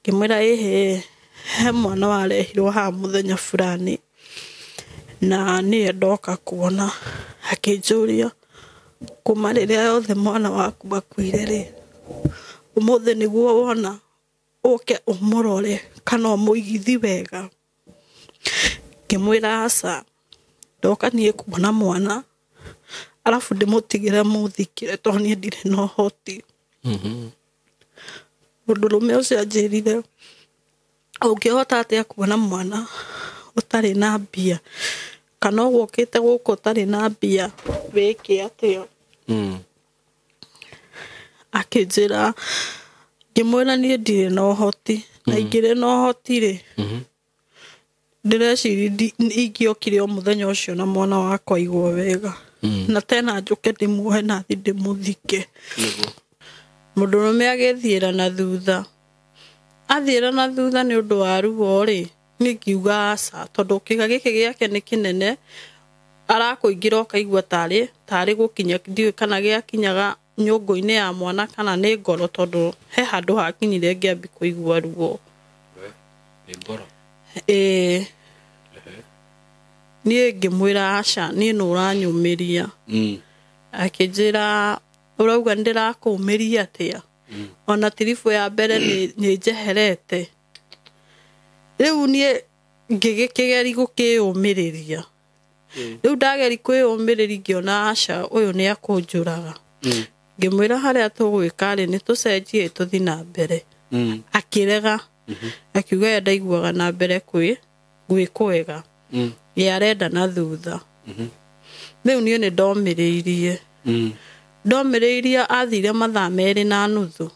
Ngĩmwĩra ĩhĩ, he mwana warehirwo haha mũthenya fulani na niĩ ndoka kuona. Akĩnjũria kuma rĩrĩa yothe mwana waku akuire rĩ, ũmũthĩ nĩguo wona ũke ũmũrore kana ũmũigithi wega. Ngĩmwĩra aca, ndoka niĩ kuona mwana arabu ndĩmũtigĩre mũthikĩre tondũ niĩ ndirĩ na ũhoti. Mũndũrũme ũcio anjĩrire ũngĩhota atĩa kuona mwana ũtarĩ na mbia, kana ũgũkĩte gũkũ ũtarĩ na mbia wĩke atĩa? Akĩnjĩra, ngĩmwĩra niĩ ndirĩ na ũhoti, na ingĩrĩ na ũhoti rĩ, ndĩreciria ingĩokire o mũthenya ũcio na mwana wakwa aigwo wega, na tena njũke ndĩmuohe na thiĩ ndĩmũthike. Mũndũrũme agĩthiĩra na thutha, athiĩra na thutha nĩ ũndũ wa ruo rĩ, niĩ ngiuga aca, tondũ kĩga gĩkĩ gĩake nĩ kĩnene, arakũingĩra ũkaigua tarĩ gũkinya, ndiũĩ kana gĩakinyaga nyũngũ-inĩ ya mwana kana nĩ ngoro, tondũ he handũ hakinyire ngĩambi kũigua ruo. Nĩ ngoro? Ĩĩ. Niĩ ngĩmwĩra aca, niĩ nĩ ũranyũmĩria. Akĩnjĩra ũrauga nĩndĩrakũũmĩria atĩa? Ona tiribũ ya mbere nĩ njeherete. Rĩu niĩ ngĩgĩkĩgeri gũkĩyũmĩrĩria. Rĩu ndageri kwĩyũmĩrĩria ngĩona aca, ũyũ nĩ akũnjũraga. Ngĩmwĩra harĩa tũgwĩka rĩ, nĩ tũcenjie tũthiĩ na mbere. Akĩrega. Akiuga ye ndaiguaga na mbere gwĩ kwega. Ye arenda na thutha. Rĩu niĩ nĩ ndomĩrĩirie. Ndomĩrĩirie athire mathaa merĩ na nuthu.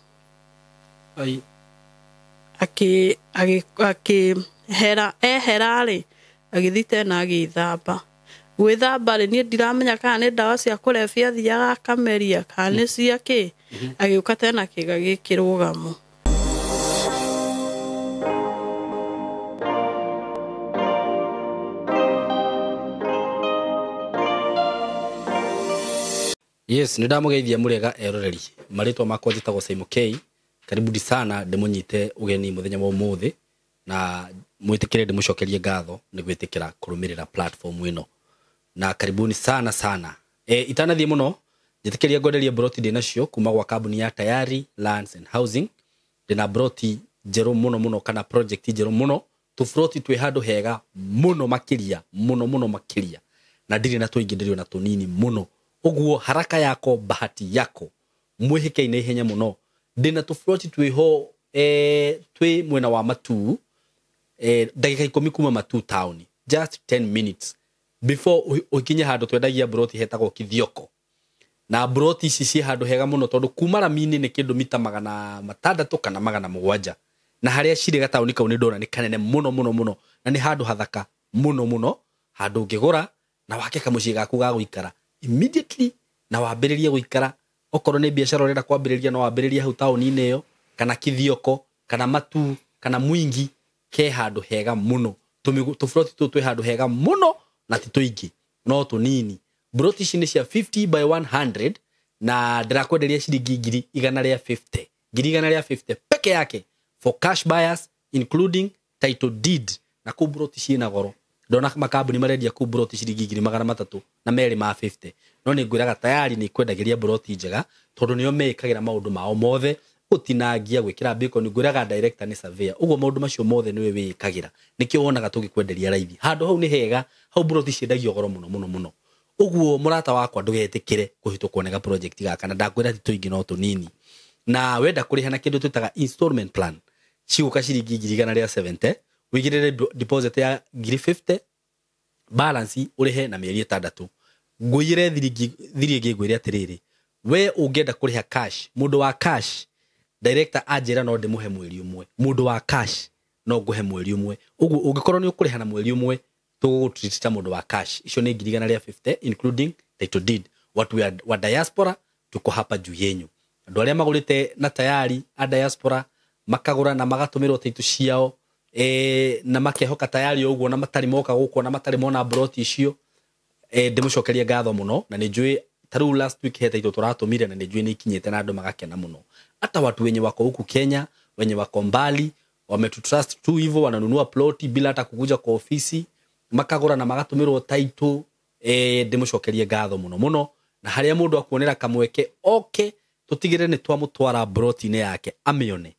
Akĩhera, ehera rĩ, agĩthiĩ tena agĩthamba. Gwĩthamba rĩ, niĩ ndiramenya kana nĩ ndawa cia kũrebia athiaga akameria kana nĩ cia kĩ. Agĩũka tena kĩga gĩkĩrũgamo. Yes, nĩ ndamũgeithia mũrĩega eroreri. Marĩtwa makwa njĩtagwo Simon K. Karibuni sana ndĩmũnyite ũgeni mũthenya wa ũmũthĩ na mwĩtĩkĩre ndĩmũcokerie ngatho nĩ gwĩtĩkĩra kũrũmĩrĩra platform ĩno. Na karibuni sana sana. Itanathiĩ mũno, njĩtĩkĩrie ngwenderie broti ndĩ nacio kuma gwa kambuni ya Tayari Lands and Housing. Ndĩna broti njerũ mũno mũno kana project njerũ mũno. Tũbroti twĩ handũ hega mũno makĩria, mũno mũno makĩria. Na ndirĩ na tũingĩ, ndĩrĩ ona tũnini mũno. Ũguo haraka yako bahati yako, mwĩhĩke-inĩ ihenya mũno. Ndĩna tũbroti twĩho, twĩ mwena wa Matuu, ndagĩka 10 kuma Matuu town, just 10 minutes before ũkinye handũ twendagia broti hetagwo Kithioko. Na broti ici ciĩ handũ hega mũno tondũ kuma rami-inĩ nĩ kĩndũ mita 600 kana 700, na harĩa cirĩ gataũni kau nĩ ndona nĩ kanene mũno mũno mũno, na nĩ handũ hathaka mũno mũno, handũ ũngĩgũra na wake kamũciĩ gaku ga gũikara immediately na wambĩrĩrie gũikara. Okorwo nĩ biacara ũrenda kwambĩrĩria no wambĩrĩrie hau taũni-inĩ ĩyo, kana Kithioko kana Matuu kana Mwingi, ke handũ hega mũno. Tũbroti tũtũ twĩ handũ hega mũno na ti tũingĩ no tũnini. Broti ici nĩ cia 50 by 100 na ndĩrakwenderia ciringi ngiri igana rĩa 50, ngiri igana rĩa 50 peke yake for cash buyers including title deed. Na kũu broti ciĩna goro, ndona makambuni marendia kũu broti ciringi ngiri magana matatũ na merĩ ma 50, no nĩ ngwĩraga tayari nĩ kwendagĩria broti njega tondũ nĩo meĩkagĩra maũndũ mao mothe, gũtinangia, gwĩkĩra bacon. Ngwĩraga director nĩ surveyor, ũguo maũndũ macio mothe nĩwe wĩĩkagĩra, nĩkĩo wonaga tũgĩkwenderia raithi. Handũ hau nĩ hega, hau broti ciendagio goro mũno mũno mũno. Ũguo mũrata wakwa ndũgetĩkĩre kũhĩtũkwo nĩ ga project gaka, na ndakwĩra ti tũingĩ no tũnini. Na wenda kũrĩha na kĩndũ twĩtaga installment plan, cigũka ciringi ngiri igana rĩa 70, ũigĩrĩre deposit ya ngiri 50, balance ũrĩhe na mĩeri 6. Ngũiyĩre thiri ĩngĩ ngwĩre atĩrĩrĩ, we ũngĩenda kũrĩha cash, mũndũ wa cash director anjĩra no ndĩmũhe mweri ũmwe, mũndũ wa cash no ngũhe mweri ũmwe. Ũguo ũngĩkorwo nĩ ũkũrĩha na mweri ũmwe, tũgũgũtreat ta mũndũ wa cash. Icio nĩ ngiri igana rĩa 50 including title deed. Watu wa diaspora tuko hapa juu yenyu. Andũ arĩa magũrĩte na tayari a diaspora makagũra na magatũmĩrwo title ciao, na makehoka tayari ũguo, na matarĩ moka gũkũ, na matarĩ mona broti icio, ndĩmũcokerie ngatho mũno. Na nĩ njũĩ ta rĩu last week he title tũratũmire na nĩ njũĩ nĩ ikinyĩte na andũ magakena mũno. Hata watu wenye wako huku Kenya, wenye wako mbali, Wametutrust tu hivyo, wananunua ploti bila hata kukuja kwa ofisi, makagura na magatumirwo title. Ndimucokerie ngatho muno muno, na haria mundu akuonera kamweke oke tutigire ni twamutwara broti-inĩ yake amione.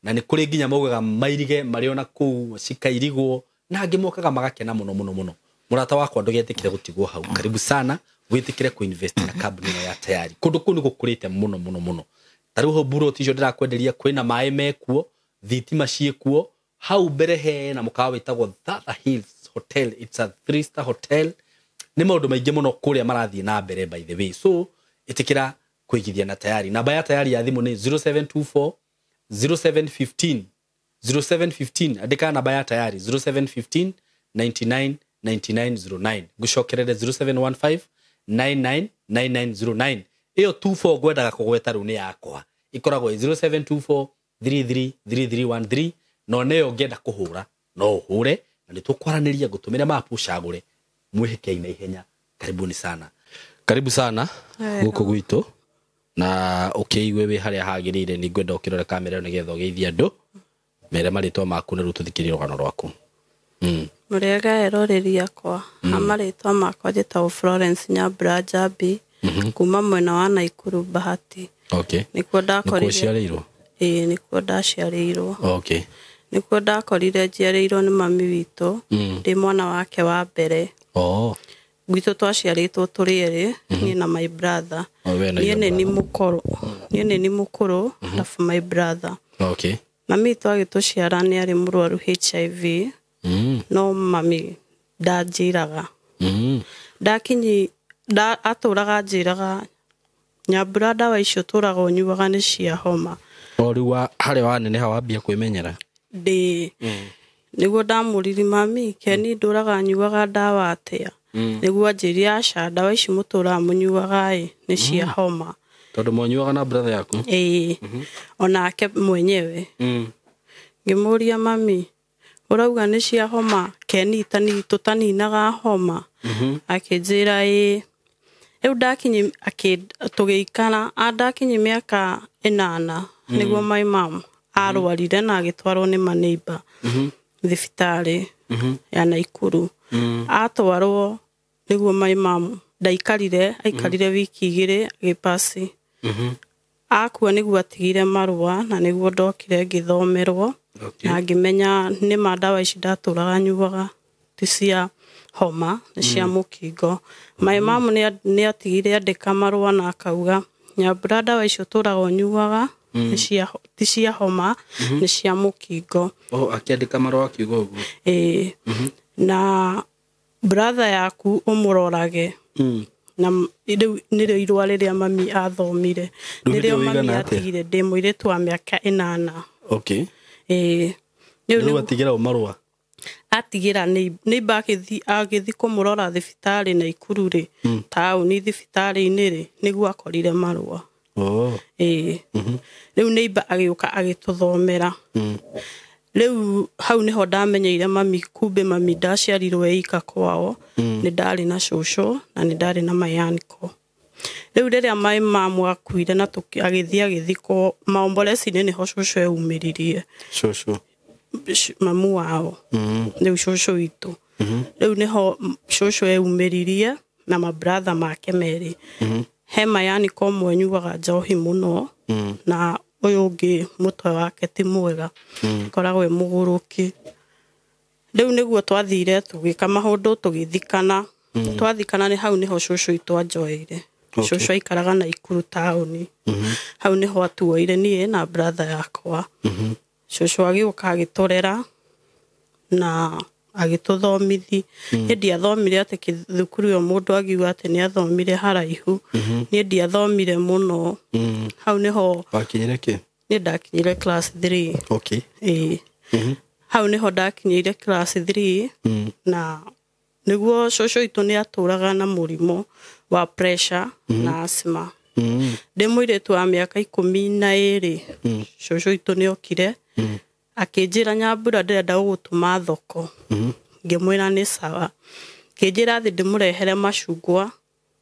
Na nĩ kũrĩ nginya maugaga mairige marĩ ona kũu cikairigwo, na angĩ mokaga magakena mũno mũno mũno. Mũrata wakwa ndũgetĩkĩre gũtigwo hau, karibu sana wĩtĩkĩre kuinvest na kambuni ĩno ya Tayari. Kũndũ kũu nĩ gũkũrĩte mũno mũno mũno. Ta rĩu hau buroti icio ndĩrakwenderia kwĩna maĩ mekuo, thitima ciĩkuo. Hau mbere hena mũkawa wĩtagwo Thatha Hills Hotel, it's a 3-star hotel. Nĩ maũndũ maingĩ mũno kũrĩa marathiĩ na mbere by the way. So ĩtĩkĩra kũigithia na Tayari. Namba ya Tayari ya thimũ nĩ 0724 0715 0715. Andĩka namba ya Tayari 0715 99 9909. Ngũcokerere 0715 99 9909. Ĩyo 24 ngwendaga kũgweta rĩu nĩ yakwa, ĩkoragwo ĩ 0724 33 3313. No nĩyo ũngĩenda kũhũra no ũhũre, na nĩ tũkwaranĩria, ngũtũmĩre mapu ũcagũre mwĩhĩke na ihenya. Karibuni sana, karibu sana gũkũ gwitũ, na ũkĩigue wĩ harĩa hagĩrĩire. Nĩ ngwenda ũkĩrore kamera ĩyo nĩgetha ũgeithie andũ, mere marĩtwa maku na rĩu tũthikĩrĩrie rũgano rwaku. Mũrĩega eroreri akwa, marĩtwa makwa njĩtagwo Florence Nyambura Njambi, kuma mwena wa Naikuru Bahati. Okay. Nĩkuo ndakorire. Nĩkuo ũciarĩirwo? Ĩĩ, nĩkuo ndaciarĩirwo. Okay. Nĩkuo ndakorire njiarĩirwo nĩ mami witũ, ndĩ mwana wake wa mbere. Oh. Gwitũ twaciarĩtwo tũrĩ erĩ, niĩ na my brother. Oh, we na Niĩ your nĩ ni brother. mũkũrũ. Niĩ nĩ ni mũkũrũ, alafu my brother. Okay. Mami witũ agĩtũciara nĩ arĩ mũrwaru HIV, no mami ndanjĩraga. Ndakinyi atũraga anjĩraga, Nyambura ndawa icio ũtũraga ũnyuaga nĩ cia homa. O rĩu harĩa waneneha wambia kwĩmenyera? Ndĩ. Nĩguo ndamũririe mami, keni ndũraga nyuaga ndawa atĩa? Nĩguo anjĩrire aca, ndawa ici mũtũraga mũnyuaga ĩ nĩ cia homa. Tondũ mwanyuaga na brother yaku? Ĩĩ. Onake mwenyewe. Ngĩmũria mami, ũrauga nĩ cia homa, keni tũtaninaga homa? Akĩnjĩra ĩĩ. Rĩu ndakinyi tũgĩikara, ndakinyi mĩaka 8 nĩguo my mom arwarire na agĩtwarwo nĩ maneiba thibitarĩ ya Naikuru. Atwarwo nĩguo my mom ndaikarire, aikarire wiki 2 agĩpasi. Akua nĩguo atigire marũa, na nĩguo ndokire ngĩthomerwo. Okay. Na ngĩmenya nĩ ma ndawa ici ndatũraga nyuaga ti cia homa, nĩ cia mũkingo. My mom nĩ atigire andĩka marũa na akauga, Nyambura ndawa icio ũtũraga ũnyuaga ti cia homa, nĩ cia mũkingo. Oh, akĩandĩka marũa akiuga ũguo? Ĩĩ. Na brother yaku ũmũrorage. Na rĩu nĩrĩo irũa rĩrĩa mami athomire. Rĩu Nĩrĩo nĩrĩo mami ũigana atĩa? atigire ndĩ mũirĩtu wa mĩaka 8. Okay. Ĩĩ. Rĩu Rĩu atigĩra ũ marũa? Atigĩra neighbor agĩthiĩ kũmũrora thibitarĩ Naikuru rĩ, taũni thibitarĩ-inĩ rĩ, nĩguo akorire marũa. Oh. Ĩĩ. Rĩu neighbor agĩũka agĩtũthomera. Rĩu hau nĩho ndamenyeire mami, kumbe mami ndaciarirwo ĩika kwao, nĩ ndarĩ na cũcũ na nĩ ndarĩ na my uncle. Rĩu rĩrĩa my mom akuire na agĩthiĩ agĩthikwo maombolezi-inĩ nĩho cũcũ eumĩririe. Cũcũ. Mamu wao. Rĩu cũcũ witũ. Rĩu nĩho cũcũ eumĩririe na mabratha make merĩ. He my uncle ũmwe ũnyuaga njohi mũno, na ũyũ ũngĩ mũtwe wake ti mwega, akoragwo e mũgũrũki. Rĩu nĩguo twathire tũgĩka maũndũ tũgĩthikana. Twathikana nĩ hau nĩho cũcũ witũ anjoeire. Okay. Cũcũ aikaraga Naikuru taũni. Hau nĩho atuoire niĩ na brother yakwa. Cũcũ agĩũka agĩtũrera na agĩtũthomithi. Niĩ ndiathomire atĩ thukuru ĩyo mũndũ angiuga atĩ nĩ athomire haraihu. Niĩ ndiathomire mũno. Hau nĩho Wakinyire kĩ? Niĩ ndakinyire class 3. Okay. Ĩĩ. Hau nĩho ndakinyire class 3. Na nĩguo cũcũ witũ nĩ atũraga na mũrimũ wa pressure na asthma. Ndĩ mũirĩtu wa mĩaka 12, cũcũ witũ nĩ okire, akĩnjĩra Nyambura ndĩrenda gũgũtũma thoko. Ngĩmwĩra nĩ sawa. Akĩnjĩra thiĩ ndĩmũrehere macungwa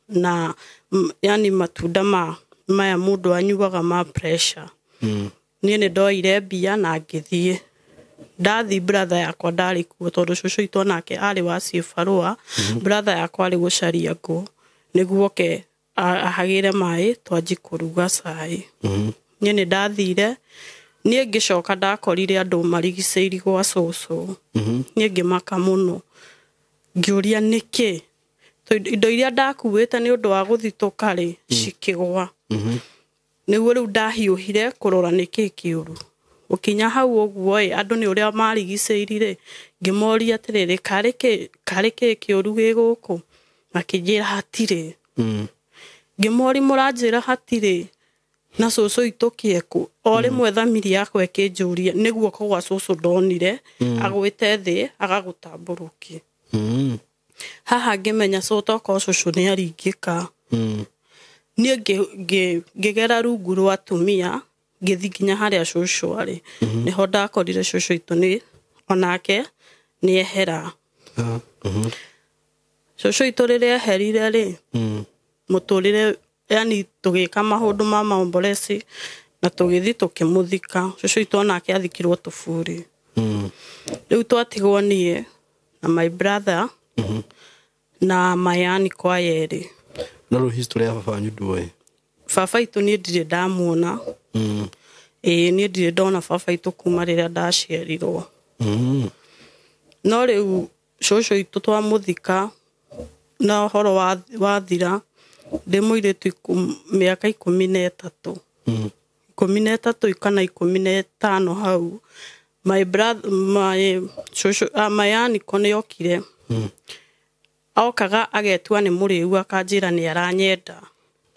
na yani matunda maya mũndũ anyuaga ma pressure. Niĩ nĩ ndoire mbia na ngĩthiĩ. Ndathi brother yakwa ndarĩ kuo tondũ cũcũ witũ onake arĩ wa cibarũa. Brother yakwa arĩ gũcaria ngũ nĩguo oke ahagĩre maĩ twanji kũruga cai. Niĩ nĩ ndathire, niĩ ngĩcoka ndakorire andũ marigicĩirie gwa cũcũ. Niĩ ngĩmaka mũno, ngĩũria nĩkĩ, tondũ indo iria ndakuĩte nĩ ũndũ wa gũthitũka rĩ cikĩgwa. Nĩguo rĩu ndahiũhire kũrora nĩkĩ kĩũru. Gũkinya hau ũguo ĩ, andũ nĩ ũrĩa marigicĩirie rĩ, ngĩmoria atĩrĩrĩ, karĩ kĩ kĩũru gĩ gũkũ? Makĩnjĩra hatirĩ. Ngĩmori mũranjĩra hatirĩ na cũcũ witũ kĩekũ. O rĩmwe thamiri yakwa ĩkĩnjũria nĩ guoko gwa cũcũ ndonire agwĩte thĩ agagũtambũrũkia. Haha ngĩmenya tokorwo cũcũ nĩ aringĩka. Niĩ ngĩgera rungu rwa atumia ngĩthiĩ nginya harĩa cũcũ arĩ. Nĩho ndakorire cũcũ witũ nĩ onake nĩ ehera. Cũcũ witũ rĩrĩa eherire rĩ, mũtũrĩre yani tũgĩka maũndũ ma maombolezi na tũgĩthiĩ tũkĩmũthika. Cũcũ witũ onake athikirwo tũburi. Rĩu twatigwo niĩ na my brother na my uncle aya erĩ. Na rĩu history ya baba wanyu ndũĩ? Baba witũ niĩ ndirĩ ndamuona. Ĩĩ niĩ ndirĩ ndona baba witũ kuma rĩrĩa ndaciarirwo. No rĩu cũcũ witũ twamũthika na ũhoro wathira ndĩ mũirĩtu mĩaka 13. 13 kana 15 hau. My brother, my cũcũ, my uncle nĩ okire. Okaga agetua nĩ mũrĩu akanjĩra nĩ aranyenda.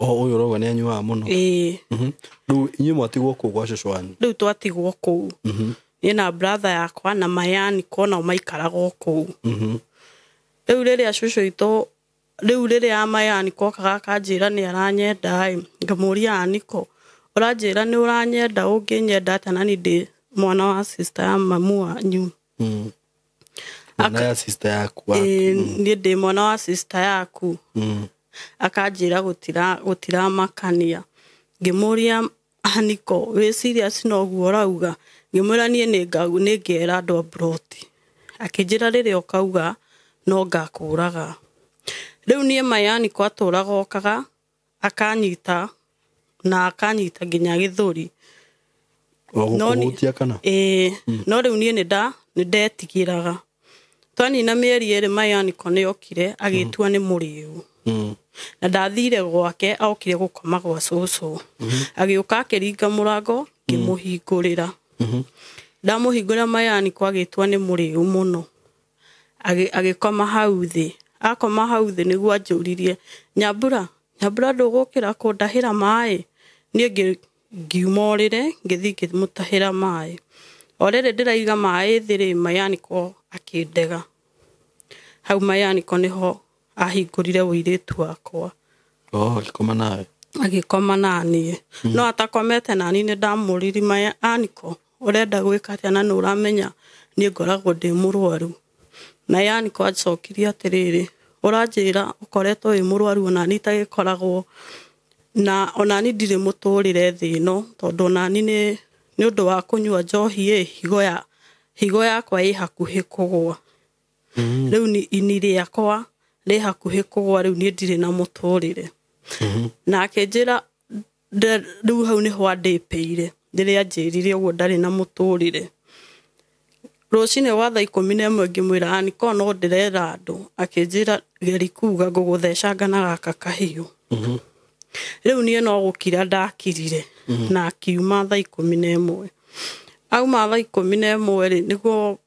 O ũyũ ũrauga nĩ anyuaga mũno? Ĩĩ. Rĩu inyuĩ mwatigwo kũu gwa cũcũ wanyu? Rĩu twatigwo kũu. Niĩ na brother yakwa na my uncle nao maikaraga o kũu. Rĩu rĩrĩa cũcũ witũ, rĩu rĩrĩa my uncle okaga akanjĩra nĩ aranyenda ĩ, ngamũria uncle, ũranjĩra nĩ ũranyenda, ũngĩnyenda atĩa na niĩ ndĩ mwana wa sister ya mamu wanyu? Mwana ya sister yaku. Ĩĩ, niĩ ndĩ mwana wa sister yaku. Akanjĩra gũtiramakania. Ngĩmũria uncle, wĩ serious na ũguo ũrauga? Ngĩmwĩra niĩ nĩ ngera andũ a mburoti. Akĩnjĩra rĩrĩa ũkauga no ngakũraga. Rĩu niĩ my uncle atũraga okaga akanyita na akanyita nginya gĩthũri. O gũkũhutia kana? Ĩĩ, no rĩu niĩ nĩ ndetigĩraga. Twanina mĩeri ĩrĩ my uncle nĩ okire agĩtua nĩ mũrĩu. Na ndathire gwake okire gũkoma gwa cũcũ. Agĩũka akĩringa mũrango ngĩmũhingũrĩra. Ndamũhingũrĩra my uncle agĩtua nĩ mũrĩu mũno. Agĩkoma hau thĩ. Akoma hau thĩ nĩguo anjũririe, Nyambura, Nyambura ndũgũkĩra kũndahĩra maĩ? Niĩ ngiuma ũrĩrĩ ngĩthiĩ ngĩmũtahĩra maĩ. O rĩrĩ ndĩraiga maĩ thĩ rĩ, my uncle akĩndega. Hau my uncle nĩho ahingũrire ũirĩtu wakwa. Oh, agĩkoma nawe? Agĩkoma naniĩ. No atakomete naniĩ nĩ ndamũririe my uncle, ũrenda gwĩka atĩa na nĩ ũramenya niĩ ngoragwo ndĩ mũrwaru. Na my uncle ancokirie atĩrĩrĩ, ũranjĩra ũkoretwo wĩ mũrwaru onaniĩ itagĩkoragwo na onaniĩ ndirĩ mũtũrĩre thĩ ĩno tondũ onaniĩ nĩ ũndũ wa kũnyua njohi ĩ, higo yakwa ĩ hakuhĩ kũgũa. Rĩu ini rĩakwa rĩ hakuhĩ kũgũa, rĩu niĩ ndirĩ na mũtũrĩre. Na akĩnjĩra rĩu hau nĩho andĩpĩire rĩrĩa anjĩrire ũguo ndarĩ na mũtũrĩre. Rũcinĩ gwa thaa 11 ngĩmwĩra uncle no ndĩrera andũ, akĩnjĩra geri kuga ngũgũthecanga na gaka kahiũ. Rĩu niĩ no gũkira ndakirire na akiuma thaa 11. Auma thaa 11 rĩ, nĩguo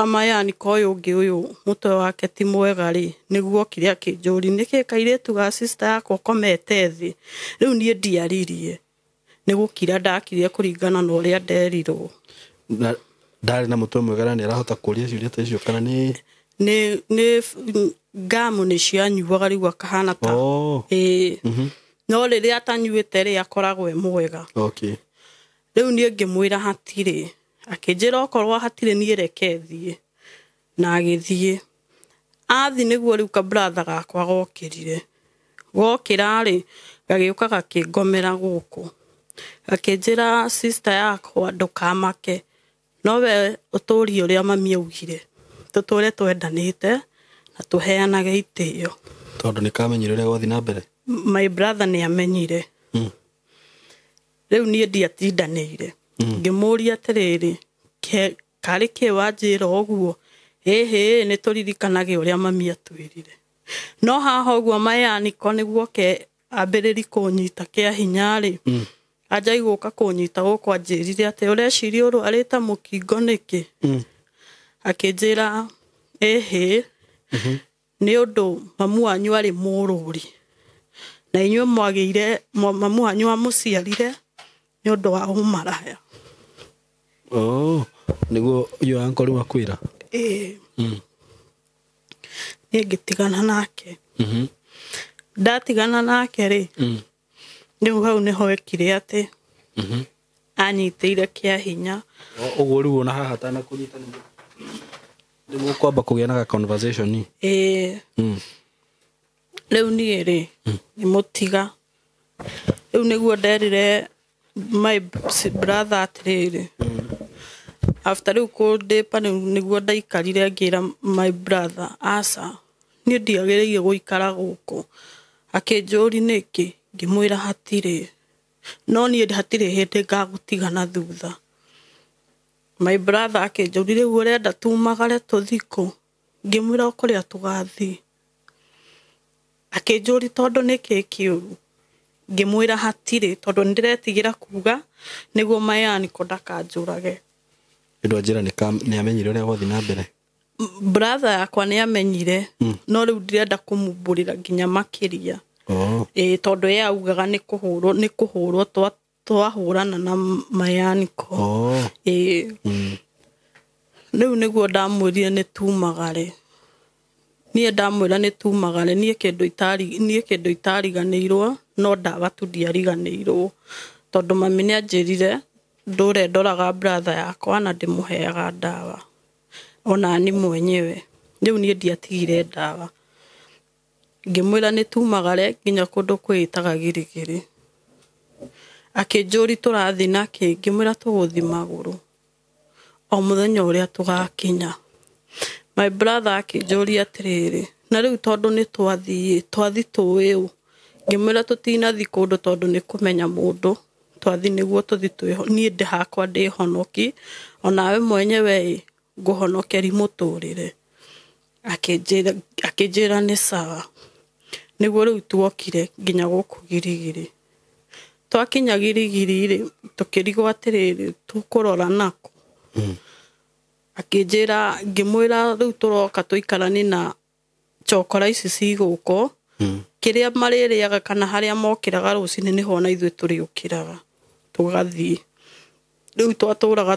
my uncle ũyũ ũngĩ ũyũ mũtwe wake ti mwega rĩ, nĩguo okire akĩnjũria nĩkĩ kairĩtu ga sister yakwa ũkomete thĩ. Rĩu niĩ ndiaririe, nĩ gũkira ndakirire kũringana na ũrĩa nderirwo. Na ndarĩ na mũtwe mwega na nĩ arahota kũria ciũria ta icio kana nĩ nĩ ngamu nĩ cianyuaga rĩu akahana ta ĩĩ. No rĩrĩa atanyuĩte rĩ akoragwo e mwega. Rĩu niĩ ngĩmwĩra hatirĩ, akĩnjĩra okorwo hatirĩ niĩ reke thiĩ, na agĩthiĩ. Athi nĩguo rĩu ka brother gakwa gokĩrire. Gokĩra rĩ, gagĩũka gakĩngomera gũkũ. Gakĩnjĩra sister yakwa ndũkamake, Nowe ũtũrie ũrĩa mami augire, tũtũre twendanĩte na tũheanage itĩo. Tondũ nĩ kamenyire ũrĩa gwathiĩ na mbere. My brother nĩ amenyire. Rĩu niĩ ndiatindanĩire. Ngĩmũria atĩrĩrĩ, karĩ kĩ wanjĩra ũguo? Ĩhĩ, nĩ tũririkanage ũrĩa mami atwĩrire. No haha ũguo mayaniko nĩguo ke ambĩrĩri kũnyita kĩa hinya rĩ, anjai gũka kũnyita gũkũ anjĩrire atĩ ũreciria ũrwarĩte mũkingo nĩkĩ? Akĩnjĩra ĩhĩ, nĩ ũndũ mamu wanyu arĩ mũrũri na inyuĩ mwagĩire mamu wanyu amũciarire nĩ ũndũ wa ũmaraya. Oh, nĩguo ũyũ uncle rĩu akwĩra? Ĩĩ. Niĩ ngĩtigana nake. Ndatigana nake rĩ, rĩu hau nĩho ekire atĩ anyitĩire kĩa hinya. Ũguo rĩu ona haha atanakũnyita nĩ mũkwamba kũgĩa na ga conversation. Ĩĩ. Rĩu niĩ rĩ, nĩ mũtiga. Rĩu nĩguo nderire my brother atĩrĩrĩ, after rĩu kũndĩpa nĩguo ndaikarire ngĩra my brother, aca, niĩ ndiagĩrĩire gũikara gũkũ. Akĩnjũri nĩkĩ, ngĩmwĩra hatirĩ, no niĩ hatirĩ hĩndĩ ngagũtiga na thutha. My brother akĩnjũri rĩu ũrenda tumagare tũthiĩ kũ? Ngĩmwĩra o kũrĩa tũgathiĩ. Akĩnjũri tondũ nĩkĩ kĩũru? Ngĩmwĩra hatirĩ, tondũ nĩndĩretigĩra kuga nĩguo mayaniko ndakanjũrage. Ũndũ anjĩra nĩ amenyire ũrĩa gwathiĩ na mbere. Brother yakwa nĩ amenyire, no rĩu ndirenda kũmumbũrĩra nginya makĩria. Ĩĩ, tondũ ye augaga nĩ kũhũrwo, nĩ kũhũrwo twahũrana na mayaniko. Ĩĩ. Rĩu nĩguo ndamwĩrire nĩ tumagare. Niĩ ndamwĩra nĩ tumagare, niĩ kĩndũ itariganĩirwo, no ndawa tu ndiariganĩirwo. Tondũ mami nĩ anjĩrire ndũre ndoraga brother yakwa na ndĩmũheaga ndawa. Ona ni mwenyewe. Rĩu niĩ ndiatigire ndawa. Ngĩmwĩra nĩ tumagare nginya kũndũ kwĩĩtaga Girigiri. Akĩnjũri tũrathiĩ nakĩ, ngĩmwĩra tũgũthiĩ magũrũ o mũthenya ũrĩa tũgakinya. My brother akĩnjũria atĩrĩrĩ, na rĩu tondũ nĩ twathiĩ, twathiĩ tũĩ ũ? Ngĩmwĩra tũtinathiĩ kũndũ tondũ nĩ kũmenya mũndũ, twathiĩ nĩguo tũthiĩ twĩho, niĩ ndĩ hakwa ndĩ honoki, onawe mwenyewe ĩ, ngũhonokeri mũtũrĩre. Akĩnjĩra nĩ sawa. Nĩguo rĩu tuokire nginya gũkũ Girigiri. Twakinya Girigiri rĩ, tũkĩrigwo atĩrĩrĩ, tũkũrora nakũ? Akĩnjĩra, ngĩmwĩra rĩu tũroka tũikaranie na chokora ici ci gũkũ, kĩrĩa marĩrĩaga kana harĩa mokĩraga rũcinĩ nĩho ona ithuĩ tũrĩũkĩraga tũgathiĩ. Rĩu twatũraga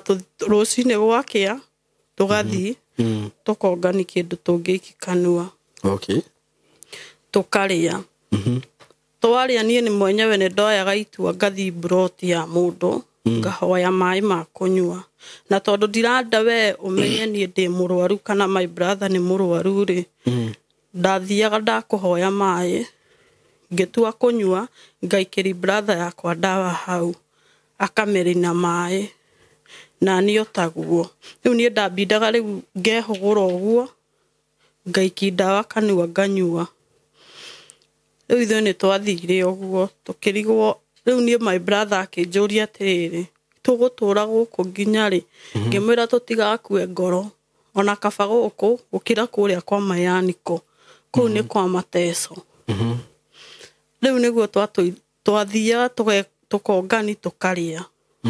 rũcinĩ gwakĩa tũgathiĩ, tũkongani kĩndũ tũngĩikia kanua. Tũkarĩa. Twarĩa niĩ nĩ mwenyewe nĩ ndoyaga itua ngathiĩ mburoti ya mũndũ, ngahoya maĩ ma kũnyua. Na tondũ ndiranda we ũmenye niĩ ndĩ mũrwaru kana my brother nĩ mũrwaru rĩ, ndathiaga ndakũhoya maĩ, ngĩtua kũnyua, ngaikĩria brother yakwa ndawa hau, akamerina maĩ, na niĩ o taguo. Rĩu niĩ ndambindaga rĩu ngehũgũra ũguo, ngaikia ndawa kanua nganyua. Rĩu ithuĩ nĩ twathire ũguo, tũkĩrigwo. Rĩu niĩ my brother akĩnjũria atĩrĩrĩ, tũgũtũra gũkũ nginya rĩ? Ngĩmwĩra tũtigakue ngoro, ona kaba gũkũ gũkĩra kũrĩa kwa mayaniko, kũu nĩ kwa mateso. Rĩu nĩguo twathiaga tũkongani tũkarĩa.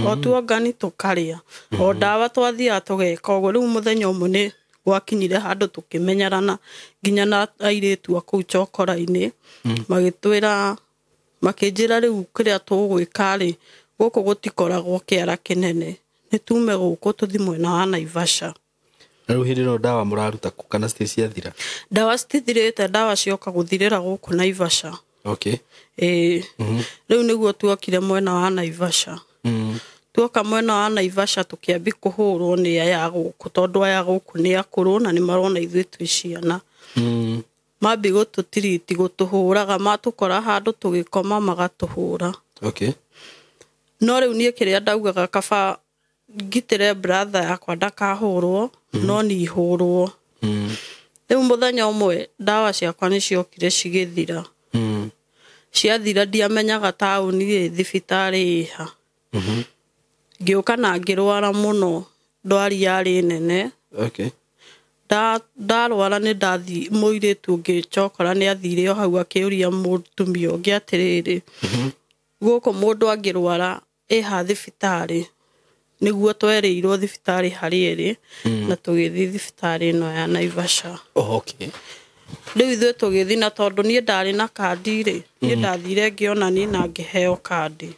O tuongani tũkarĩa. O ndawa twathiaga tũgeka ũguo. Rĩu mũthenya ũmwe nĩ gwakinyire handũ tũkĩmenyerana nginya na airĩtu a kũu chokora-inĩ, magĩtwĩra, makĩnjĩra rĩu kĩrĩa tũgwĩka rĩ, gũkũ gũtikoragwo kĩara kĩnene, nĩ tume gũkũ tũthiĩ mwena wa Naivasha. Na rĩu hĩndĩ ĩno ndawa mũraruta kũ kana citirĩ ciathira? Ndawa citithirĩte, ndawa cioka gũthirĩra gũkũ Naivasha. Ĩĩ. Rĩu nĩguo tuokire mwena wa Naivasha. Tuoka mwena wa Naivasha tũkĩambi kũhũrwo nĩ aya gũkũ, tondũ aya gũkũ nĩ akũrũ na nĩ marona ithuĩ twĩ ciana. Mambi gũtũtiriti gũtũhũraga, matũkora handũ tũgĩkoma magatũhũra. No rĩu niĩ kĩrĩa ndaugaga kaba ngitĩre brother yakwa ndakahũrwo no ni hũrwo. Rĩu mũthenya ũmwe ndawa ciakwa nĩ ciokire cigĩthira. Ciathira ndiamenyaga taũni ĩ thibitarĩ ĩha. Ngĩũka na ngĩrwara mũno, ndwari yarĩ nene. Okay. Ndarwara nĩ ndathi mũirĩtu ũngĩ cokora nĩ athire o hau akĩũria mũtumia ũngĩ atĩrĩrĩ, gũkũ mũndũ angĩrwara ĩha thibitarĩ, nĩguo twerĩirwo thibitarĩ harĩa ĩrĩ, na tũgĩthiĩ thibitarĩ ĩno ya Naivasha. Oh, okay. Rĩu ithuĩ tũgĩthiĩ, na tondũ niĩ ndarĩ na kandi rĩ, niĩ ndathire ngĩonani na ngĩheo kandi.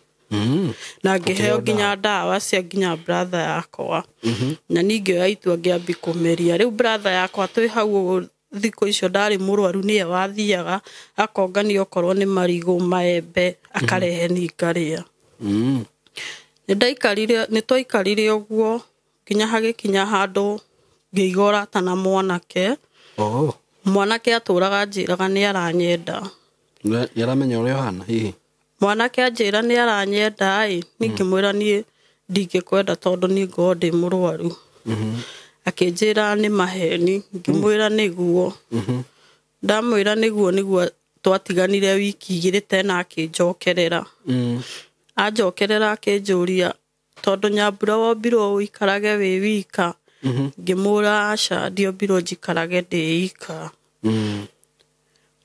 Na ngĩheo nginya ndawa cia nginya brother yakwa. Na niĩ ngĩoya itua ngĩambi kũmeria. Rĩu brother yakwa twĩ hau ũguo thikũ icio ndarĩ mũrwaru, nĩye wathiaga akongania okorwo nĩ marigũ, maembe, akarehe niĩ ngarĩa. Nĩ twaikarire ũguo nginya hagĩkinya handũ ngĩiga ũrata na mwanake. Oh. Mwanake atũraga anjĩraga nĩ aranyenda. Nĩ aramenya ũrĩa ũhana hihi? Mwanake anjĩra nĩ aranyenda ĩ, niĩ ngĩmwĩra niĩ ndingĩkwenda tondũ niĩ ngorwo ndĩ mũrwaru. Akĩnjĩra nĩ maheni, ngĩmwĩra nĩguo. Ndamwĩra nĩguo, nĩguo twatiganire wiki igĩrĩ tena akĩnjokerera. Anjokerera akĩnjũria tondũ Nyambura wombirwo ũikarage wĩ wika. Ngĩmwĩra aca, ndiombirwo njikarage ndĩ ika.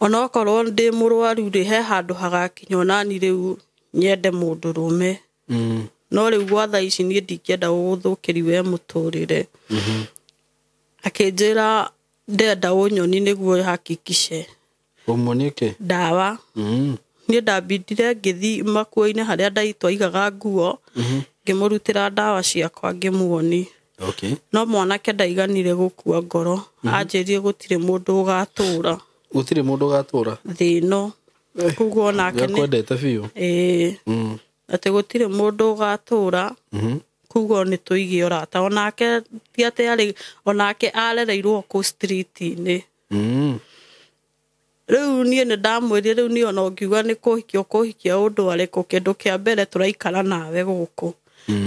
Onokorwo ndĩ mũrwaru rĩ, he handũ hagakinya onani rĩu nyende mũndũrũme. No rĩu gwa thaa ici niĩ ndingĩenda gũgũthũkĩria we mũtũrĩre. Akĩnjĩra ndenda ũnyoni nĩguo hakikishe. Ũmuonie kĩ? Ndawa. Niĩ ndambindire ngĩthiĩ makuo-inĩ harĩa twaigaga nguo, ngĩmũrutĩra ndawa ciakwa ngĩmuoni. Okay. No mwanake ndaiganire gũkua ngoro. Anjĩrire gũtirĩ mũndũ ũgatũra. Gũtirĩ mũndũ ũgatũra? Thĩ ĩno. Koguo onake nĩ Nĩakwendete biũ. Ĩĩ. Atĩ gũtirĩ mũndũ ũgatũra. Koguo nĩ tũige ũrata. Onake ti atĩ arĩ, onake arereirwo kũu street-inĩ. Rĩu niĩ nĩ ndamwĩrire, rĩu niĩ ona ũngiuga nĩ kũhikia ũkũhikia ũndware kũ, kĩndũ kĩa mbere tũraikara nawe gũkũ.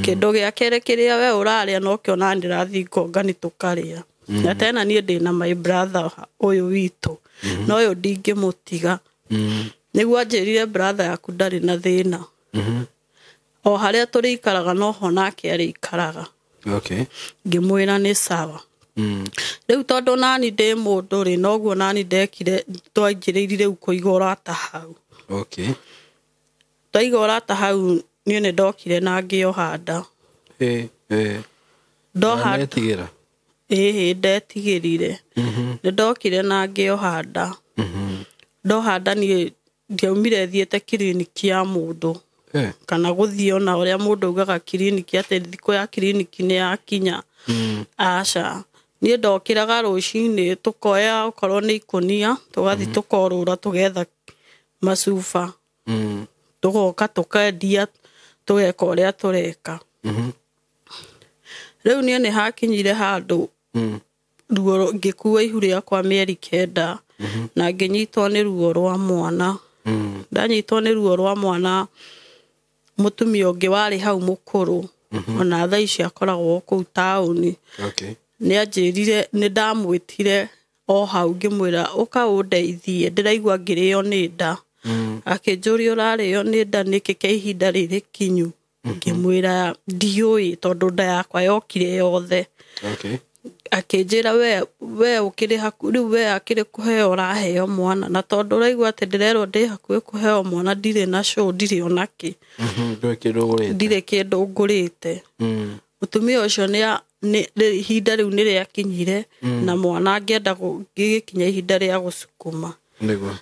Kĩndũ gĩa kerĩ kĩrĩa we ũrarĩa nokĩo nani ndĩrathiĩ ngongani tũkarĩa. Na tena niĩ ndĩna my brother ũyũ witũ. No ũyũ ndingĩmũtiga. Nĩguo anjĩrire brother yaku ndarĩ na thĩna. O harĩa tũrĩikaraga noho nake arĩikaraga. Okay. Ngĩmwĩra nĩ sawa. Rĩu tondũ nani ndĩ mũndũ rĩ, noguo nani ndekire, twanjĩrĩirie rĩu kũiga ũrata hau. Okay. Twaiga ũrata hau, niĩ nĩ ndokire na ngĩoha nda. Ndoha Ndetigĩra? Ĩĩ, ndetigĩrire. Nĩ ndokire na ngĩoha nda. Ndoha nda niĩ ndiaumire thiĩte kiriniki ya mũndũ. Kana gũthiĩ ona ũrĩa mũndũ augaga kiriniki atĩ thikũ ya kiriniki nĩ yakinya. Aca. Niĩ ndokĩraga rũcinĩ tũkoya okorwo nĩ ikũnia, tũgathiĩ tũkorũra tũgetha macuba. Tũgoka tũkendia, tũgeka ũrĩa tũreka. Rĩu niĩ nĩ hakinyire handũ ruo, ngĩkua ihu rĩakwa mĩeri 9, na ngĩnyitwo nĩ ruo rwa mwana. Ndanyitwo nĩ ruo rwa mwana, mũtumia ũngĩ warĩ hau mũkũrũ, ona thaa ici akoragwo kũu taũni. Okay. Nĩ anjĩrire, nĩ ndamwĩtire o hau ngĩmwĩra ũka ũndeithie, ndĩraigua ngĩrĩo nĩ nda. Akĩnjũria ũrarĩo nĩ nda nĩkĩ kĩa ihinda rĩrĩ kinyu? Ngĩmwĩra ndiũĩ tondũ nda yakwa yokire yothe. Okay. Akĩnjĩra we ũkĩrĩ hakuhĩ, rĩu we akĩrĩ kũheo ũraheo mwana, na tondũ ũraigua atĩ ndĩrerwo ndĩ hakuhĩ kũheo mwana, ndirĩ na show, ndirĩ ona kĩ. Ndũrĩ kĩndũ ũgũrĩte. Ndirĩ kĩndũ ngũrĩte. Mũtumia ũcio nĩ ihinda rĩu nĩ rĩakinyire, na mwana angĩenda gĩgĩkinya ihinda rĩa gũcukuma. Nĩguo.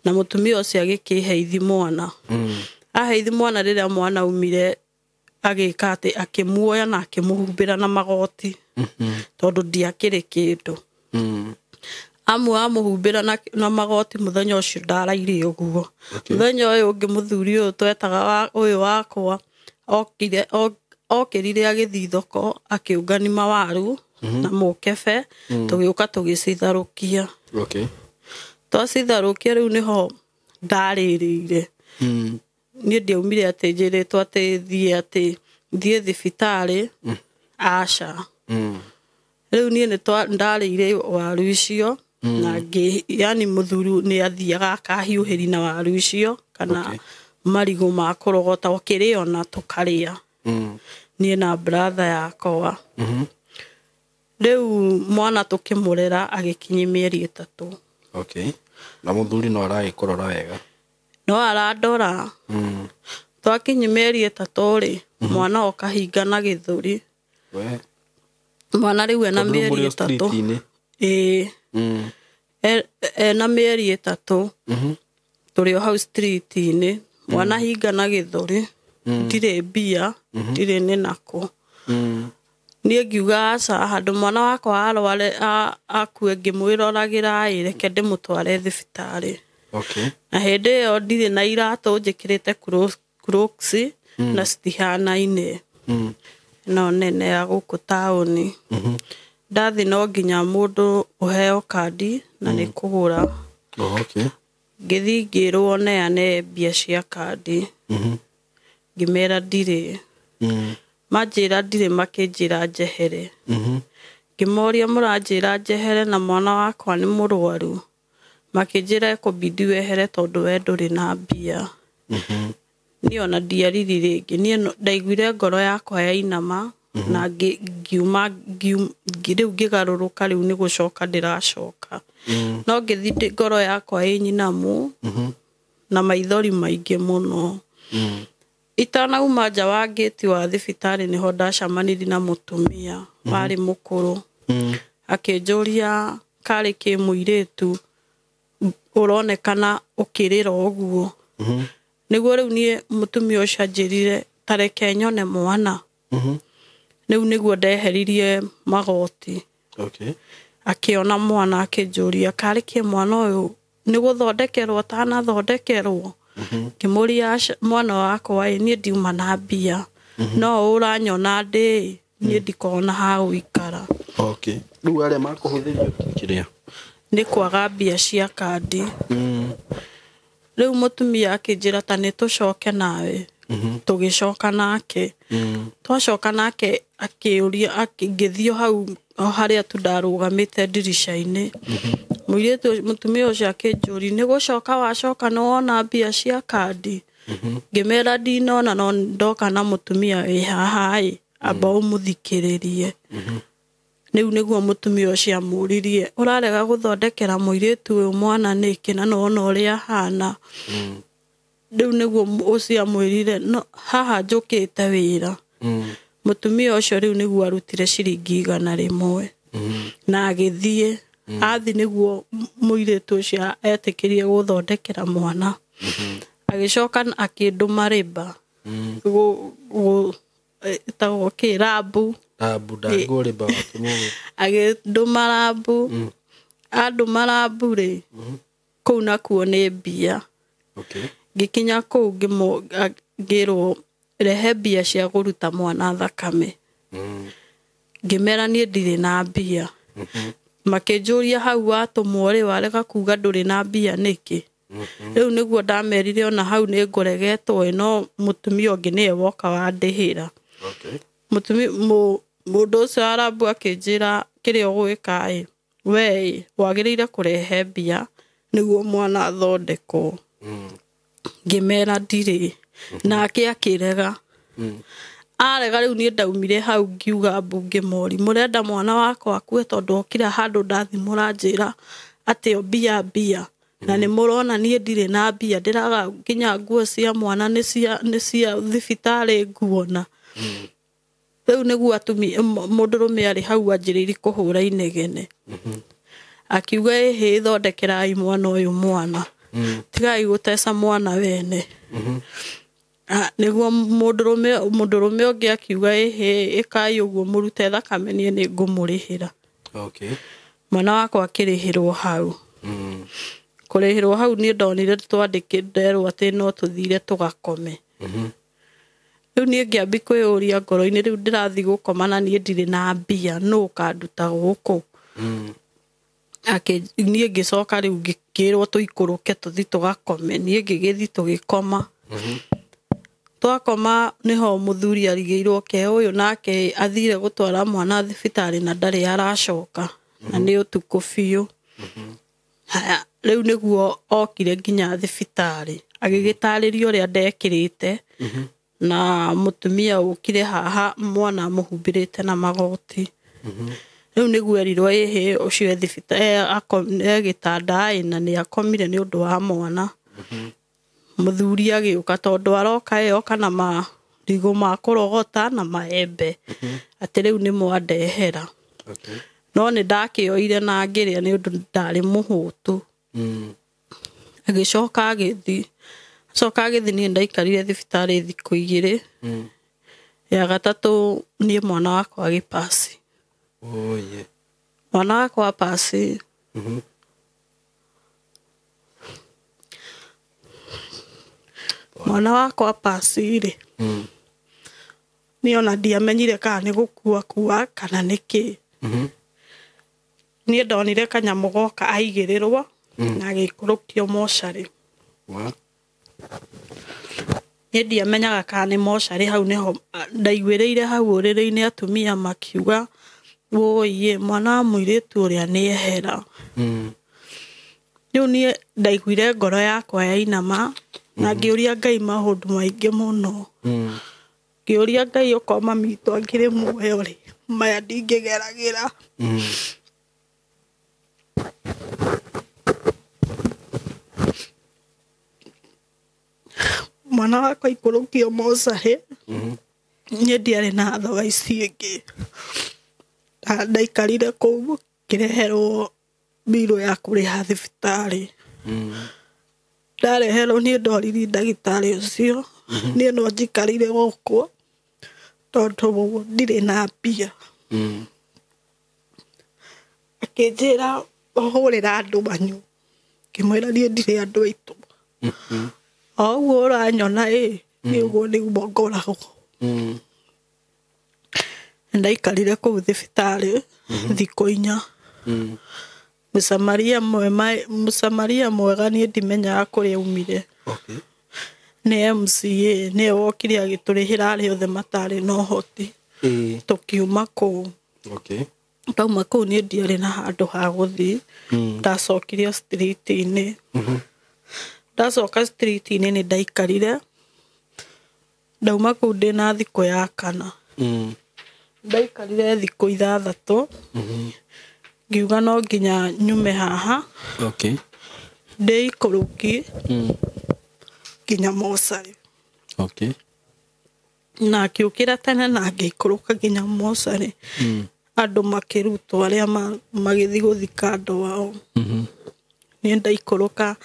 Na mũtumia ũcio agĩkĩheithi mwana. Aheithi mwana rĩrĩa mwana aumire agĩka atĩ akĩmuoya na akĩmũhumbĩra na magoti. Tondũ ndiakĩrĩ kĩndũ. Amwe amũhumbĩra na magoti mũthenya ũcio ndaraire ũguo. Okay. Mũthenya ũyũ ũngĩ mũthuri ũyũ twetaga ũyũ wakwa okĩrire agĩthiĩ thoko akĩũngania mawaru na mũkebe, tũgĩũka tũgĩcitharũkia. Okay. Twacitharũkia rĩu nĩho ndarĩrĩire. Niĩ ndiaumire atĩ njĩrĩtwo atĩ thiĩ atĩ Thiĩ thibitarĩ aca. Rĩu niĩ nĩ ndarĩire waru icio na ngĩ yani mũthuri nĩ athiaga akahiũhĩri na waru icio kana Okay. marigũ ma kũrogota ũkĩrĩo na tũkarĩa niĩ na brother yakwa. Rĩu mwana tũkĩmũrera agĩkinyia mĩeri 3. Okay. Na mũthuri no aragĩkũrora wega? No arandora. Twakinyia mĩeri 3 rĩ, mwana okahinga na gĩthũri. We. Mwana rĩu ena Tondũ rĩu mĩeri mũrĩ o 3. street-inĩ. Ĩĩ. Ena mĩeri 3. Tũrĩ o hau street-inĩ. Mwana hinga na gĩthũri. Ndirĩ mbia, ndirĩ nĩ nakũ. Niĩ ngiuga aca, handũ mwana wakwa arware akue ngĩmwĩroragĩra ĩ, reke ndĩmũtware thibitarĩ. Okay. Na hĩndĩ ĩyo ndirĩ na iratũ, njĩkĩrĩte Crocs na citihanaine. No nene ya gũkũ taũni. Ndathi no nginya mũndũ ũheo kandi na nĩ kũgũra. Oh, okay. Ngĩthiĩ ngĩrwo neane mbia cia kandi. Ngĩmera ndirĩ. Manjĩra ndirĩ, makĩnjĩra njehere. Ngĩmoria mũranjĩra njehere na mwana wakwa nĩ mũrwaru. Makĩnjĩra ekũbidi wehere tondũ we ndũrĩ na mbia. Niĩ ona ndiariri rĩngĩ. Niĩ ndaiguire ngoro yakwa yainama na ngiuma, rĩu ngĩgarũrũka, rĩu nĩ gũcoka ndĩracoka. No ngĩthiĩ ngoro yakwa ĩ nyinamu na maithori maingĩ mũno. Itanauma nja wa ngĩti wa thibitarĩ nĩho ndacemanirie na mũtumia warĩ mũkũrũ. Akĩnjũria karĩ kĩ mũirĩtu ũronekana ũkĩrĩra ũguo. Nĩguo rĩu niĩ mũtumia ũcio anjĩrire ta reke nyone mwana. Rĩu nĩguo ndeheririe magoti. Okay. Akĩona mwana akĩnjũria karĩ kĩ mwana ũyũ nĩ gũthondekerwo atanathondekerwo. Ngĩmũria mwana wakwa ĩ, niĩ ndiuma na mbia. No ũranyona ndĩ, niĩ ndikona ha gũikara. Okay. Rĩu arĩa makũhũthĩria kĩrĩa? Nĩ kwaga mbia cia kandi. Rĩu mũtumia akĩnjĩra ta nĩ tũcoke nawe. Tũgĩcoka nake. Twacoka nake akĩũria, ngĩthiĩ hau harĩa tu ndarũgamĩte ndirica-inĩ. Mũirĩtu mũtumia ũcio akĩnjũria nĩ gũcoka wacoka nĩ wona mbia cia kandi. Ngĩmera ndinona no ndoka na mũtumia wĩ haha ĩ, amba ũmũthikĩrĩrie. Rĩu nĩguo mũtumia ũcio amũririe ũrarega gũthondekera mũirĩtu ũyũ mwana nĩkĩ na nĩwona ũrĩa ahana. Rĩu nĩguo ũcio amwĩrire no haha njũkĩte wĩra. Mũtumia ũcio rĩu nĩguo arutire ciringi 100 na agĩthiĩ. Athi nĩguo mũirĩtu ũcio etĩkĩrie gũthondekera mwana. Agĩcoka akĩndũma rĩmba. Ĩtagwo kĩ, rambu. Rambu, ndangũ rĩmba watũmwo. Agĩndũma rambu. Andũma rambu rĩ, kũu nakuo nĩ mbia. Okay. Ngĩkinya kũu ngĩrwo rehe mbia cia kũruta mwana thakame. Ngĩmera niĩ ndirĩ na mbia. Makĩnjũria hau watũmwo rĩ, warega kuga ndũrĩ na mbia nĩkĩ? Rĩu nĩguo ndamerire ona hau nĩ ngũregetwo ĩ, no mũtumia ũngĩ nĩwe woka wandĩhĩra. Okay. Mũtumia, mũndũ ũcio wa rambu akĩnjĩra kĩrĩa ũgwĩka ĩ, we ĩ, wagĩrĩire kũrehe mbia nĩguo mwana athondekwo. Ngĩmera ndirĩ. Nake akĩrega. Arega rĩu niĩ ndaumire hau ngiuga mbu ngĩmori mũrenda mwana wakwa akue tondũ okire handũ ndathi mũranjĩra atĩ o mbia mbia. Na nĩ mũrona niĩ ndirĩ na mbia, ndĩraga nginya nguo cia mwana nĩ cia thibitarĩ nguona. Rĩu nĩguo atumia, mũndũrũme arĩ hau anjĩrĩirie kũhũra inegene. Akiuga ĩhĩ thondekerai mwana ũyũ mwana. Tigai gũteca mwana wene. Nĩguo mũndũrũme ũngĩ akiuga ĩhĩ ĩkai ũguo mũrute thakame niĩ nĩ ngũmũrĩhĩra. Okay. Mwana wakwa akĩrĩhĩrwo hau. Kũrĩhĩrwo hau niĩ ndonire twandĩkĩrwo atĩ no tũthire tũgakome. Rĩu niĩ ngĩambi kwĩyũria ngoro-inĩ rĩu ndĩrathiĩ gũkoma na niĩ ndirĩ na mbia, nũ ũkanduta gũkũ? Niĩ ngĩcoka rĩu ngĩkĩrwo tũikũrũke tũthiĩ tũgakome, niĩ ngĩgĩthiĩ tũgĩkoma. Twakoma nĩho mũthuri arigĩirwo ke ũyũ nake athire gũtwara mwana thibitarĩ na ndarĩ aracoka na nĩ ũtukũ biũ. Haya, rĩu nĩguo okire nginya thibitarĩ agĩgĩtarĩria ũrĩa ndekĩrĩte na mũtumia ũkire haha mwana amũhumbĩrĩte na magoti. Rĩu nĩguo erirwo ĩhĩ ũcio e thibitarĩ e gĩtanda ĩ na nĩ akomire nĩ ũndũ wa mwana. Mũthuri agĩũka tondũ aroka ĩ oka na marigũ ma kũrogota na maembe atĩ rĩu nĩmo andehera. No nĩ ndakĩoire na ngĩrĩa nĩ ũndũ ndarĩ mũhũtu. Agĩcoka agĩthiĩ. Acoka agĩthiĩ niĩ ndaikarire thibitarĩ thikũ 2. Ya gatatũ niĩ mwana wakwa agĩpasi. Mwana wakwa apasi. Mwana wakwa apasi rĩ, niĩ ona ndiamenyire kana nĩ gũkua kua kana nĩ kĩ. Niĩ ndonire kanyamũ goka aigĩrĩrwo na agĩikũrũkio mocarĩ. Niĩ ndiamenyaga kana nĩ mocarĩ hau nĩho ndaiguĩrĩire hau ũrĩrĩ-inĩ atumia makiuga wũiĩ mwana wa mũirĩtu ũrĩa nĩ ehera. Rĩu niĩ ndaiguire ngoro yakwa yainama na ngĩũria Ngai maũndũ maingĩ mũno. Ngĩũria Ngai okorwo mami witũ angĩrĩ muoyo rĩ, maya ndingĩgeragĩra. Mwana wakwa aikũrũkio mocarĩ, niĩ ndiarĩ na thawa ici ĩngĩ. Ndaikarire kũu ngĩreherwo mbirũ ya kũrĩha thibitarĩ. Ndareherwo niĩ ndoririe ndagĩtarĩ ũcio, niĩ no njikarire gũkũ tondũ ndirĩ na mbia. Akĩnjĩra ũhũrĩra andũ anyu. Ngĩmwĩra niĩ ndirĩ andũ aitũ. O ũguo ũranyona ĩ, niĩ ũguo nĩguo ngoragwo. Ndaikarire kũu thibitarĩ thikũ 4. Mũsamaria mwega niĩ ndimenyaga kũrĩa aumire. Nĩ MCA nĩwe wokire agĩtũrĩhĩra arĩa othe matarĩ na ũhoti. Tũkiuma kũu. Ndauma kũu niĩ ndiarĩ na handũ ha gũthiĩ. Ndacokire street-inĩ. Ndacoka street-inĩ nĩ ndaikarire. Ndauma kũu ndĩna thikũ ya 4. Ndaikarire thikũ 6. Ngiuga no nginya nyume haha. Ndĩikũrũki nginya mocarĩ. Na ngĩũkĩra tene na ngĩikũrũka nginya mocarĩ. Andũ makĩrutwo arĩa magĩthiĩ gũthika andũ ao. Niĩ ndaikũrũka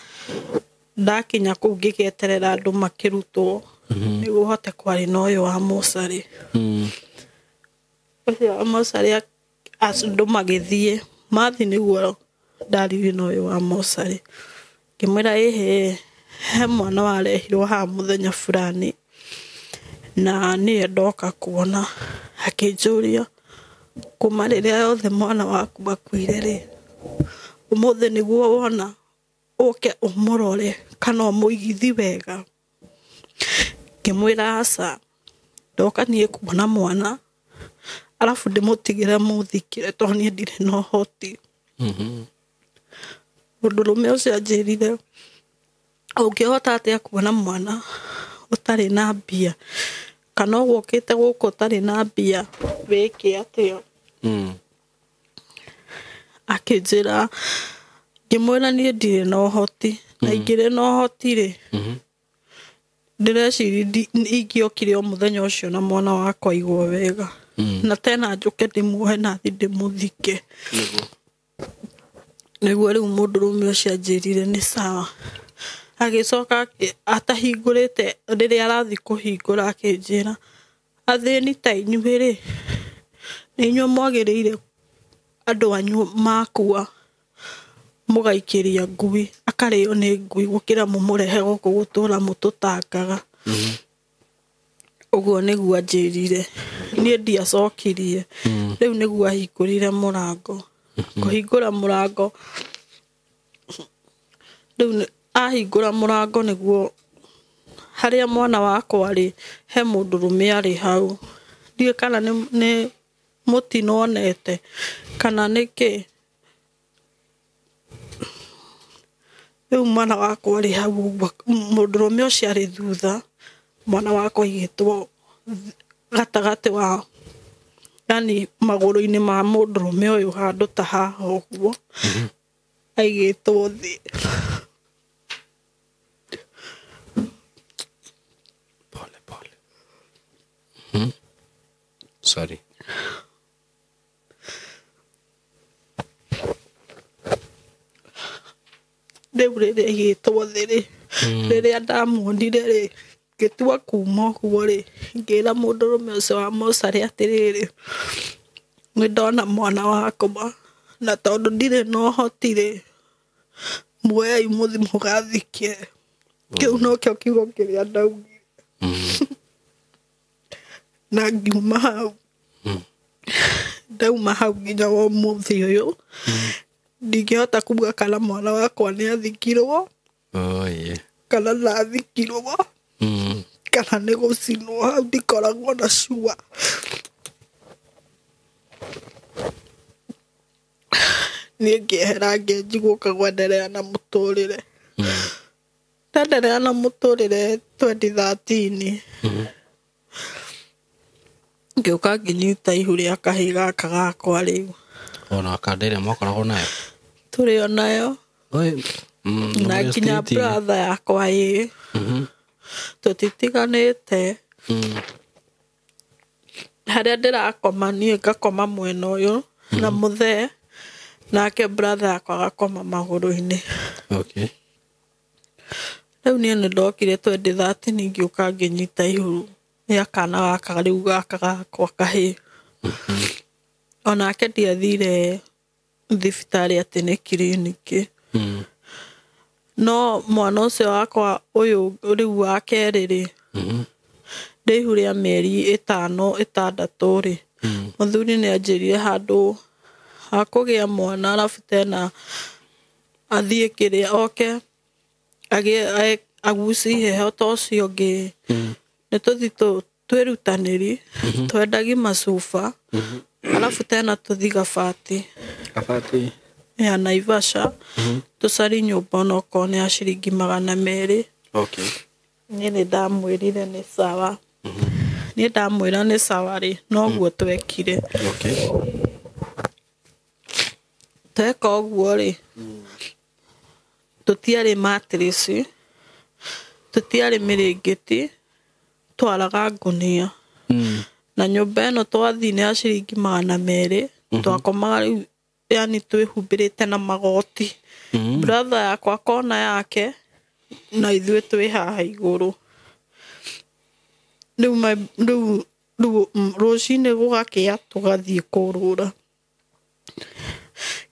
ndakinya kũu ngĩgĩeterera andũ makĩrutwo nĩguo hote kwaria na ũyũ wa mocarĩ. Ũcio wa mocarĩ andũ magĩthiĩ mathiĩ nĩguo ndaririe na ũyũ wa mocarĩ. Ngĩmwĩra ĩhĩ he mwana warehirwo haha mũthenya fulani na niĩ ndoka kuona. Akĩnjũria kuma rĩrĩa yothe mwana waku akuire rĩ, ũmũthĩ nĩguo wona ũke ũmũrore kana ũmũigithi wega. Ngĩmwĩra aca, ndoka niĩ kuona mwana arabu ndĩmũtigĩre mũthikĩre tondũ niĩ ndirĩ na ũhoti. Mũndũrũme ũcio anjĩrire ũngĩhota atĩa kuona mwana ũtarĩ na mbia kana ũgũkĩte gũkũ ũtarĩ na mbia wĩke atĩa. Akĩnjĩra ngĩmwĩra niĩ ndirĩ na ũhoti na ingĩrĩ na ũhoti rĩ, ndĩreciria ingĩokire o mũthenya ũcio na mwana wakwa aigwo wega. Na tena njũke ndĩmuohe na thiĩ ndĩmũthike. Nĩguo rĩu mũndũrũme ũcio anjĩrire nĩ sawa. Agĩcoka atahingũrĩte rĩrĩa arathiĩ kũhingũra akĩnjĩra athĩni ta inyuĩ rĩ, nĩ inyuĩ mwagĩrĩire andũ anyu makua mũgaikĩria ngui akarĩo nĩ ngui gũkĩra mũmũrehe gũkũ gũtũra mũtũtangaga. Ũguo nĩguo anjĩrire. Niĩ ndiacokirie. Rĩu nĩguo ahingũrire mũrango. Kũhingũra mũrango rĩu ahingũra mũrango nĩguo Harĩa mwana wakwa rĩ, he mũndũrũme arĩ hau. Ndiũĩ kana nĩ mũtino onete kana nĩkĩ. Rĩu mwana wakwa arĩ hau ũguo, mũndũrũme ũcio arĩ thutha, mwana wakwa aigĩtwo gatagatĩ wa yani magũrũ-inĩ ma mũndũrũme ũyũ handũ ta haha ũguo, aigĩtwo thĩ. Pole pole. Sorry. Rĩu rĩrĩa aigĩtwo thĩ rĩ, rĩrĩa ndamuonire rĩ, ngĩtua kuma ũguo rĩ, ngĩra mũndũrũme ũcio wa mocarĩ atĩrĩrĩ, nĩ ndona mwana wakwa na tondũ ndirĩ na ũhoti rĩ, muoyei mũthiĩ mũgathike. Kĩu nokĩo kiugo kĩrĩa ndaugire. Na ngiuma hau. Ndauma hau nginya wa ũmũthĩ ũyũ, ndingĩhota kuga kana mwana wakwa nĩ athikirwo Oh yeah. kana ndathikirwo kana nĩ gũcinwo, hau ndikoragwo na sure. Niĩ ngĩehera ngĩanjia gũka kwenderea na mũtũrĩre. Ndenderea na mũtũrĩre 2013 ngĩũka ngĩnyita ihu rĩa kahĩĩ gaka gakwa rĩu. Ona kanda ĩrĩa mwakoragwo nayo? Tũrĩ o nayo. Na nginya brother yakwa ĩĩ. Tũtitiganĩte. Harĩa ndĩrakoma niĩ ngakoma mwena ũyũ na mũthee, nake brother yakwa agakoma magũrũ-inĩ. Okay. Rĩu niĩ nĩ ndokire 2013 ngĩũka ngĩnyita ihu rĩa kana gaka rĩu gaka gakwa kahĩĩ. Onake ndiathire thibitarĩ atĩ nĩ kiriniki. No mwana ũcio wakwa ũyũ rĩu wa kerĩ rĩ, ndĩ ihu rĩa mĩeri 5 6 rĩ, mũthuri nĩ anjĩrire handũ ha kũgĩa mwana arabu tena athiĩ kĩrĩa oke agĩe agucie heho ta ũcio ũngĩ, nĩ tũthiĩ twĩrutanĩri twendagi macuba arabu tena tũthiĩ Gabati. Gabati ya Naivasha, tũcarie nyũmba onokorwo nĩ ya ciringi 200. Okay. Niĩ nĩ ndamwĩrire nĩ sawa. Niĩ ndamwĩra nĩ sawa rĩ, noguo twekire. Okay. Tweka ũguo rĩ, tũtiarĩ mattress, tũtiarĩ mĩrĩngĩti, twaraga ngũnia. Na nyũmba ĩno twathiĩ nĩ ya ciringi 200, twakomaga rĩu yani twĩhumbĩrĩte na magoti. Brother yakwa kona yake na ithuĩ twĩ haha igũrũ. Rĩu rũcinĩ gũgakĩa tũgathiĩ kũrũra.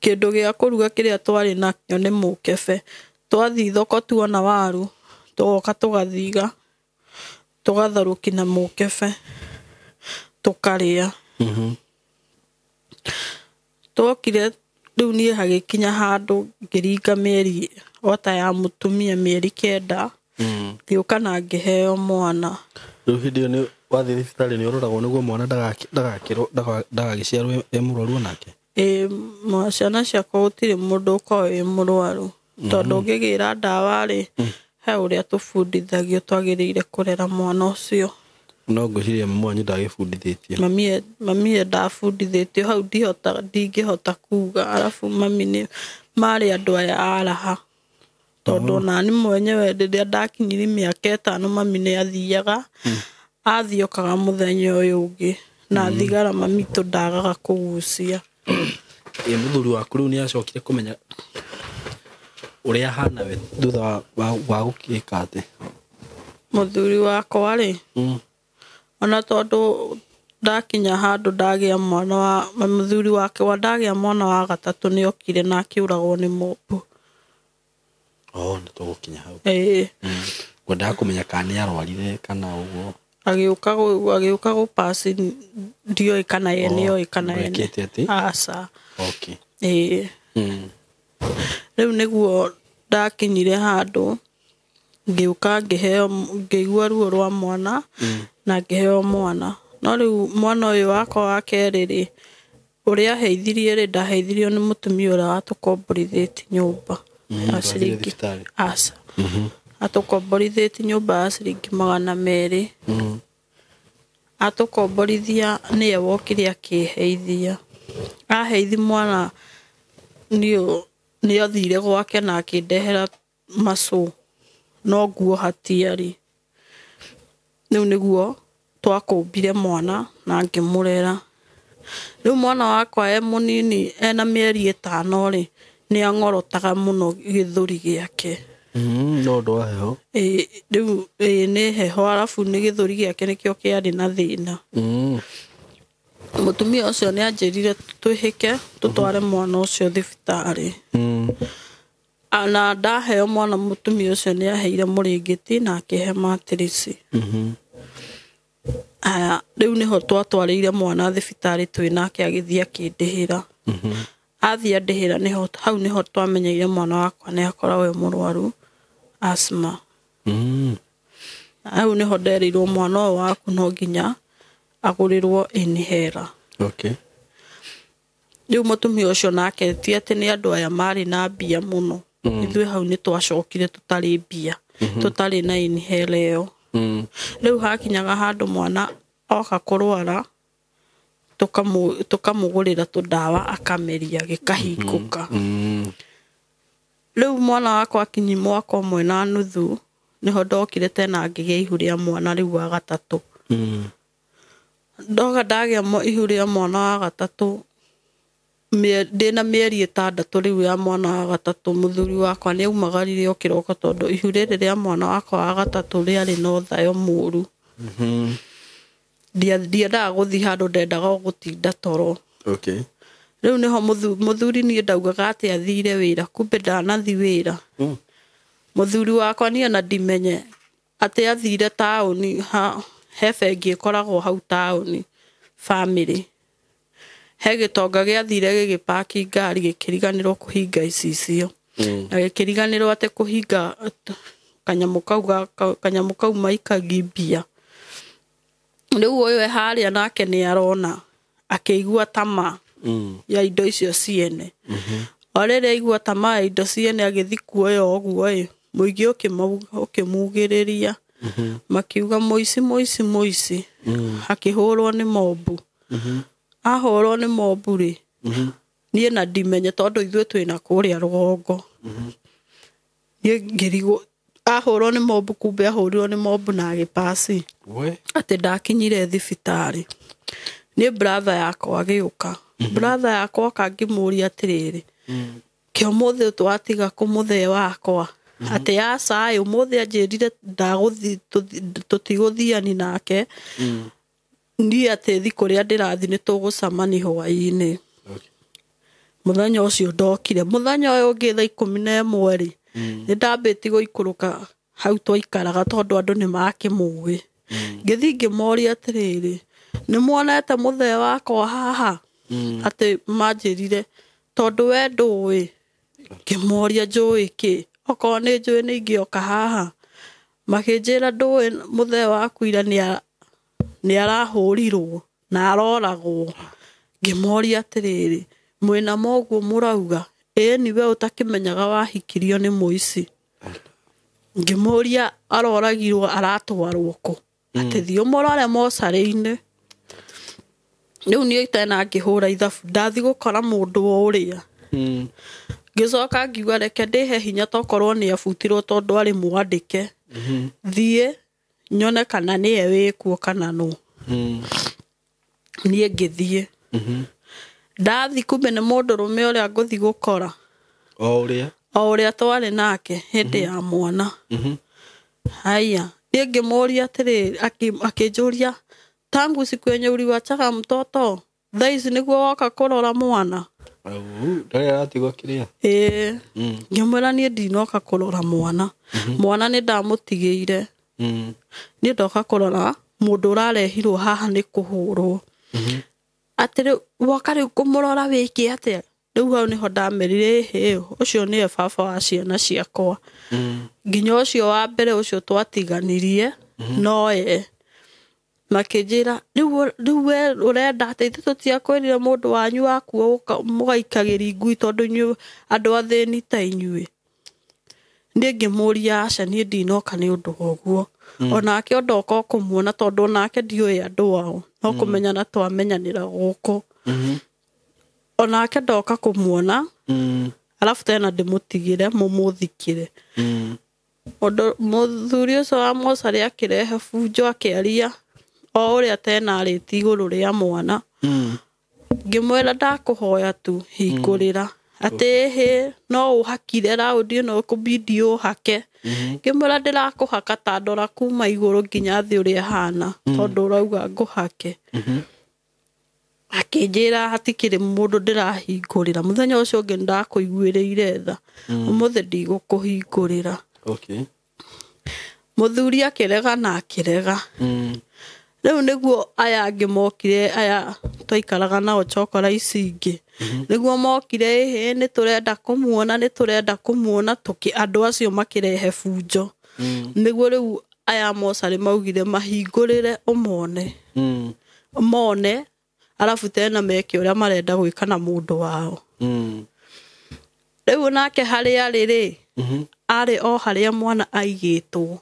Kĩndũ gĩa kũruga kĩrĩa twarĩ nakĩo nĩ mũkebe. Twathiĩ thoko tuona waru, tũgoka tũgathiga, tũgatherũkia na mũkebe, tũkarĩa. Twokire rĩu niĩ hagĩkinya handũ ngĩringa mĩeri ota ya mũtumia mĩeri 9, ngĩũka na ngĩheo mwana. Rĩu hĩndĩ ĩyo nĩ wathiĩ thibitarĩ nĩ ũroragwo nĩguo mwana ndagagĩciarwo e mũrwaru onake? Ĩĩ, ciana ciakwa gũtirĩ mũndũ ũkoragwo wĩ mũrwaru, tondũ ũngĩgĩra ndawa rĩ, he ũrĩa tũbundithagio twagĩrĩire kũrera mwana ũcio. No ngwĩciria mami wanyu ndagĩbundithĩtio. Mami ndabundithĩtio hau ndingĩhota kuga. Arabu mami nĩ marĩ andũ aya a raha, tondũ nani mwenyewe rĩrĩa ndakinyirie mĩaka 5 mami nĩ athiaga, athiokaga mũthenya ũyũ ũngĩ, na thigara mami tũ ndagaga kũgucia. Ĩ mũthuri waku rĩu nĩ acokire kũmenya ũrĩa ahana we thutha wa gũkĩka atĩ? Mũthuri wakwa rĩ, ona tondũ ndakinya handũ ndagĩa mwana wa mũthuri wake wa ndagĩa mwana wa gatatũ nĩ okire na akĩũragwo nĩ mũmbu. Oh, nĩ tũgũkinya hau. Ĩĩ. Ngwendaga kũmenya kana nĩ arwarire kana ũguo. Agĩũka gũpasi, ndioĩ kana ye nĩoĩ kana ye. Ndwekĩte atĩ? Aca. Okay. Ĩĩ. Rĩu nĩguo ndakinyire handũ Ngĩũka ngĩheo, ngĩigua ruo rwa mwana na ngĩheo mwana. No rĩu mwana ũyũ wakwa wa kerĩ rĩ, ũrĩa aheithirie rĩ, ndaheithirio nĩ mũtumia ũrĩa watũkomborithĩtie nyũmba ya ciringi, aca, atũkomborithĩtie nyũmba ya ciringi 200. Atũkomborithia nĩye wokire akĩheithia. Aheithi mwana nĩ athire gwake na akĩndehera macũ, no nguo hatiarĩ. Rĩu nĩguo twakũmbire mwana na ngĩmũrera. Rĩu mwana wakwa e mũnini ena mĩeri 5 rĩ, nĩ ang'orotaga mũno gĩthũri gĩake. No ũndũ wa heho. Rĩu nĩ heho, arabu nĩ gĩthũri gĩake nĩkĩo kĩarĩ na thĩna. Mũtumia ũcio nĩ anjĩrire twĩhĩke tũtware mwana ũcio thibitarĩ. Na ndaheo mwana, mũtumia ũcio nĩ aheire mũrĩngĩti na akĩhe matirisi. Aya, rĩu nĩho twatwarĩire mwana thibitarĩ twĩ nake agĩthiĩ akĩndĩhĩra. Athiĩ andĩhĩra, nĩho hau nĩho twamenyeire mwana wakwa nĩ akoragwo e mũrwaru asthma. Hau nĩho nderirwo mwana ũyũ waku no nginya agũrĩrwo inhaler. Okay. Rĩu mũtumia ũcio nake ti atĩ nĩ andũ aya marĩ na mbia mũno. Ithuĩ hau nĩ twacokire tũtarĩ mbia, tũtarĩ na inhaler ĩyo. Rĩu hakinyaga handũ mwana oka kũrwara, tũkamũgũrĩra tũdawa akameria gĩkahingũka. Rĩu mwana wakwa akinyi mwaka 1.5 nĩho ndokire tena ngĩgĩa ihu rĩa mwana rĩu wa gatatũ. Ndoka ndagĩa ihu rĩa mwana wa gatatũ, ndĩna mĩeri 6 rĩu ya mwana wa gatatũ, mũthuri wakwa nĩ aumagarire o kĩroko tondũ ihu rĩrĩ rĩa mwana wakwa wa gatatũ rĩarĩ na ũthayo mũru. Ndiendaga gũthiĩ handũ, ndendaga o gũtinda toro. Okay. Rĩu nĩho mũthuri niĩ ndaugaga atĩ athire wĩra, kumbe ndanathi wĩra. Mũthuri wakwa niĩ ona ndimenye atĩ athire taũni, he bengi ĩkoragwo hau taũni, family. He gĩtonga gĩathire gĩgĩpaki ngari gĩkĩriganĩrwo kũhinga icicio. Na gĩkĩriganĩrwo atĩ kũhinga kanyamũ kau maikagia mbia. Rĩu ũyũ e harĩa nake nĩ arona akĩigua tamaa ya indo icio ciene. O rĩrĩa aigua tamaa ya indo ciene agĩthiĩ kuoya ũguo ĩ, mũingĩ ũkĩmugĩrĩria. Makiuga mũici, mũici, mũici. Akĩhũrwo nĩ mobu. Ahũrwo nĩ mobu rĩ, niĩ na ndimenye tondũ ithuĩ twĩna kũrĩa rũgongo. Niĩ ngĩrigwo ahũrwo nĩ mobu, kumbe ahũrirwo nĩ mobu na agĩpasi. Atĩ ndakinyire thibitarĩ. Niĩ brother yakwa agĩũka. Brother yakwa oka ngĩmũria atĩrĩrĩ, kĩ ũmũthĩ twatiga kũmũthee wakwa? Atĩ aca ĩ, ũmũthĩ anjĩrire tũtigũthiani nake. Niĩ atĩ thi kũrĩa ndĩrathiĩ nĩ tũgũcemania hwaĩ-inĩ. Mũthenya ũcio ndokire. Mũthenya ũyũ ũngĩ thaa 11 rĩ, nĩ ndambĩtie gũikũrũka hau twaikaraga tondũ andũ nĩ makĩmũĩ. Ngĩthiĩ ngĩmoria atĩrĩrĩ, nĩ muonete mũthee wakwa haha? Atĩ manjĩrire tondũ we ndũĩ. Ngĩmoria njũĩ kĩ? Okorwo nĩ njũĩ nĩ ingĩoka haha. Makĩnjĩra ndũĩ mũthee waku ira nĩ arahũrirwo na aroragwo. Ngĩmoria atĩrĩrĩ, mwĩna moguo mũrauga? Ĩni we ũtakĩmenyaga wahikirio nĩ mũici. Ngĩmũria aroragirwo aratwarwo kũ? Atĩ thiĩ ũmũrore mocarĩ-inĩ. Rĩu niĩ tena ngĩhũra ithabu, ndathiĩ gũkora mũndũ o ũrĩa. Ngĩcoka ngiuga reke ndĩhe hinya tokorwo nĩ abutirwo tondũ arĩ mwandĩke. Thiĩ nyone kana nĩye wĩkuo kana nũ. Niĩ ngĩthiĩ. Ndathi kumbe nĩ mũndũrũme ũrĩa ngũthiĩ gũkora. O ũrĩa? O ũrĩa twarĩ nake hĩndĩ ya mwana. Haya, niĩ ngĩmũria atĩrĩrĩ, akĩnjũria tangu siku yenye uliwachaga mtoto, thaa ici nĩguo woka kũrora mwana? Ndarĩ aratigwo kĩrĩa? Ĩĩ. Ngĩmwĩra niĩ ndinoka kũrora mwana. Mwana nĩ ndamũtigĩire. Niĩ ndoka kũrora mũndũ ũrarehirwo haha nĩ kũhũrwo. Atĩrĩ woka rĩu kũmũrora wĩke atĩa? Rĩu hau nĩho ndamerire ĩhĩ ũcio nĩwe baba wa ciana ciakwa. Nginya ũcio wa mbere ũcio twatiganirie noye. Makĩnjĩra rĩu we ũrenda atĩ ithuĩ tũtiakwĩrire mũndũ wanyu wakua mũgaikagĩria ngui tondũ inyuĩ andũ athĩni ta inyuĩ. Niĩ ngĩmũria aca niĩ ndinoka nĩ ũndũ wa ũguo. Onake ndoka kũmuona tondũ onake ndiũĩ andũ ao no kũmenyana twamenyanĩra gũkũ. Onake ndoka kũmuona alafu tena ndĩmũtigĩre mũmũthikĩre. Mũthuri ũcio wa mocarĩ akĩrehe bunjo akĩaria o ũrĩa tena arĩtie igũrũ rĩa mwana. Ngĩmwĩra ndakũhoya tu hingũrĩra atĩ ĩhĩ no ũhakire raũndi ĩno ũkũbidi ũhake. Ngĩmwĩra ndĩrakũhaka ta ndora kuma igũrũ nginya thĩ ũrĩa hana tondũ ũrauga ngũhake. Akĩnjĩra hatikĩrĩ mũndũ ndĩrahingũrĩra. Mũthenya ũcio ũngĩ nĩndakũiguĩrĩire tha. Ũmũthĩ ndigũkũhingũrĩra. Okay. Mũthuri akĩrega na akĩrega. Rĩu nĩguo aya angĩ mokire aya twaikaraga nao chokora ici ingĩ. Nĩguo mokire ĩhĩ nĩtũrenda kũmuona nĩtũrenda kũmuona andũ acio makĩrehe bunjo. Nĩguo rĩu aya mocarĩ maugire mahingũrĩre ũmone. Mone alafu tena meke ũrĩa marenda gwĩka na mũndũ wao. Rĩu nake harĩa arĩ rĩ arĩ o harĩa mwana aigĩtwo.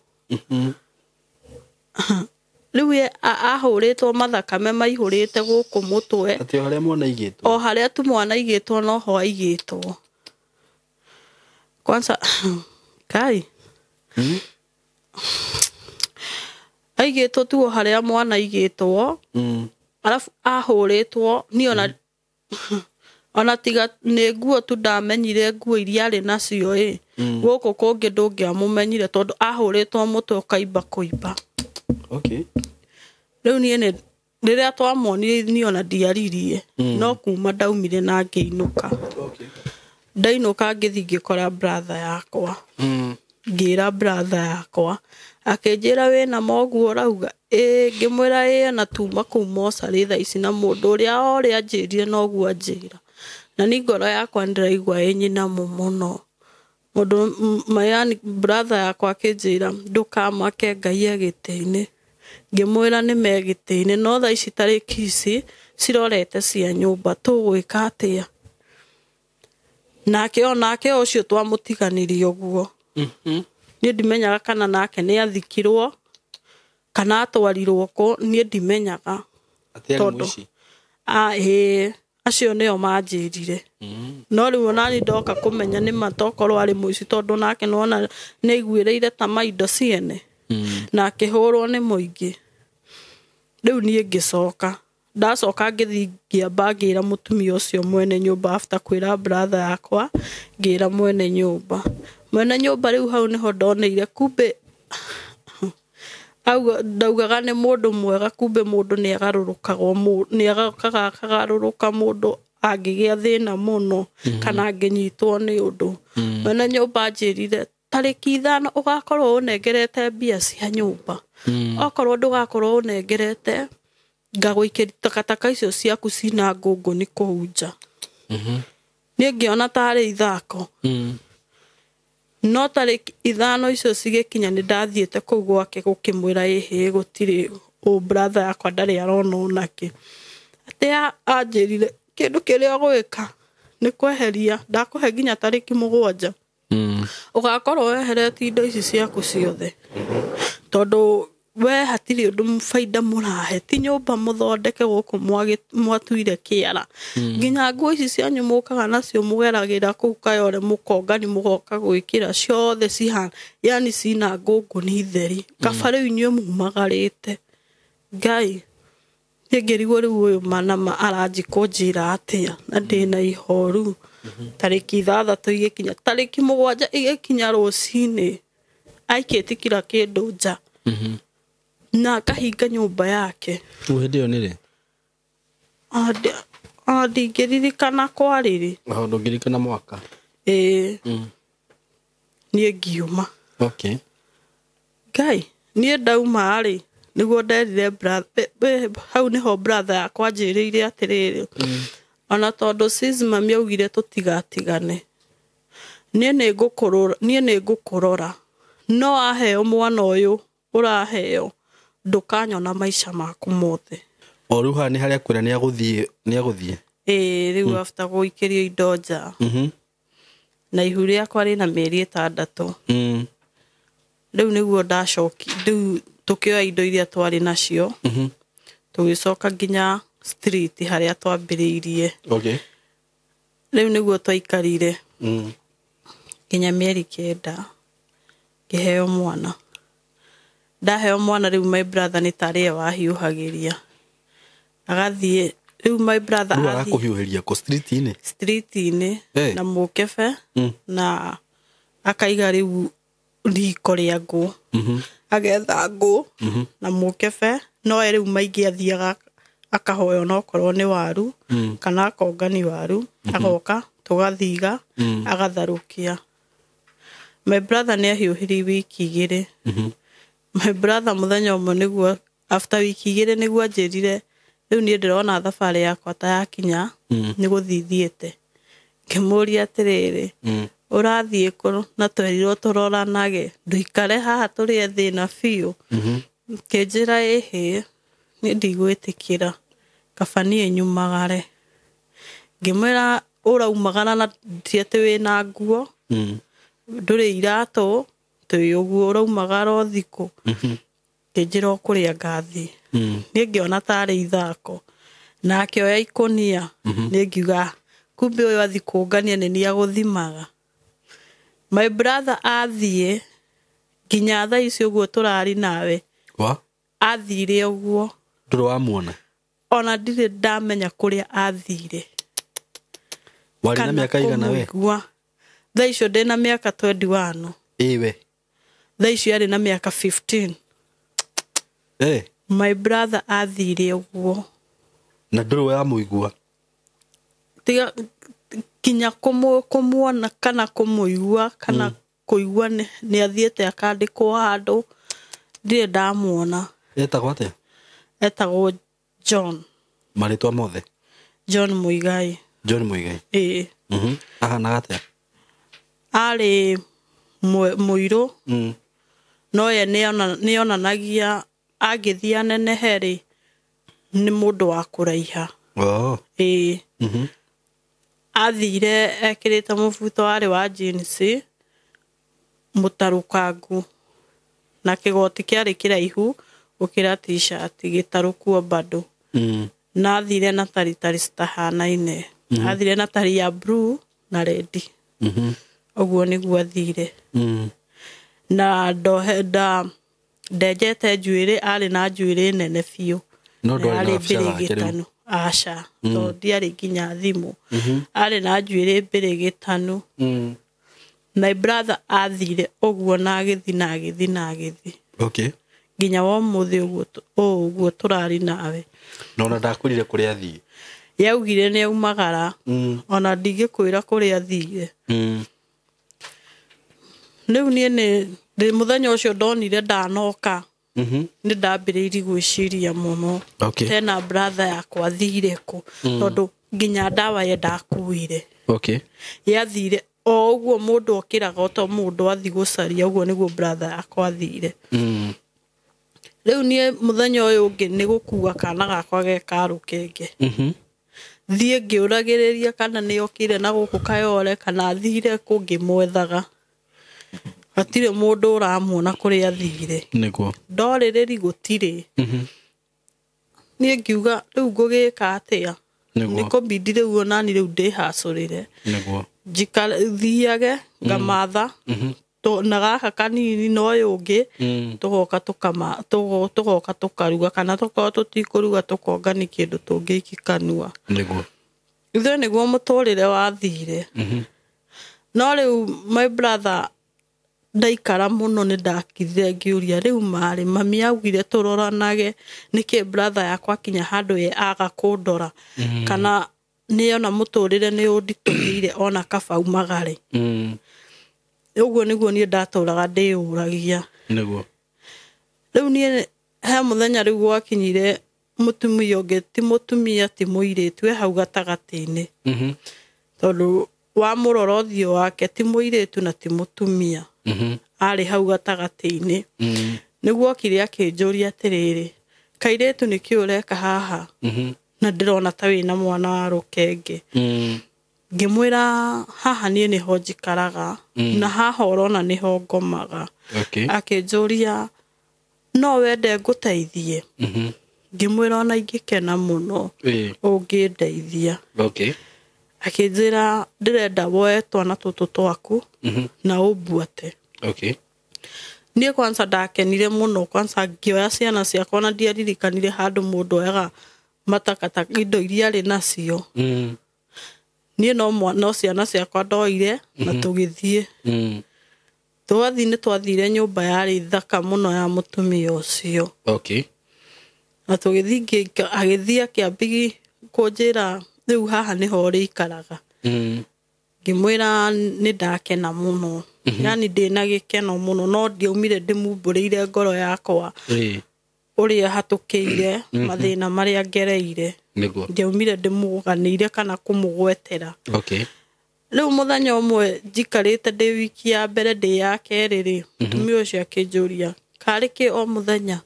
Rĩu ahũrĩtwo mathakame maihũrĩte gũkũ mũtwe. Atĩ o harĩa mwana aigĩtwo. O harĩa tu mwana aigĩtwo noho aigĩtwo. Kwanza kai aigĩtwo tu o harĩa mwana aigĩtwo. Alafu ahũrĩtwo niĩ ona ona tiga nĩ nguo tu ndamenyire nguo iria arĩ nacio ĩ gũkũ kũngĩ ndũngĩamũmenyire tondũ ahũrĩtwo mũtwe ũkaimba kũimba. Okay. Rĩu niĩ nĩ rĩrĩa twamuonire niĩ ona ndiaririe no kuma ndaumire na ngĩinũka. Okay. Ndainũka ngĩthiĩ ngĩkora brother yakwa. Ngĩra brother yakwa akĩnjĩra wĩna moguo ũrauga ĩĩ ngĩmwĩra ĩĩ na tuma kũu mocarĩ thaa ici na mũndũ ũrĩa o ũrĩa anjĩrire noguo anjĩra. Na ni ngoro yakwa ndĩraigua ĩ nyinamu mũno. Mũndũ yani brother yakwa akĩnjĩra ndũkamake Ngai e gĩtĩ-inĩ. Ngĩmwĩra nĩ me gĩtĩ-inĩ no thaa ici tarĩki ici cirorete cia nyũmba tũgwĩka atĩa. Nake onake ũcio twamũtiganirie ũguo. Niĩ ndimenyaga kana nake nĩ athikirwo kana atwarirwo kũ niĩ ndimenyaga. Atĩ arĩ mũici? Ĩĩ acio nĩo manjĩrire. No rĩu onani ndoka kũmenya nĩ ma tokorwo arĩ mũici tondũ nake nĩwona nĩ aiguĩrĩire ta maindo ciene. Na akĩhũrwo nĩ mũingĩ. Rĩu niĩ ngĩcoka. Ndacoka ngĩthiĩ ngĩamba ngĩra mũtumia ũcio mwene nyũmba after kwĩra brother yakwa ngĩra mwene nyũmba. Mwene nyũmba rĩu hau nĩho ndoneire kumbe ndaugaga nĩ mũndũ mwega kumbe mũndũ nĩ agarũrũkagwo nĩ agokaga akagarũrũka mũndũ angĩgĩa thĩna mũno kana angĩnyitwo nĩ ũndũ. Mwene nyũmba anjĩrire tarĩki 5 ũgakorwo ũnengerete mbia cia nyũmba. Okorwo ndũgakorwo ũnengerete ngagũikĩria takataka icio ciaku cina ngũngũni kũu nja. Niĩ ngĩona tarĩ ithako. No tarĩki 5 icio cigĩkinya nĩ ndathiĩte kũu gwake gũkĩmwĩra ĩhĩ gũtirĩ ũ brother yakwa ndarĩ arona onake. Atĩ anjĩrire kĩndũ kĩrĩa ũgwĩka nĩ kweheria ndakũhe nginya tarĩki 7. Ũgakorwo weheretie indo ici ciaku ciothe. Tondũ we hatirĩ ũndũ baida mũrahe ti nyũmba mũthondeke gũkũ mwatuire kĩara. Nginya nguo ici cianyu mũkaga nacio mũgeragĩra kũu Kayore mũkongani mũgoka gwĩkĩra ciothe cihana yani cina ngũngũni theri. Kaba rĩu inyuĩ mumagarĩte. Ngai niĩ ngĩrigwo rĩu ũyũ manama aranji kũnjĩra atĩa na ndĩna ihoru. Tarĩki 6 igĩkinya tarĩki 7 igĩkinya rũcinĩ aikĩtie kila kĩndũ nja. Na akahinga nyũmba yake. Rĩu hĩndĩ ĩyo nĩ rĩ? Ndingĩririkana kwarĩ rĩ. Ndũngĩririkana mwaka? Ĩĩ. Niĩ ngiuma. Okay. Ngai niĩ ndauma rĩ nĩguo nderire brother hau nĩho brother yakwa anjĩrĩire atĩrĩrĩ. Ona tondũ sis mami augire tũtigatigane, niĩ nĩ ngũkũrora, no aheo mwana ũyũ ũraheo ndũkanyona maica maku mothe. O rĩu haha nĩ harĩa kwĩra nĩ agũthiĩ. Ĩĩ rĩu after gũikĩrio indo nja. Na ihu rĩakwa rĩna mĩeri 6. Rĩu nĩguo ndacoki, rĩu tũkĩoya indo iria twarĩ nacio. Tũgĩcoka nginya street harĩa twambĩrĩirie. Okay. Rĩu nĩguo twaikarire. Nginya mĩeri 9 ngĩheo mwana. Ndaheo mwana rĩu my brother nĩ tarĩ ye wahiũhagĩria. Agathiĩ rĩu my brother athiĩ arakũhiũhĩria kũ street-inĩ? Street-inĩ na mũkebe na akaiga rĩu riko rĩa ngũ. Agetha ngũ na mũkebe, no ye rĩu maingĩ athiaga akahoya onokorwo nĩ waru kana akongani waru, agoka tũgathiga agatharũkia. My brother nĩ ahiũhirie wiki 2. My brother mũthenya ũmwe nĩguo after wiki 2 nĩguo anjĩrire rĩu niĩ ndĩrona thabarĩ yakwa ta yakinya nĩ gũthiĩ thiĩte. Ngĩmũria atĩrĩrĩ, ũrathiĩ kũ na twerirwo tũroranage, ndũikare haha tũrĩe thĩna biũ. Kĩnjĩra ĩhĩ, niĩ ndigwĩtĩkĩra, kaba niĩ nyumagare. Ngĩmwĩra ũraumagara na ti atĩ wĩna nguo, ndũrĩ iratũ, twĩ ũguo ũraumagara o thikũ. Kĩnjĩra o kũrĩa ngathiĩ. Niĩ ngĩona tarĩ ithako. Na akĩoya ikũnia, niĩ ngiuga kumbe ũyũ athiĩ kũngania nĩ niĩ agũthimaga. My brother athiĩ nginya thaa ici ũguo tũrarĩ nawe. Athire ũguo. Ndũrĩ wamuona? Ona ndirĩ ndamenya kũrĩa athire. Warĩ na mĩaka igana we? Thaa icio ndĩna mĩaka 21. Ĩwe. Thaa icio arĩ na mĩaka 15. My brother athire ũguo. Na ndũrĩ wamũigua? Tiga kinya kũmuona kana kũmũigua kana kũigua nĩ athiĩte akandĩkwo handũ, ndirĩ ndamuona. Etagwo atĩa? Etagwo John. Marĩtwa mothe? John Muigai. John Muigai. Ĩĩ. Ahanaga atĩa? Arĩ mũirũ. No ye nĩ onanagia angĩthiĩ anenehe rĩ, nĩ mũndũ wa kũraiha. Ĩĩ. Athire ekĩrĩte mũbuto warĩ wa jeans mũtarũkangu na kĩgoti kĩarĩ kĩraihu gũkĩra t-shirt gĩtarũku bado. Na athire na taritari citahanaine. Athire na tari ya blue na red. Ũguo nĩguo athire. Na ndenjete njuĩrĩ, arĩ na njuĩrĩ nene biũ. No ndwarĩ na gabica gake rĩu? Aca, tondũ ndiarĩ nginya thimũ. Arĩ na njuĩrĩ mbĩrĩgĩtanu. My brother athire ũguo na agĩthiĩ na agĩthiĩ na agĩthiĩ. Okay. Nginya wa ũmũthĩ ũguo tũrarĩ nawe. Na ona ndakwĩrire kũrĩa athiĩ? Yaugire nĩ aumagara. Ona ndingĩkwĩra kũrĩa athire. Rĩu niĩ nĩ mũthenya ũcio ndonire ndanoka. Nĩ ndambĩrĩirie gwĩciria mũno. Okay. Tena brother yakwa athire kũ, tondũ nginya ndawa ye ndakuire. Okay. Yathire o ũguo mũndũ okĩraga o ta mũndũ athiĩ gũcaria, ũguo nĩguo brother yakwa athire. Rĩu niĩ mũthenya ũyũ ũngĩ nĩ gũkua kana gakwa ge karũkenge. Thiĩ ngĩũragĩrĩria kana nĩ okire na gũkũ Kayole kana athire kũ ngĩmwethaga. Hatirĩ mũndũ ũramuona kũrĩa athire. Nĩguo. Ndorĩrĩri gũtirĩ. Niĩ ngiuga rĩu ngũgĩka atĩa? Nĩguo. Nĩ kũbidi rĩu onani rĩu ndĩhacũrĩre. Nĩguo. Thiage ngamatha na gaka kanini na ũyũ ũngĩ, tũgoka tũgoka tũkaruga kana tũkorwo tũtikũruga tũkongani kĩndũ tũngĩikia kanua. Nĩguo. Ithuĩ nĩguo mũtũrĩre wathire. No rĩu my brother ndaikara mũno nĩ ndakirire ngĩũria rĩu marĩ mami augire tũroranage nĩkĩ brother yakwa akinya handũ ye aga kũndora kana nĩ ona mũtũrĩre nĩ ũnditũhĩire ona kaba umagare. Ũguo nĩguo niĩ ndatũraga ndĩyũragia. Nĩguo. Rĩu niĩ he mũthenya rĩu gwakinyire mũtumia ũngĩ ti mũtumia ti mũirĩtu e hau gatagatĩ-inĩ. Mhm. Tondũ wamũrora ũthiũ wake ti mũirĩtu na ti mũtumia. Mhm. Arĩ hau gatagatĩ-inĩ. Mm. Nĩguo okire akĩnjũria atĩrĩrĩ, kairĩtu nĩkĩ ũreka haha? Mhm. Na ndĩrona ta wĩna mwana wa rũkenge. Mm. Ngĩmwĩra haha niĩ nĩho njikaraga na haha ũrona nĩho ngomaga. Okay. Akĩnjũria no wende ngũteithie? Mhm. Ngĩmwĩra ona ingĩkena mũno Ĩĩ. ũngĩndeithia. Okay. Akĩnjĩra ndĩrenda woe twana tũtũ twaku Mhm. na ũmbuate. Okay. Niĩ kwanza ndakenire mũno, kwanza ngĩoya ciana ciakwa na ndiaririkanire handũ mũndũ oyaga matakataka indo iria arĩ nacio. Mm. Niĩ no ciana ciakwa ndoire na tũgĩthiĩ. Mm. Twathiĩ nĩ twathire nyũmba yarĩ thaka mũno ya mũtumia ũcio. Okay. Na tũgĩthiĩ agĩthiĩ akĩambigi kũnjĩra rĩu haha nĩho ũrĩikaraga. Mm. Ngĩmwĩra nĩ ndakena mũno. Yani ndĩna gĩkeno mũno no ndiaumire ndĩmumbũrĩire ngoro yakwa Ĩĩ. ũrĩa hatũkĩire mathĩna marĩa ngereire. Nĩguo. Ndiaumire ndĩmũganĩire kana kũmũgwetera. Okay. Rĩu mũthenya ũmwe njikarĩte ndĩ wiki ya mbere ndĩ ya kerĩ rĩ, mũtumia ũcio akĩnjũria karĩ kĩ o mũthenya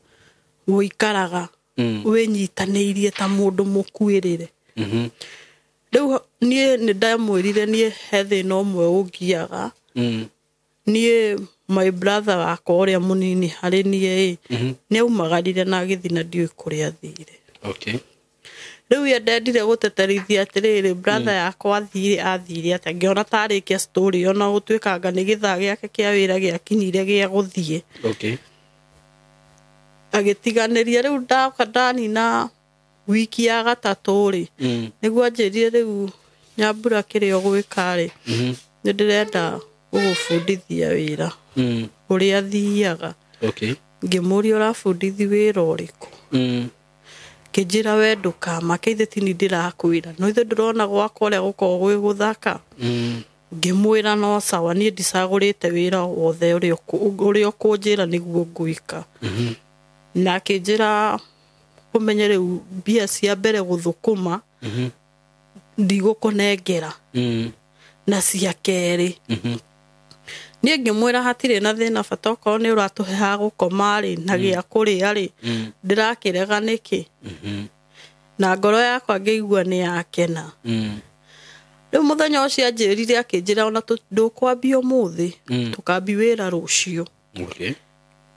ũikaraga Mm. wĩnyitanĩirie ta mũndũ mũkuĩrĩre. Mhm. Rĩu niĩ nĩ ndamwĩrire niĩ he thĩna ũmwe ũngiaga. Mm. Niĩ my brother wakwa ũrĩa mũnini harĩ niĩ ĩ, nĩ aumagarire na agĩthiĩ na ndiũĩ kũrĩa athire. Okay. Rĩu ye ndendire gũteterithia atĩrĩrĩ brother yakwa athire atĩa, ngĩona tarĩkia story ona gũtuĩkanga nĩ gĩthaa gĩake kĩa wĩra gĩakinyire gĩa gũthiĩ. Okay. Agĩtiganĩria. Rĩu ndaoka ndanina wiki ya gatatũ rĩ, Mm. nĩguo anjĩrire rĩu Nyambura kĩrĩa ũgwĩka rĩ, Mhm. nĩ ndĩrenda gũgũbundithia wĩra Mm. ũrĩa thiaga. Okay. Ngĩmũria ũrabudithi wĩra ũrĩkũ? Mm. Kĩnjĩra we ndũkamake ithe tini ndĩrakwĩra no ithe ndĩrona gwakwa ũrĩa gũkoragwo gwĩ gũthaka. Mm. Ngĩmwĩra no sawa niĩ ndicagũrĩte wĩra wothe ũrĩa ũkũnjĩra nĩguo ngwĩka. Mhm. Na akĩnjĩra ũmenye rĩu mbia cia mbere gũthũkũma Mhm. ndigũkũnengera Mm. na cia kerĩ. Mhm. Niĩ ngĩmwĩra hatirĩ na thĩna bata okorwo nĩ ũratũhe ha gũkoma rĩ na gĩa kũrĩa rĩ, Mm. ndĩrakĩrega nĩkĩ? Mhm. Na ngoro yakwa ngĩigua nĩ yakena. Mm. Rĩu mũthenya ũcio anjĩrire akĩnjĩra ona ndũkwambia ũmũthĩ, Mm. tũkambi wĩra rũciũ. Okay.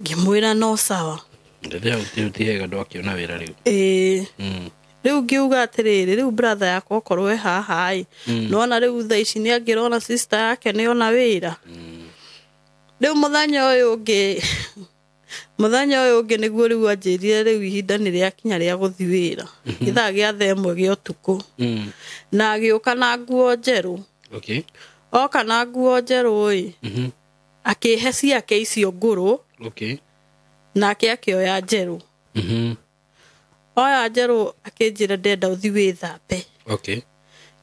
Ngĩmwĩra no sawa. Ndĩrĩa hau ti hega ndwakiona wĩra rĩu. Ĩĩ. Mm. Rĩu ngiuga atĩrĩrĩ rĩu brother yakwa okorwo e haha ĩ, nĩwona rĩu thaa ici nĩ angĩrona sister yake nĩona wĩra. Rĩu mũthenya ũyũ ũngĩ mũthenya ũyũ ũngĩ nĩguo rĩu anjĩrire rĩu ihinda nĩ rĩakinya rĩa gũthiĩ wĩra. Gĩthaa gĩa thaa ĩmwe gĩa ũtukũ. Mm. Na agĩũka na nguo njerũ. Okay. Oka na nguo njerũ ĩ, Mhm. akĩhe ciake icio ngũrũ Okay. nake akĩoya njerũ. Mhm. Oya njerũ akĩnjĩra ndĩrenda ũthiĩ wĩthambe. Okay.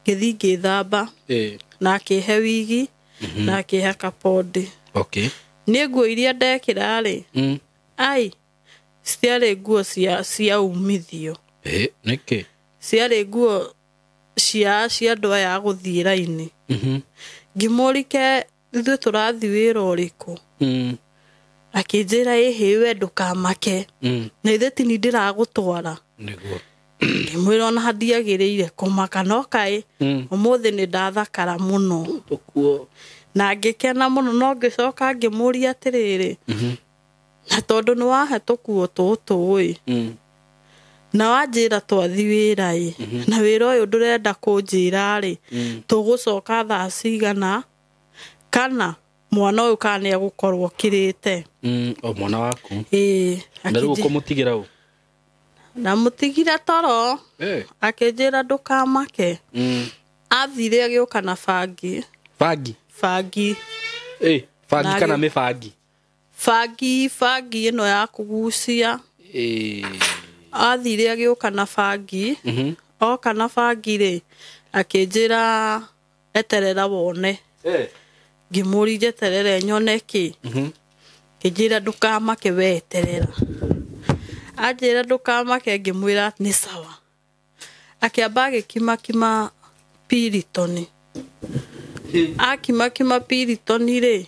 Ngĩthiĩ ngĩthamba Ĩĩ. na akĩhe wigi na akĩhe kapondi. Okay. Niĩ nguo iria ndekĩra rĩ, Mm. ai citiarĩ nguo cia umithio. Ĩĩ, nĩkĩ? Ciarĩ nguo cia andũ aya a gũthiĩ raini. Mhm. Ngĩmũrike ithuĩ tũrathiĩ wĩra ũrĩkũ? Mm. Akĩnjĩra ĩhĩ we ndũkamake. Mm. Na ithe tini ndĩragũtwara. Nĩguo. Ngĩmwĩra ona ndiagĩrĩire kũmaka no kaĩ Mm. ũmũthĩ nĩ ndathakara mũno. Tũkuo. Na ngĩkena mũno no ngĩcoka ngĩmũria atĩrĩrĩ, Mhm. na tondũ nĩ wahe tũkuo tũtũ ĩ, Mm. na wanjĩra twathi wĩra ĩ, na wĩra ũyũ ndũrenda kũnjĩra rĩ, Mm. tũgũcoka thaa cigana kana mwana ũyũ kana nĩ egũkorwo okĩrĩte. Mm. O mwana waku. Ĩĩ. Na rĩu ũkũmũtigĩra ũ? Ndamũtigire toro. Ĩĩ. Akĩnjĩra ndũkamake. Mm. Athire agĩũka na bangi. Bangi? Bangi. Ĩĩ, bangi Na kana mĩbangi? Bangi ĩno ya kũgucia. Ĩĩ. Athire agĩũka na bangi. Mhm. Oka na bangi rĩ, akĩnjĩra eterera wone. Ĩĩ. Ngĩmũria njeterere nyone kĩ? Mhm. Akĩnjĩra ndũkamake we eterera. Anjĩra ndũkamake ngĩmwĩra nĩ sawa. Akĩamba agĩkimakima piritoni. Akimakima piritoni rĩ,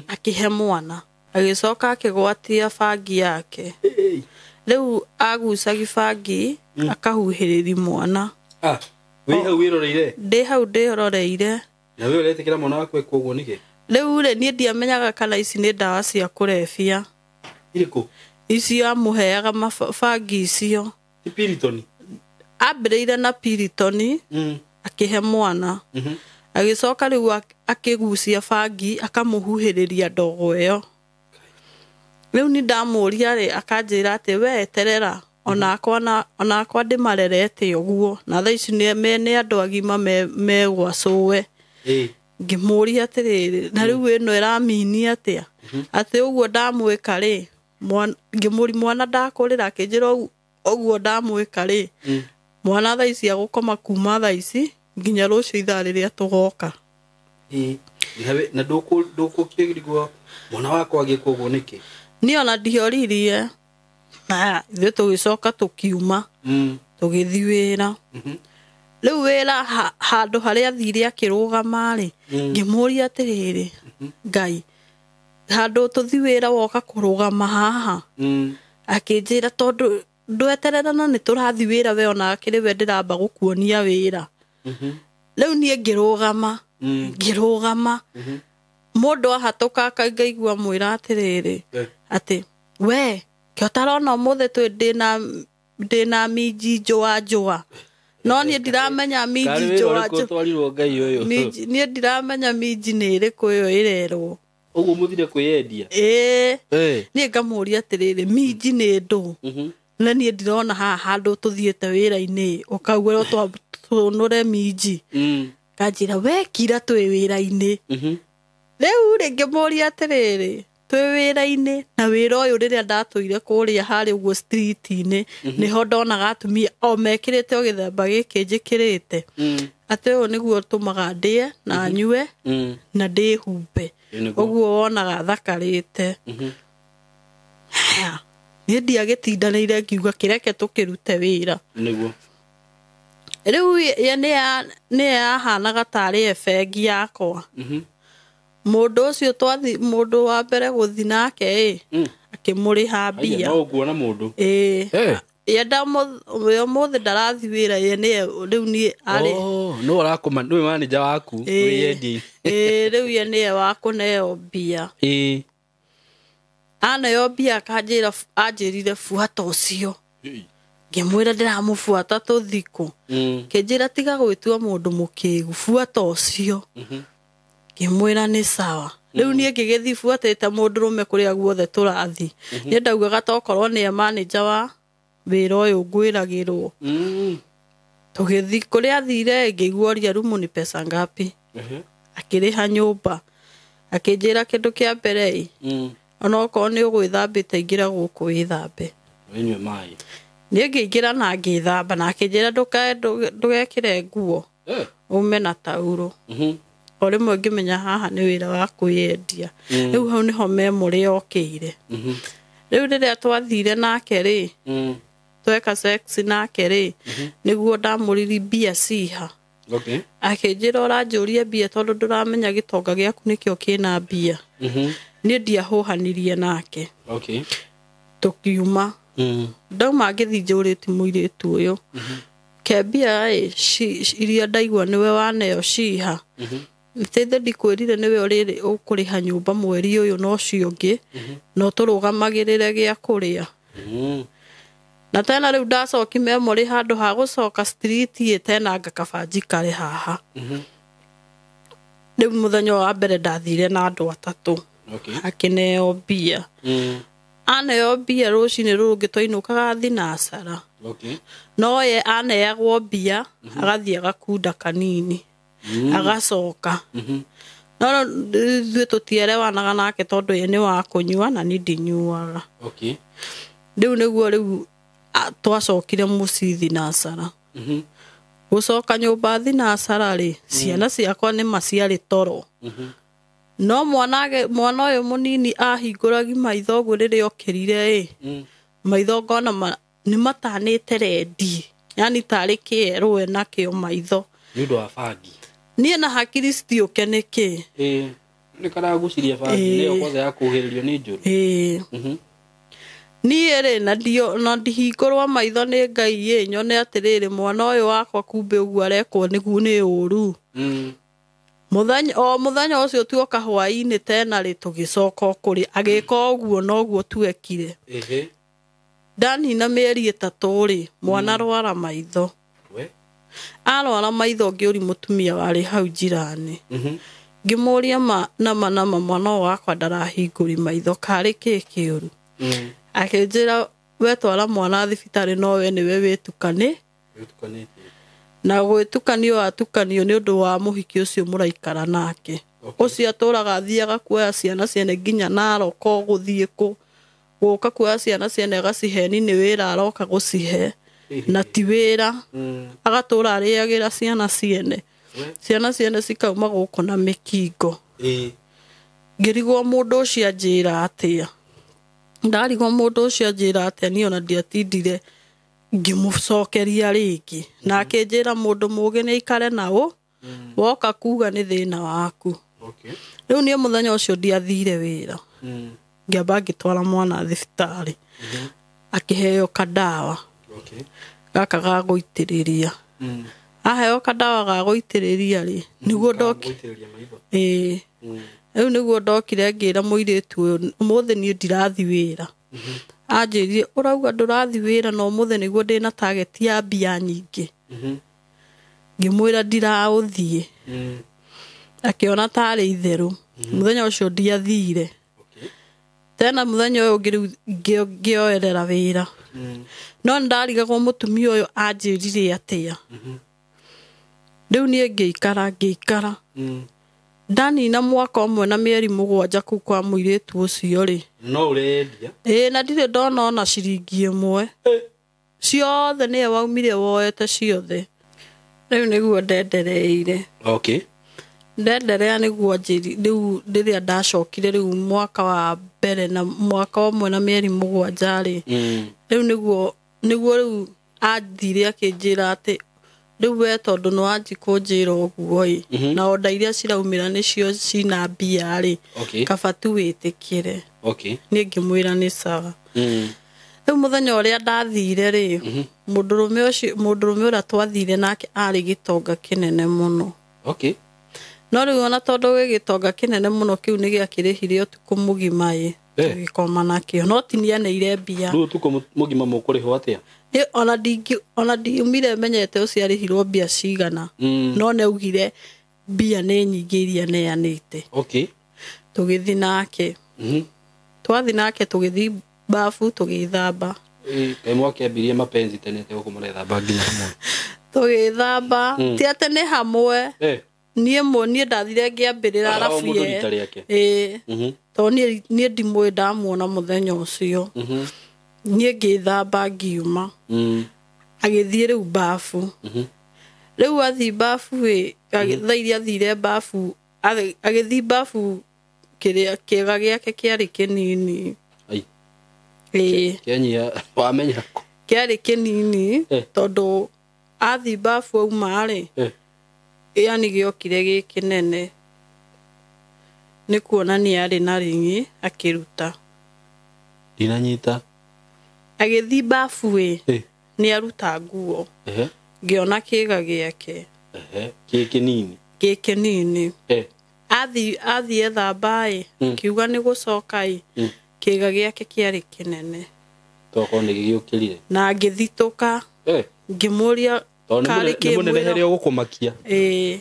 akĩhe mwana. Agĩcoka akĩgwatia bangi yake. Rĩu agucagi bangi akahuhĩrĩri mwana. Ah, wĩ hau wĩroreire? Ndĩ hau ndĩroreire. Na we ũretĩkĩra mwana waku ekwo ũguo nĩkĩ? Rĩu rĩ, niĩ ndiamenyaga kana ici nĩ ndawa cia kũrebia. Irĩkũ? Icio amũheaga bangi icio. Ti piritoni? Ambĩrĩire na piritoni akĩhe mwana. Agĩcoka rĩu akĩgucia bangi akamũhuhĩrĩria ndogo ĩyo. Rĩu ni ndamũria rĩ, akanjĩra atĩ we eterera onakwa ndĩmarerete ũguo na thaa ici nĩ andũ agima me gwa cũwe. Ngĩmũria atĩrĩrĩ, na rĩu ĩno ĩramini atĩa? Atĩ ũguo ndamwĩka rĩ, ngĩmũria mwana ndakũrĩra, akĩnjĩra ũguo ndamwĩka rĩ, mwana thaa ici agũkoma kuma thaa ici nginya rũciũ ithaa rĩrĩa tũgoka. Na ndũkũkĩrigwo mwana wakwa agĩkwo ũguo nĩkĩ? Niĩ ona ndioririe. Na ithuĩ tũgĩcoka tũkiuma, tũgĩthiĩ wĩra. Rĩu wĩra handũ harĩa athire akĩrũgama rĩ, ngĩmũria atĩrĩrĩ, Ngai, handũ tũthiĩ wĩra woka kũrũgama haha? Akĩnjĩra tondũ ndwetererana nĩ tũrathiĩ wĩra we ona akĩrĩ we ndĩramba gũkuonia wĩra. Rĩu niĩ ngĩrũgama, ngĩrũgama. Mũndũ ahatũka ngaigua mwĩra atĩrĩrĩ, atĩ we kĩo ũtarona ũmũthĩ twĩ ndĩna minji njũa njũa. No niĩ ndiramenya minji njũa njũa. Twarirwo Ngai ũyũ. Niĩ ndiramenya minji nĩ ĩrĩkũ ĩyo ĩrerwo. Ũguo mũthire kwĩyendia? Ĩĩ. Niĩ ngamũria atĩrĩrĩ, minji nĩ ndũ? Na niĩ ndirona haha handũ tũthiĩte wĩra-inĩ ũkaugĩrwo tũnũre minji. Kanjĩra we kira twĩ wĩra-inĩ. Rĩu rĩ ngĩmũria atĩrĩrĩ, twĩ wĩra-inĩ na wĩra ũyũ rĩrĩa ndatũire kũrĩa harĩa ũguo street-inĩ, nĩho ndonaga atumia o mekĩrĩte o gĩthemba gĩkĩ njĩkĩrĩte. Atĩ ũyũ nĩguo ũtũmaga ndĩe na nyue na ndĩhumbe. Ũguo wonaga thakarĩte. Niĩ ndiagĩtindanĩire ngiuga kĩreke tũkĩrute wĩra. Nĩguo. Rĩu ye nĩ yahanaga tarĩ bengi yakwa. Mũndũ ũcio twathi, mũndũ wa mbere gũthi nake ĩ, akĩmũrĩha mbia. No ũkuona mũndũ. Ĩĩ. Yenda ũmũthĩ ndarathi wĩra ye nĩye rĩu niĩ arĩ. Oh, no ũrakũma, nĩwe manager waku wĩyendia. Ĩĩ, rĩu ye nĩye wa kũneo mbia. Ĩĩ. Aneo mbia akanjĩra, anjĩrire buata ũcio. Ngĩmwĩra ndĩramũbuata tũthikũ. Kĩnjĩra tiga gwĩtua mũndũ mũkĩgu, buata ũcio. Ngĩmwĩra nĩ sawa. Rĩu niĩ ngĩgĩthiĩ buatĩte mũndũrũme kũrĩa guothe tũrathiĩ. Niĩ ndaugaga tokorwo nĩye manager wa wĩra ũyũ ngwĩragĩrwo. Tũgĩthiĩ kũrĩa athire ngĩigua oria rumu ni pesa ngapi. Akĩrĩha nyũmba. Akĩnjĩra kĩndũ kĩa mbere ĩ, onokorwo nĩ ũgwĩthambĩte ingĩra gũkũ wĩthambe. Wĩnyue maĩ. Niĩ ngĩingĩra na ngĩthamba na akĩnjĩra ndũgekĩre nguo. Ume na tauro. O rĩmwe ngĩmenya haha nĩ wĩra wa kwĩyendia. Rĩu hau nĩho memory yokĩire. Rĩu rĩrĩa twathire nake rĩ, tweka sex nake rĩ, nĩguo ndamũriri mbia ciha. Akĩnjĩra ũranjũria mbia tondũ ndũramenya gĩtonga gĩaku nĩkĩo kĩna mbia. Niĩ ndiahũhanirie nake. Tũkiuma. Ndauma ngĩthiĩ njũrĩtie mũirĩtu ũyũ. Ke mbia ĩ, iria ndaigua nĩwe waneo ciha. Tithe ndikwĩrire nĩwe ũrĩrĩ ũkũrĩha nyũmba mweri ũyũ na ũcio ũngĩ, na ũtũrũgamagĩrĩre gĩa kũrĩa. Na tena rĩu ndacoki memory handũ ha gũcoka street ĩ tena ngakaba njikare haha. Rĩu mũthenya wa mbere ndathire na andũ atatũ. Akĩneo mbia. Aneo mbia rũcinĩ rũrũ rũngĩ twainũkaga thinacara. No ye aneagwo mbia, agathiĩ agakunda kanini. Agacoka. No ithuĩ tũtierewanaga nake tondũ ye nĩ wa kũnyua na niĩ ndinyuaga. Rĩu nĩguo rĩu twacokire mũciĩ thinacara. Gũcoka nyũmba thinacara rĩ, ciana ciakwa nĩ maciarĩ toro. No mwana ũyũ mũnini ahingũragi maitho ũguo rĩrĩa okĩrire ĩ, Maitho ngona nĩ matanĩte rendi, yani tarĩ kĩerũ we nakĩo maitho. Nĩ ũndũ wa bangi. Niĩ na hakiri citiũke nĩkĩ. Nĩ karaguciria bangi nĩyo kwanza ya kũhĩrĩrio nĩ njũru. Niĩ rĩ na ndihingũrwo maitho nĩ Ngai ĩ nyone atĩrĩrĩ mwana ũyũ wakwa kumbe ũguo arekwo nĩguo nĩ ũru. Mũthenya o mũthenya ũcio tuoka hwaĩ-inĩ tena rĩ tũgĩcoka kũrĩ agĩka ũguo noguo tuekire. Ndanina mĩeri 3 rĩ mwana rwara maitho. Arwara maitho ngĩũri mũtumia warĩ hau njirani. Ngĩmũria ma nama nama mwana ũyũ wakwa ndarahingũri maitho karĩ kĩ kĩũru. Akĩnjĩra wetwara mwana thibitarĩ no we nĩwe wĩtukane. Na gwĩtukanio watukanio nĩ ũndũ wa mũhiki ũcio mũraikara nake. Ũcio atũraga athiaga kuoya ciana ciene nginya Naroko gũthiĩ kũ. Gũka kuoya ciana ciene agaciheni nĩ wĩra aroka gũcihe. Na ti wĩra. Agatũra arĩagĩra ciana ciene. Ciana ciene cikauma gũkũ na mĩkingo. Ngĩrigwo mũndũ ũcio anjĩra atĩa. Ndarigwo mũndũ ũcio anjĩra atĩa niĩ ona ndiatindire ngĩmũcokeria rĩngĩ. Na akĩnjĩra mũndũ mũũgĩ nĩ aikare na ũ woka kuga nĩ thĩna waku. Rĩu niĩ mũthenya ũcio ndiathire wĩra. Ngĩamba ngĩtwara mwana thibitarĩ. Akĩheo kandawa. Gaka ga gũitĩrĩria. Aheo kandawa ga gũitĩrĩria rĩ nĩguo rĩu nĩguo ndokire ngĩra mũirĩtu ũyũ ũmũthĩ niĩ ndirathi wĩra. Anjĩrire ũrauga ndũrathi wĩra na ũmũthĩ nĩguo ndĩna target ya mbia nyingĩ. Ngĩmwĩra ndiraũthiĩ. Akĩona tarĩ itherũ. Mũthenya ũcio ndiathire. Tena mũthenya ũyũ ũngĩ rĩu ngĩoerera wĩra. No ndarigagwo mũtumia ũyũ anjĩrire atĩa. Rĩu niĩ ngĩikara. Ndanina mwaka ũmwe na mĩeri 7 kũu kwa mũirĩtu ũcio rĩ. No ũrendia? Na ndirĩ ndona ona ciringi ĩmwe. Ciothe nĩwe waumire woete ciothe. Rĩu nĩguo ndendereire. Ndenderea nĩguo anjĩri rĩu rĩrĩa ndacokire rĩu mwaka wa mbere na mwaka ũmwe na mĩeri 7 rĩ. Rĩu nĩguo rĩu athire akĩnjĩra atĩ rĩu we tondũ nĩ wanji kũnjĩra ũguo ĩ na onda iria ciraumĩra nĩcio cina mbia rĩ kaba tu wĩtĩkĩre. Niĩ ngĩmwĩra nĩ sawa. Rĩu mũthenya ũrĩa ndathire rĩ mũndũrũme ũrĩa twathire nake arĩ gĩtonga kĩnene mũno. No rĩu ona tondũ gwĩ gĩtonga kĩnene mũno kĩu nĩ gĩakĩrĩhire ũtukũ mũgima ĩ tũgĩkoma nakĩo no ti nĩaneire mbia. Rĩu ũtukũ mũgima mũkũrĩhwo atĩa? Ona ndiumire menyete ũcio arĩhirwo mbia cigana. No nĩaugire mbia nĩ nyingĩ iria neanĩte. Tũgĩthiĩ nake. Twathiĩ nake tũgĩthiĩ bafu tũgĩthamba. Mwakĩambirie mapenzi tene atĩ gũkũ mũrethamba nginya hamwe. Tũgĩthamba ti atĩ nĩ hamwe. Niĩ ndathire ngĩambĩrĩra arabu ye. Tondũ niĩ ndimũĩ ndamuona mũthenya ũcio. Niĩ ngĩthamba ngiuma. Agĩthiĩ rĩu bafu. Rĩu athiĩ bafu ĩ thaa iria athire bafu agĩthiĩ bafu kĩrĩa kĩega gĩake kĩarĩ kĩnini. Kĩanyia wamenya kũ? Kĩarĩ kĩnini tondũ athiĩ bafu auma rĩ yani gĩokire gĩ kĩnene. Nĩ kuonania arĩ na ring'i akĩruta. Ndinanyita. Agĩthiĩ bafu ĩ nĩ aruta nguo. Ngĩona kĩga gĩake. Kĩ kĩnini. Gĩ kĩnini. Athiĩ ethamba ĩ kiuga nĩ gũcoka ĩ kĩga gĩake kĩarĩ kĩnene. Tokorwo nĩ gĩgĩũkĩrire. Na ngĩthitũka. Ngĩmũria karĩ kĩ mwĩrĩ harĩa ũgũkũmakia.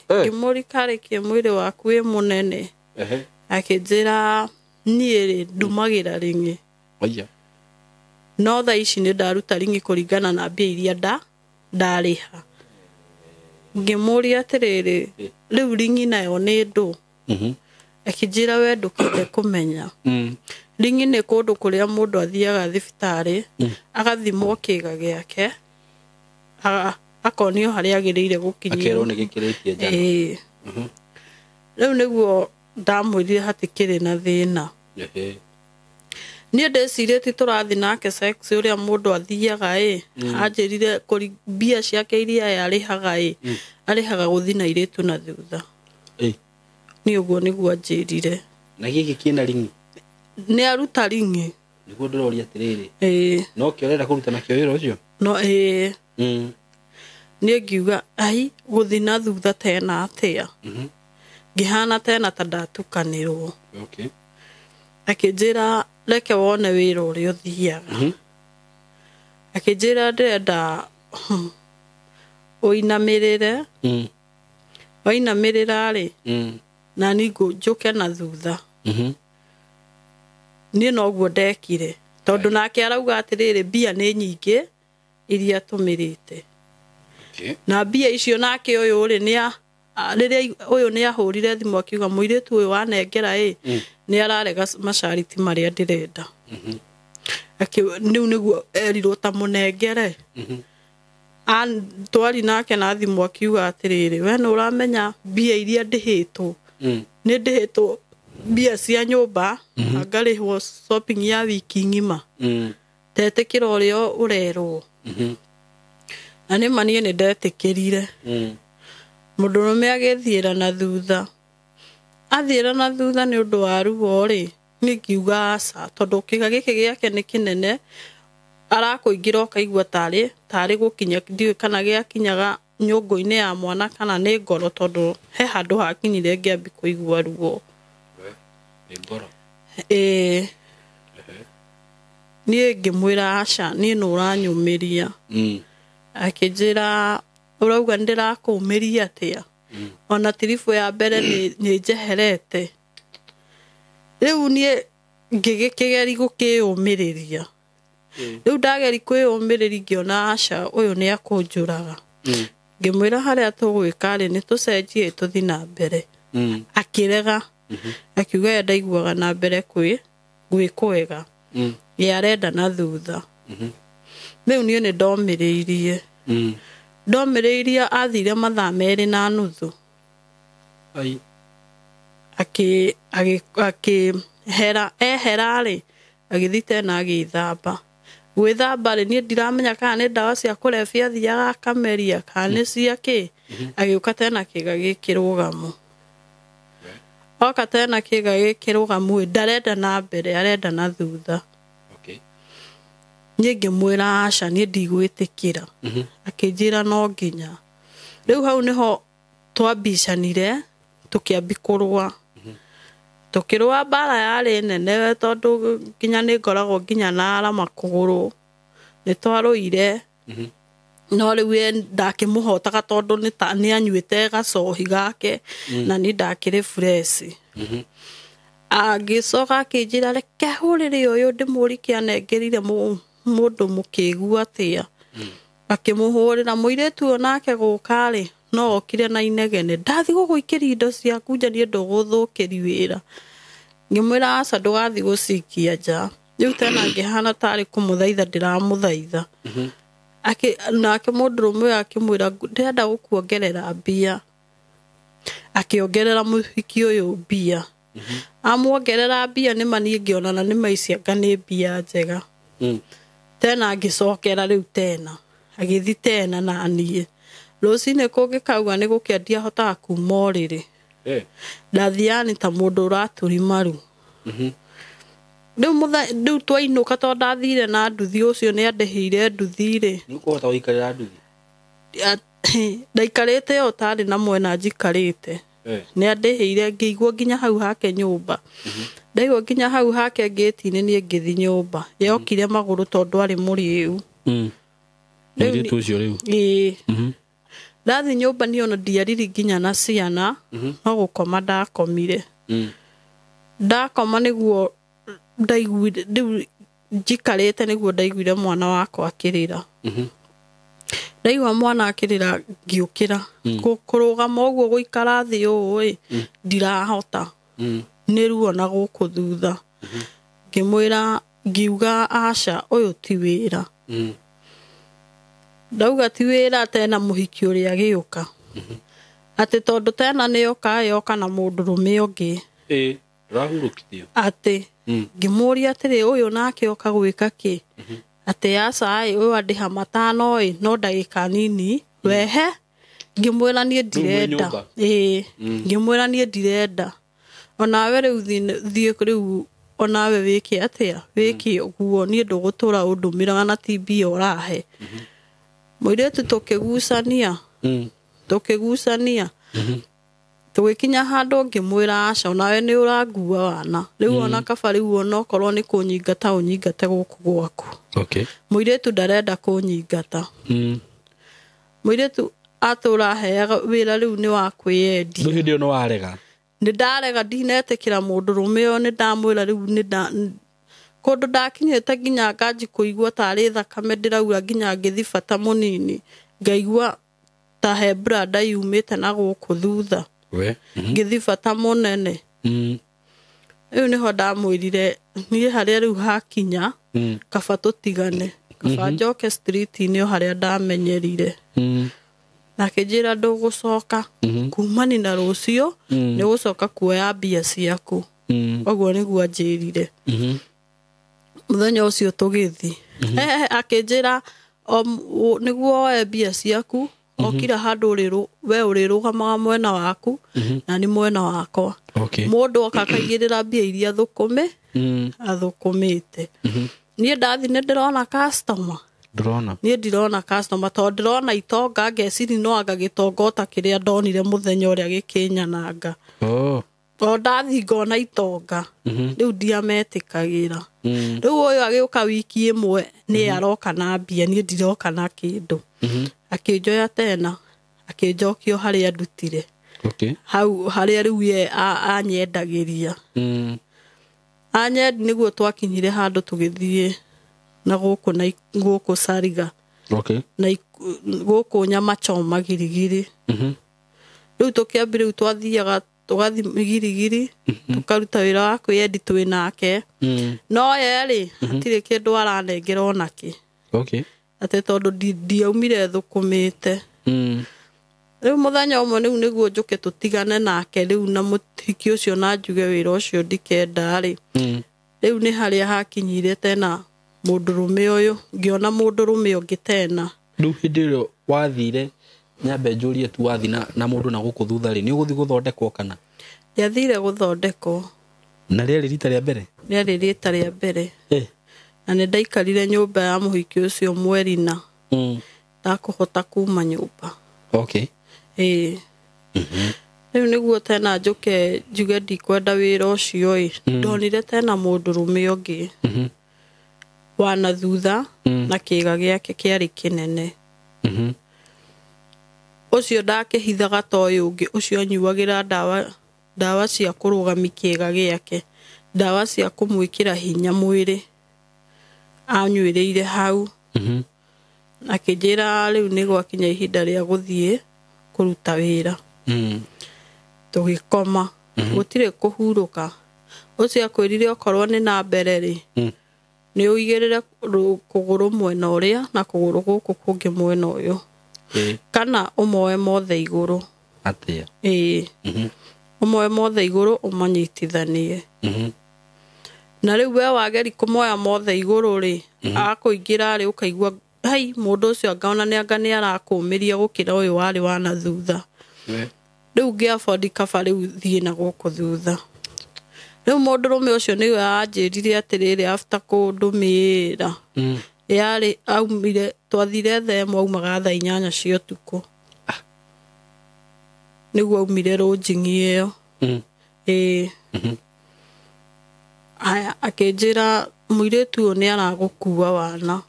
Ngĩmũria karĩ kĩ mwĩrĩ waku wĩ mũnene. Akĩnjĩra niĩ rĩ ndumagĩra ring'i. No thaa ici nĩ ndaruta ring'i kũringana na mbia iria ndarĩha. Ngĩmũria atĩrĩrĩ rĩu ring'i nayo nĩ ndũ. Akĩnjĩra we ndũkende kũmenya. Ring'i nĩ kũndũ kũrĩa mũndũ athiaga thibitarĩ agathimwo kĩga gĩake akonio harĩa agĩrĩire gũkinyia. Akerwo nĩ gĩkĩrĩtie njano. Rĩu nĩguo ndamwĩrire hatikĩrĩ na thĩna. Niĩ ndĩcirĩtie tũrathiĩ nake sex ũrĩa mũndũ athiaga ĩ. Anjĩrire kũri mbia ciake iria ye arĩhaga ĩ, arĩhaga gũthiĩ na airĩtu na thutha. Niĩ ũguo nĩguo anjĩrire. Na gĩkĩ kĩna ring'i? Nĩ aruta ring'i. Nĩguo ndĩroria atĩrĩrĩ. Ĩĩ. No kĩo ũrenda kũruta nakĩo wĩra ũcio? No ĩĩ. Niĩ ngiuga ai gũthiĩ na thutha tena atĩa? Ngĩhana tena ta ndatukanĩrwo. Okay. Akĩnjĩra reke wone wĩra ũrĩa ũthiaga. Akĩnjĩra ndĩrenda ũinamĩrĩre. Wainamĩrĩra rĩ, na niĩ njũke na thutha. Niĩ noguo ndekire tondũ nake arauga atĩrĩrĩ mbia nĩ nyingĩ iria atũmĩrĩte. Okay. Na mbia icio nake ũyũ rĩ nĩ rĩrĩa ũyũ nĩ ahũrire thimũ akiuga mũirĩtu ũyũ wanengera ĩ nĩ ararega macariti marĩa ndĩrenda. Rĩu nĩguo erirwo ta mũnengere. Twari nake na thimũ akiuga atĩrĩrĩ we nĩ ũramenya mbia iria ndĩhĩtwo. Nĩ ndĩhĩtwo mbia cia nyũmba ngarĩhwo shopping ya wiki ng'ima. Tetĩkĩra ũrĩa ũrerwo. Na nĩ ma niĩ nĩ ndetĩkĩrire. Mũndũrũme agĩthiĩra na thutha. Athiĩra na thutha nĩ ũndũ wa ruo rĩ, niĩ ngiuga aca tondũ kĩga gĩkĩ gĩake nĩ kĩnene arakũingĩra ũkaigua tarĩ gũkinya ndiũĩ kana gĩakinyaga nyũngũ-inĩ ya mwana kana nĩ ngoro tondũ he handũ hakinyire ngĩambi kũigua ruo. Nĩ ngoro. Ĩĩ. Niĩ ngĩmwĩra aca niĩ nĩ ũranyũmĩria. Akĩnjĩra ũrauga nĩndĩrakũũmĩria atĩa? Ona tiribũ ya mbere nĩ njeherete. Rĩu niĩ ngĩgĩkĩgeri gũkĩyũmĩrĩria. Rĩu ndageri kwĩyũmĩrĩria ngĩona aca ũyũ nĩ akũnjũraga. Ngĩmwĩra harĩa tũgwĩka rĩ nĩ tũcenjie tũthiĩ na mbere. Akĩrega. Akiuga ye ndaiguaga na mbere gwĩ kwega. Ye arenda na thutha. Rĩu niĩ nĩ ndomĩrĩirie. Ndomĩrĩirie athire mathaa 2.5. Ai. Akĩhera ehera rĩ agĩthiĩ tena agĩthamba. Gwĩthamba rĩ niĩ ndiramenya kana nĩ ndawa cia kũrebia athiaga akameria kana nĩ cia kĩ. Agĩũka tena kĩga gĩkĩrũgamu. Oka tena kĩga gĩkĩrũgamu ndarenda na mbere arenda na thutha. Okay. Niĩ ngĩmwĩra aca niĩ ndigwĩtĩkĩra. Akĩnjĩra no nginya. Rĩu hau nĩho twambicanire tũkĩambi kũrũa. Tũkĩrũa mbara yarĩ nene tondũ nginya nĩ ngoragwo nginya na arama kũgũrũ. Nĩ twarũire. No rĩu ye ndakĩmũhotaga tondũ nĩ anyuĩte gacohi gake na niĩ ndakĩrĩ fresh. Agĩcoka akĩnjĩra reke hũrĩre ũyũ ndĩmũũrie anengerire mũndũ mũkĩgu atĩa. Akĩmũhũrĩra mũirĩtu ũyũ nake gũka rĩ no okire na inegene ndathiĩ gũgũikĩria indo ciaku nja niĩ ndũgũthũkĩri wĩra. Ngĩmwĩra aca ndũgathiĩ gũcikia nja. Rĩu tena ngĩhana tarĩ kũmũthaitha ndĩramũthaitha. Nake mũndũrũme ũyũ akĩmwĩra ndĩrenda gũkuongerera mbia. Akĩongerera mũhiki ũyũ mbia. Amuongerera mbia nĩ ma niĩ ngĩona na nĩ maicianga nĩ mbia njega. Tena ngĩcokera rĩu tena agĩthiĩ tena na niĩ. Rũcinĩ kũngĩkauga nĩ gũkĩa ndiahotaga kuma ũrĩrĩ. Ndathiaga nĩ ta mũndũ ũraturi maru. Rĩu twainũka tondũ ndathire na nduthi ũcio nĩ andĩhĩire nduthi rĩ. Nĩ ũkũhota gũikarĩra nduthi? Ndaikarĩte o tarĩ na mwena njikarĩte. Nĩ andĩhĩire ngĩigua nginya hau hake nyũmba. Ndaigua nginya hau hake ngĩti-inĩ niĩ ngĩthiĩ nyũmba. Yokire magũrũ tondũ arĩ mũrĩu. Mũirĩtu ũcio rĩu? Ĩĩ. Ndathiĩ nyũmba niĩ ona ndiariri nginya na ciana, no gũkoma ndakomire. Ndakoma nĩguo ndaiguire rĩu njikarĩte nĩguo ndaiguire mwana wakwa akĩrĩra. Ndaigua mwana akĩrĩra ngĩũkĩra. Kũrũgama ũguo gũikara thĩ ũũ ĩ ndirahota. Nĩ ruo na gũkũ thutha. Ngĩmwĩra ngiuga aca ũyũ ti wĩra. Ndauga ti wĩra tena mũhiki ũrĩa agĩũka. Atĩ tondũ tena nĩoka yoka na mũndũrũme ũngĩ. Ũrahurũkithio. Atĩ ngĩmũria atĩrĩ, ũyũ nake oka gwĩka kĩ? Atĩ aca ĩ, ũyũ andĩha 500 ĩ, no ndagĩka nini wehe. Ngĩmwĩra niĩ ndirenda. Nyũmba? Ĩĩ, ngĩmwĩra niĩ ndirenda, onawe rĩu thiĩ rĩu, onawe wĩke atĩa, wĩke ũguo, niĩ ndũgũtũra ũndũmĩraga na ti mbia ũrahe. Mũirĩtu tũkĩgucania, tũkĩgucania, tũgĩkinya handũ ngĩmwĩra aca, onawe nĩ ũrangua wana rĩu, ona kaba rĩu onokorwo nĩ kũnyingata ũnyingate gũkũ gwaku. Okay. Mũirĩtu ndarenda kũnyingata. Mũirĩtu atũra aheaga wĩra rĩu nĩ wa kwĩyendia. Rĩu hĩndĩ ĩyo nĩ warega? Nĩ ndarega, ndinetĩkĩra mũndũrũme ũyũ. Nĩ ndamwĩra rĩu nĩ kũndũ ndakinyĩte nginya nganji kũigua tarĩ thakame ndĩraura, nginya ngĩthi bata mũnini ngaigua ta he brada yumĩte na gũkũ thutha. We. Ngĩthi bata mũnene. Rĩu nĩho ndamwĩrire niĩ harĩa rĩu hakinya, kaba tũtigane, kaba njoke street-inĩ o harĩa ndamenyerire. Na akĩnjĩra ndũgũcoka, kumani na rũciũ nĩ gũcoka kuoya mbia ciaku. Ũguo nĩguo anjĩrire. Mũthenya ũcio tũgĩthiĩ, akĩnjĩra nĩguo woe mbia ciaku, okira handũ we ũrĩrũgamaga mwena waku na nĩ mwena wakwa. Okay. Mũndũ oka akaigĩrĩra mbia iria thũkũme athũkũmĩte. Niĩ ndathi nĩ ndĩrona customer? Ndũrona. Niĩ ndirona customer, tondũ ndĩrona itonga, ngeciri no anga gĩtonga ota kĩrĩa ndonire mũthenya ũrĩa gĩkĩnyananga. Oh. O ndathi ngona itonga, rĩu ndiametĩkagĩra. Rĩu ũyũ agĩũka wiki ĩmwe, nĩ aroka na mbia, niĩ ndiroka na kĩndũ. Akĩnjoya tena akĩnjokio harĩa ndutire. Okay. Hau harĩa rĩu ye anyendagĩria. Anyendi nĩguo twakinyire handũ tũgĩthiĩ na gũkũ na gũkũ Sariga. Okay. Na gũkũ nyama choma Girigiri. Rĩu tũkĩambi rĩu twathiaga tũgathiĩ Girigiri, tũkaruta wĩra wa kwĩyendi twĩ nake. No ye rĩ, hatirĩ kĩndũ aranengera onakĩ. Okay. Atĩ tondũ ndiaumire thũkũmĩte. Rĩu mũthenya ũmwe rĩu nĩguo njũke tũtigane nake rĩu na mũhiki ũcio na njuge wĩra ũcio ndikenda rĩ. Rĩu nĩ harĩa hakinyire tena mũndũrũme ũyũ, ngĩona mũndũrũme ũngĩ tena. Rĩu hĩndĩ ĩyo wathire, nyambe njũrie tu, wathi na mũndũ na gũkũ thutha rĩ, nĩ ũgũthiĩ gũthondekwo kana? Ndiathire gũthondekwo. Na rĩarĩ rita rĩa mbere? Rĩarĩ rita rĩa mbere. Eh. Na nĩ ndaikarire nyũmba ya mũhiki ũcio mweri na ndakũhota kuma nyũmba. Okay. Ĩĩ. Rĩu nĩguo tena njũke njuge ndikwenda wĩra ũcio ĩ, ndonire tena mũndũrũme ũngĩ wana thutha na kĩga gĩake kĩarĩ kĩnene. Ũcio ndakĩhithaga ta ũyũ ũngĩ, ũcio anyuagĩra ndawa cia kũrũgamia kĩga gĩake, ndawa cia kũmwĩkĩra hinya mwĩrĩ, anyuĩrĩire hau. Akĩnjĩra rĩu nĩ gwakinya ihinda rĩa gũthiĩ kũruta wĩra. Tũgĩkoma, gũtirĩ kũhurũka. Ũcio akwĩrire okorwo nĩ na mbere rĩ, nĩ ũigĩrĩre kũgũrũ mwena ũrĩa na kũgũrũ gũkũ kũngĩ mwena ũyũ. Kana ũmoe mothe igũrũ. Atĩa? Ĩĩ. Ũmoe mothe igũrũ ũmanyitithanie. Na rĩu we wageri kũmoya mothe igũrũ rĩ, akũingĩra rĩ, ũkaigua hai mũndũ ũcio angaona nĩ anga nĩ arakũmĩria gũkĩra ũyũ warĩ wa na thutha. Rĩu ngĩ afford kaba rĩu thiĩ na gũkũ thutha. Rĩu mũndũrũme ũcio nĩwe anjĩrire atĩrĩrĩ, after kũndũmĩra, yarĩ aumire, twathire thaa 1, aumaga thaa 8 cia ũtukũ. Nĩguo aumire rũnjing'i ĩyo. Ĩĩ. Aya, akĩnjĩra mũirĩtu ũyũ nĩ aragũkua wana.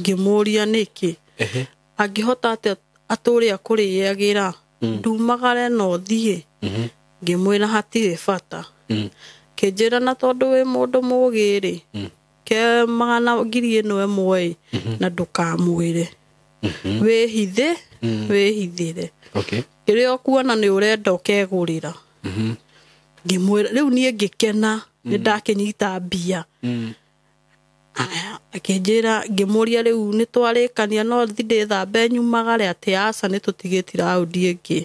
Ngĩmũria nĩkĩ. Angĩhota atĩa atũre akũrĩagĩra, ndumagare na ũthiĩ. Ngĩmwĩra hatirĩ bata. Kĩnjĩra na tondũ wĩ mũndũ mũgĩ rĩ, ke 100,000 ĩno ĩmwe ĩ, na ndũkamwĩre. Wĩhithe, wĩhithĩre. Okay. Kĩrĩa ũkuona nĩ ũrenda ũkegũrĩra. Ngĩmwĩra rĩu niĩ ngĩkena, nĩ ndakĩnyita mbia. Aya, akĩnjĩra, ngĩmũria rĩu nĩ twarĩkania no thi ndĩthambe nyumagare? Atĩ aca, nĩ tũtigĩti raundi ĩngĩ.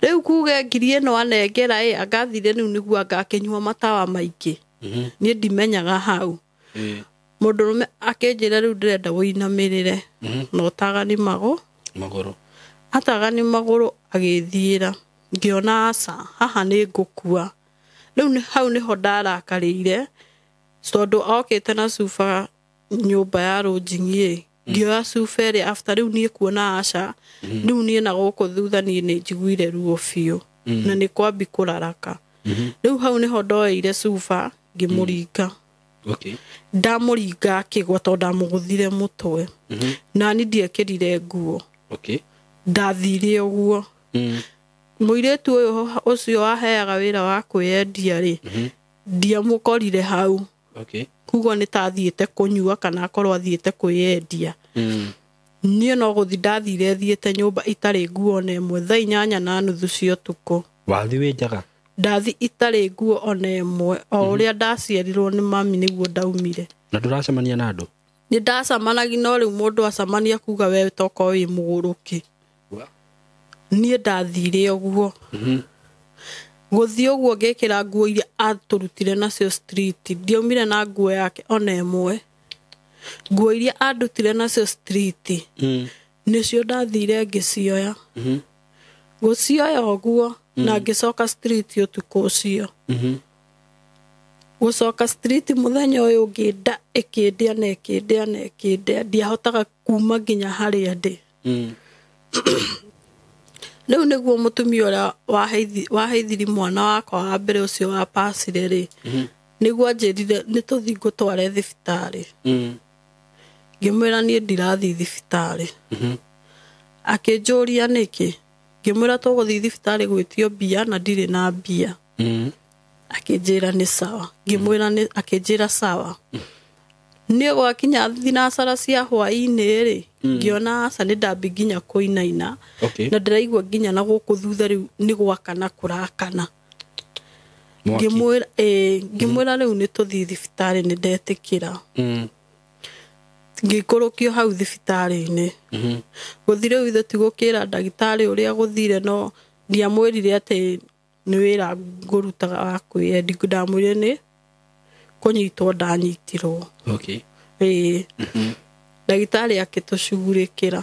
Rĩu kuge ngiri ĩno anengera ĩ angathire rĩu nĩguo angakĩnyua matawa maingĩ. Niĩ ndimenyaga hau. Mũndũrũme akĩnjĩra rĩu ndĩrenda wũinamĩrĩre na ũtagani magũrũ. Atagani magũrũ agĩthiĩra. Ngĩona aca haha nĩ ngũkua. Rĩu hau nĩho ndarakarĩire tondũ okĩte na cuba nyũmba ya rũnjing'i. Ngĩoya cuba ĩrĩa after rĩu niĩ kuona aca rĩu niĩ na gũkũ thutha niĩ nĩ njiguire ruo biũ na nĩ kwambi kũraraka. Rĩu hau nĩho ndoeire cuba ngĩmũringa. Ndamũringa akĩgwa tondũ ndamũgũthire mũtwe. Na niĩ ndiekĩrire nguo. Ndathire ũguo. Mũirĩtu ũyũ ũcio waheaga wĩra wa kwĩyendia rĩ, ndiamũkorire hau. Kuguo nĩ ta athiĩte kũnyua kana akorwo athiĩte kwĩyendia. Niĩ no gũthi ndathire thiĩte nyũmba itarĩ nguo ona ĩmwe thaa 8:30 cia ũtukũ. Wathi wĩ njaga? Ndathi itarĩ nguo ona ĩmwe o ũrĩa ndaciarirwo nĩ mami nĩguo ndaumire. Na ndũracemania na andũ? Nĩ ndacemanagia no rĩu mũndũ acemania kuga we tokorwo wĩ mũgũrũki. Niĩ ndathire ũguo. Gũthiĩ ũguo ngĩkĩra nguo iria atũrutire nacio street. Ndiaumire na nguo yake ona ĩmwe. Nguo iria andutire nacio street nĩcio ndathire ngĩcioya. Gũcioya ũguo na ngĩcoka street ũtukũ ũcio. Gũcoka street mũthenya ũyũ ũngĩ nda ĩkĩndĩa na ĩkĩndĩa na ĩkĩndĩa. Ndiahotaga kuma nginya harĩa ndĩ. Rĩu nĩguo mũtumia ũrĩa waheithiri mwana wakwa wa mbere ũcio wa pacire rĩ, nĩguo anjĩrire nĩ tũthiĩ ngũtware thibitarĩ. Ngĩmwĩra niĩ ndirathiĩ thibitarĩ. Akĩnjũria nĩkĩ. Ngĩmwĩra tũgũthiĩ thibitarĩ gwĩtio mbia na ndirĩ na mbia. Akĩnjĩra nĩ sawa. Ngĩmwĩra nĩ akĩnjĩra sawa. Niĩ gwakinya thinacara cia hwaĩ-inĩ rĩ, ngĩona aca nĩ ndambi nginya kũinaina. Na ndĩraigua nginya na gũkũ thutha rĩu nĩ gwakana kũrakana. Ngĩmwĩra rĩu nĩ tũthiĩ thibitarĩ nĩ ndetĩkĩra. Ngĩikũrũkio hau thibitarĩ-inĩ. Gũthiĩ rĩu ithuĩ ti gũkĩra ndagĩtarĩ ũrĩa gũthire no ndiamwĩrire atĩ nĩ wĩra ngũrutaga wa kwĩyendi. Ndamwĩrire nĩ kũnyitwo ndanyitirwo. Ndagĩtarĩ akĩtũcugurĩkĩra.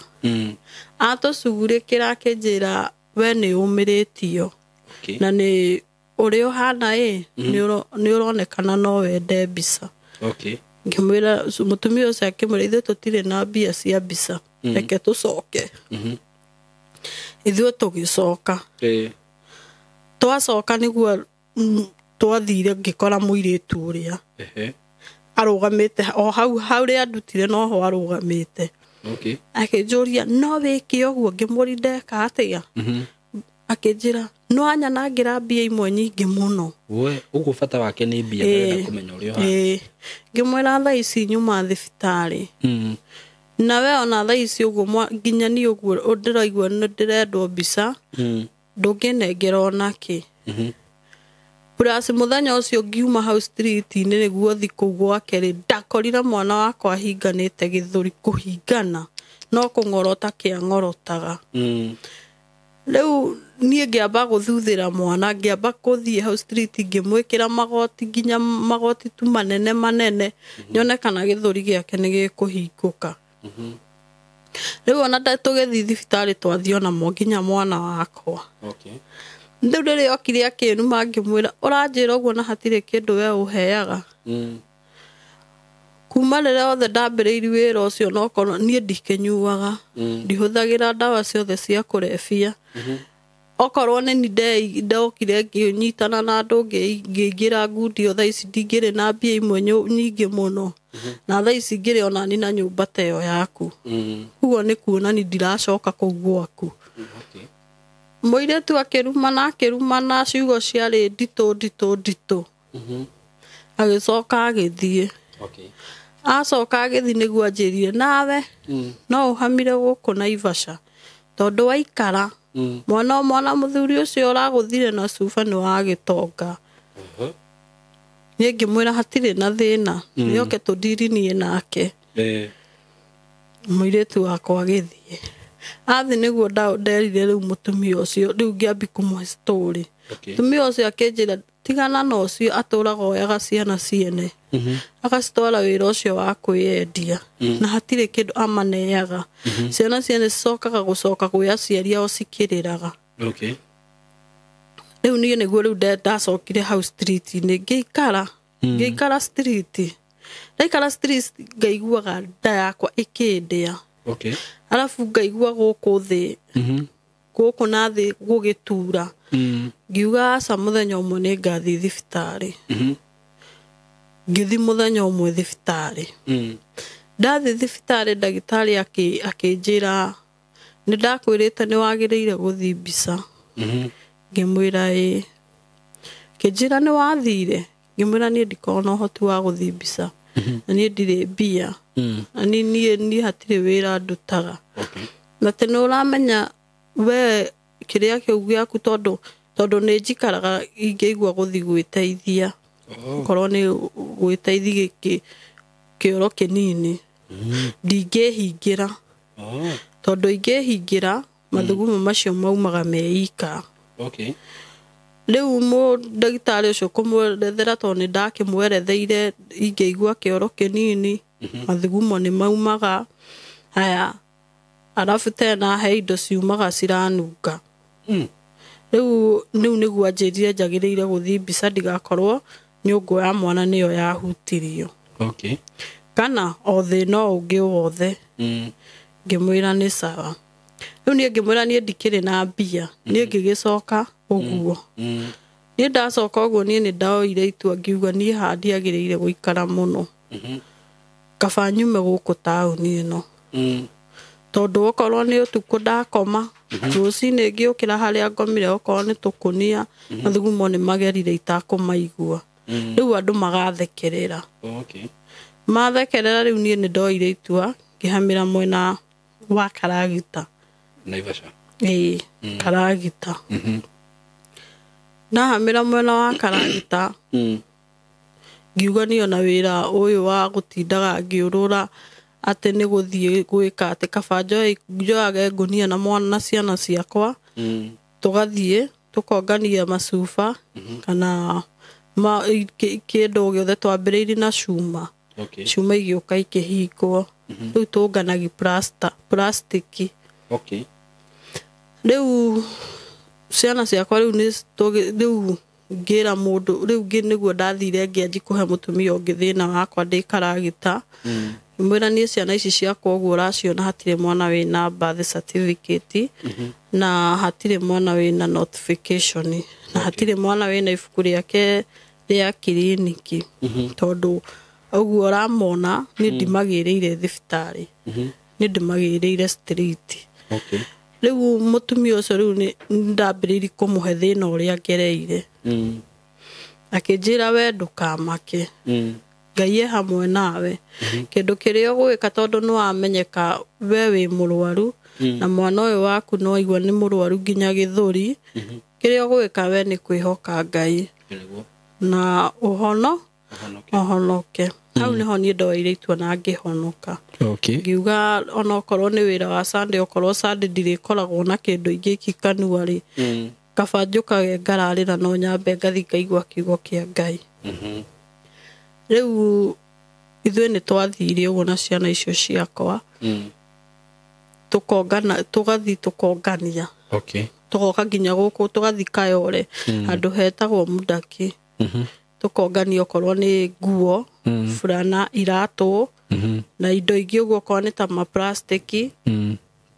Atũcugurĩkĩra akĩnjĩra we nĩ ũmĩrĩtio. Na nĩ ũrĩa ũhana ĩ nĩ ũronekana no wende mbica. Ngĩmwĩra mũtumia ũcio akĩmwĩra ithuĩ tũtirĩ na mbia cia mbica. Reke tũcoke. Ithuĩ tũgĩcoka. Twacoka nĩguo twathire ngĩkora mũirĩtu ũrĩa. Arũgamĩte o hau harĩa andutire noho arũgamĩte. Akĩnjũria no wĩke ũguo ngĩmũria ndeka atĩa. Akĩnjĩra no anyanangĩra mbia imwe nyingĩ mũno. We ũguo bata wake nĩ mbia ndarenda kũmenya ũrĩa ũhana. Ngĩmwĩra thaa ici nyuma thibitarĩ. Na we ona thaa ici ũguo nginya niĩ ũguo ndĩraigua nĩ ndĩrendwo mbica. Ndũngĩnengera onakĩ. Plus mũthenya ũcio ngiuma hau street-inĩ nĩguo thiĩ kũu gwake rĩ, ndakorire mwana wakwa ahinganĩte gĩthũri kũhingana no kũng'orota kĩang'orotaga. Rĩu niĩ ngĩamba gũthuthĩra mwana, ngĩamba kũthiĩ hau street ngĩmwĩkĩra magoti nginya magoti tu manene manene nyone kana gĩthũri gĩake nĩ gĩkũhingũka. Rĩu ona tũgĩthiĩ thibitarĩ twathiĩ ona nginya mwana wakwa. Rĩu rĩrĩa okire akĩnuma ngĩmwĩra ũranjĩra ũguo na hatirĩ kĩndũ we ũheaga. Kuma rĩrĩa othe ndambĩrĩirie wĩra ũcio no korwo niĩ ndikĩnyuaga. Ndihũthagĩra ndawa ciothe cia kũrebia. Okorwo nĩ ni ndokire ngĩnyitana na andũ ngĩingĩra ngundi o thaa ici ndingĩrĩ na mbia imwe nyingĩ mũno. Na thaa ici ngĩrĩ ona ni na nyũmba ta ĩyo yaku. Koguo nĩ kuonani ndiracoka kũu gwaku. Mũirĩtu akĩrumana akĩrumana ciugo ciarĩ nditũ nditũ nditũ. Agĩcoka agĩthiĩ. Acoka agĩthiĩ nĩguo anjĩrire nawe no ũhamire gũkũ Naivasha tondũ waikara mwana mũthuri ũcio ũragũthire na cuba nĩ wa gĩtonga. Niĩ ngĩmwĩra hatirĩ na thĩna nĩoke tũndirinie nake. Mũirĩtu wakwa agĩthiĩ. Athi nĩguo nderire rĩu mũtumia ũcio rĩu ngĩambi kũmũhe story. Okay. Mũtumia ũcio akĩnjĩra tigana na ũcio atũraga oyaga ciana ciene agacitwara wĩra ũcio wa kwĩyendia na hatirĩ kĩndũ amaneaga. Ciana ciene cicokaga gũcoka gwĩ aciari ao cikĩrĩraga. Okay. Rĩu niĩ nĩguo rĩu ndacokire hau street-inĩ ngĩikara ngĩikara street ndaikara street ngaiguaga nda yakwa ĩkĩndĩa. Okay. Arabu ngaigua gũkũ thĩ gũkũ na thĩ gũgĩtura. Ngiuga aca mũthenya ũmwe nĩ ngathiĩ thibitarĩ. Ngĩthiĩ mũthenya ũmwe thibitarĩ. Ndathiĩ thibitarĩ ndagĩtarĩ akĩnjĩra nĩ ndakwĩrĩte nĩ wagĩrĩire gũthiĩ mbica. Ngĩmwĩra ĩĩ. Akĩnjĩra nĩ wathire. Ngĩmwĩra niĩ ndikoragwo na ũhoti wa gũthiĩ mbica na niĩ ndirĩ mbia na niĩ hatirĩ wĩra ndutaga. Okay. Na atĩ nĩ ũramenya we kĩrĩa kĩu gĩaku tondũ nĩ njikaraga ingĩigua gũthiĩ gwĩteithia. Korwo nĩ gwĩteithia kĩoro kĩnini ndingĩhingĩra. Tondũ ingĩhingĩra mathugumo macio maumaga meika. Okay. Rĩu ndagĩtarĩ ũcio kũmwerethera tondũ nĩ ndakĩmweretheire ingĩigua kĩoro kĩnini mathugumo nĩ maumaga. Haya arabu tena he indo ciumaga ciranunga. Rĩu nĩguo anjĩrire njagĩrĩire gũthiĩ mbica ndigakorwo nyũngũ ya mwana nĩyo yahutirio. Okay. Kana o thĩna ũngĩ wothe. Ngĩmwĩra nĩ sawa. Rĩu niĩ ngĩmwĩra niĩ ndikĩrĩ na mbia niĩ ngĩgĩcoka ũguo. Niĩ ndacoka ũguo niĩ nĩ ndaoire itua ngiuga niĩ haha ndiagĩrĩire gũikara mũno. Kaba nyume gũkũ taũni ĩno. Tondũ okorwo nĩ ũtukũ ndakoma rũcinĩ ngĩũkĩra harĩa ngomire okorwo nĩ tũkũnia mathugumo nĩ magerire itakũmaigua. Rĩu andũ magathekerera. Okay. Mathekerera rĩu niĩ nĩ ndoire itua ngĩhamĩra mwena wa Karagita. Naivasha. Ĩĩ, Karagita. Ndahamĩra mwena wa Karagita ngiuga niĩ ona wĩra ũyũ wa gũtindaga ngĩũrũra atĩ nĩ gũthiĩ gwĩka atĩ kaba njoyage ngũnia na mwana na ciana ciakwa tũgathiĩ tũkongania macuba kana kĩndũ gĩothe twambĩrĩirie na cuma. Okay. Cuma igĩũka ikĩhingwo. Rĩu tũnganagia plastiki. Okay. Rĩu ciana ciakwa rĩu rĩu ngĩra mũndũ rĩu nĩguo ndathire ngĩanji kũhe mũtumia ũngĩ thĩna wakwa ndĩ Karagita. Ngĩmwĩra niĩ ciana ici ciakwa ũguo ũraciona hatirĩ mwana wĩna birth certificate na hatirĩ mwana wĩna notification na hatirĩ mwana wĩna ibuku rĩake rĩa kiriniki tondũ ũguo ũramona niĩ ndimagĩrĩire thibitarĩ niĩ ndimagĩrĩire street. Okay. Rĩu mũtumia ũcio rĩu nĩ ndambĩrĩirie kũmũhe thĩna ũrĩa ngereire. Akĩnjĩra we ndũkamake. Ngai e hamwe nawe. Kĩndũ kĩrĩa ũgwĩka tondũ nĩ wamenyeka we wĩ mũrwaru na mwana ũyũ waku no aigua nĩ mũrwaru nginya gĩthũri. Kĩrĩa ũgwĩka we nĩ kwĩhoka Ngai na ũhonoke. Hau nĩho niĩ ndoire itua na ngĩhonoka. Okay. Ngiuga onokorwo nĩ wĩra wa Sunday okorwo Sunday ndirĩkoragwo na kĩndũ ingĩiki kanua rĩ kaba njũkage ngararĩra no nyambe ngathiĩ ngaigua kiugo kĩa Ngai. Rĩu ithuĩ nĩ twathire ũguo na ciana icio ciakwa tũkongana tũgathiĩ tũkongania. Okay. Tũgoka nginya gũkũ tũgathiĩ Kayore handũ hetagwo Mudaki. Tũkongania okorwo nĩ nguo burana iratũ na indo ingĩ ũguo okorwo nĩ ta maplastiki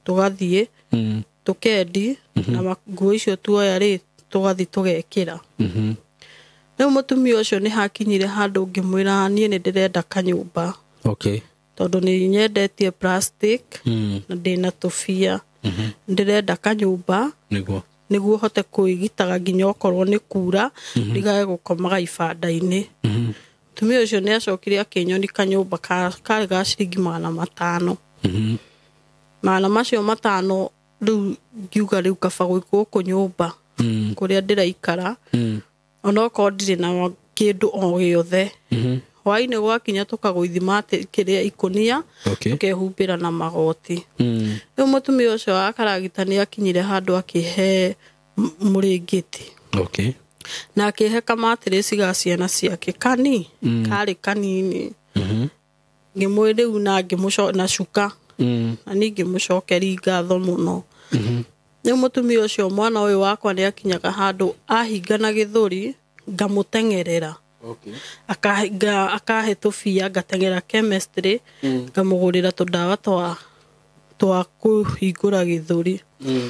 tũgathiĩ tũkendi na nguo icio tuoya rĩ tũgathiĩ tũgekĩra. Rĩu mũtumia ũcio nĩ hakinyire handũ ngĩmwĩra niĩ nĩ ndĩrenda kanyũmba. Okay. Tondũ nĩ nyendetie plastic na ndĩna tũbia. Ndĩrenda kanyũmba nĩguo nĩguo hote kwĩgitaga nginya okorwo nĩ kura ndigage gũkomaga ibanda-inĩ. Mũtumia ũcio nĩ acokire akĩnyoni kanyũmba karĩ ga ciringi 500. 500 rĩu ngiuga rĩu kaba gũkũ nyũmba kũrĩa ndĩraikara onokorwo ndirĩ na kĩndũ o gĩothe Hwainĩ gwakinya tũkagũithima kĩrĩa ikũnia Okay. tũkehumbĩra na magoti. Mm. Rĩu mũtumia ũcio wa karagita nĩ akinyire handũ akĩhe mũrĩngĩti. Okay. Na akĩhe kamatirĩci ga ciana ciake kani karĩ kanini. Mhm. Ngĩmwĩ rĩu na ngĩmũco na cuka. Mm. Na niĩ ngĩmũcokeri ngatho mũno. Mhm. Rĩu mũtumia ũcio mwana ũyũ wakwa nĩ akinyaga handũ ahingana gĩthũri ngamũteng'erera. Okay. Akahe tũbia ngateng'era chemistry ngamũgũrĩra tũdawa twa kũhingũra gĩthũri. Mm.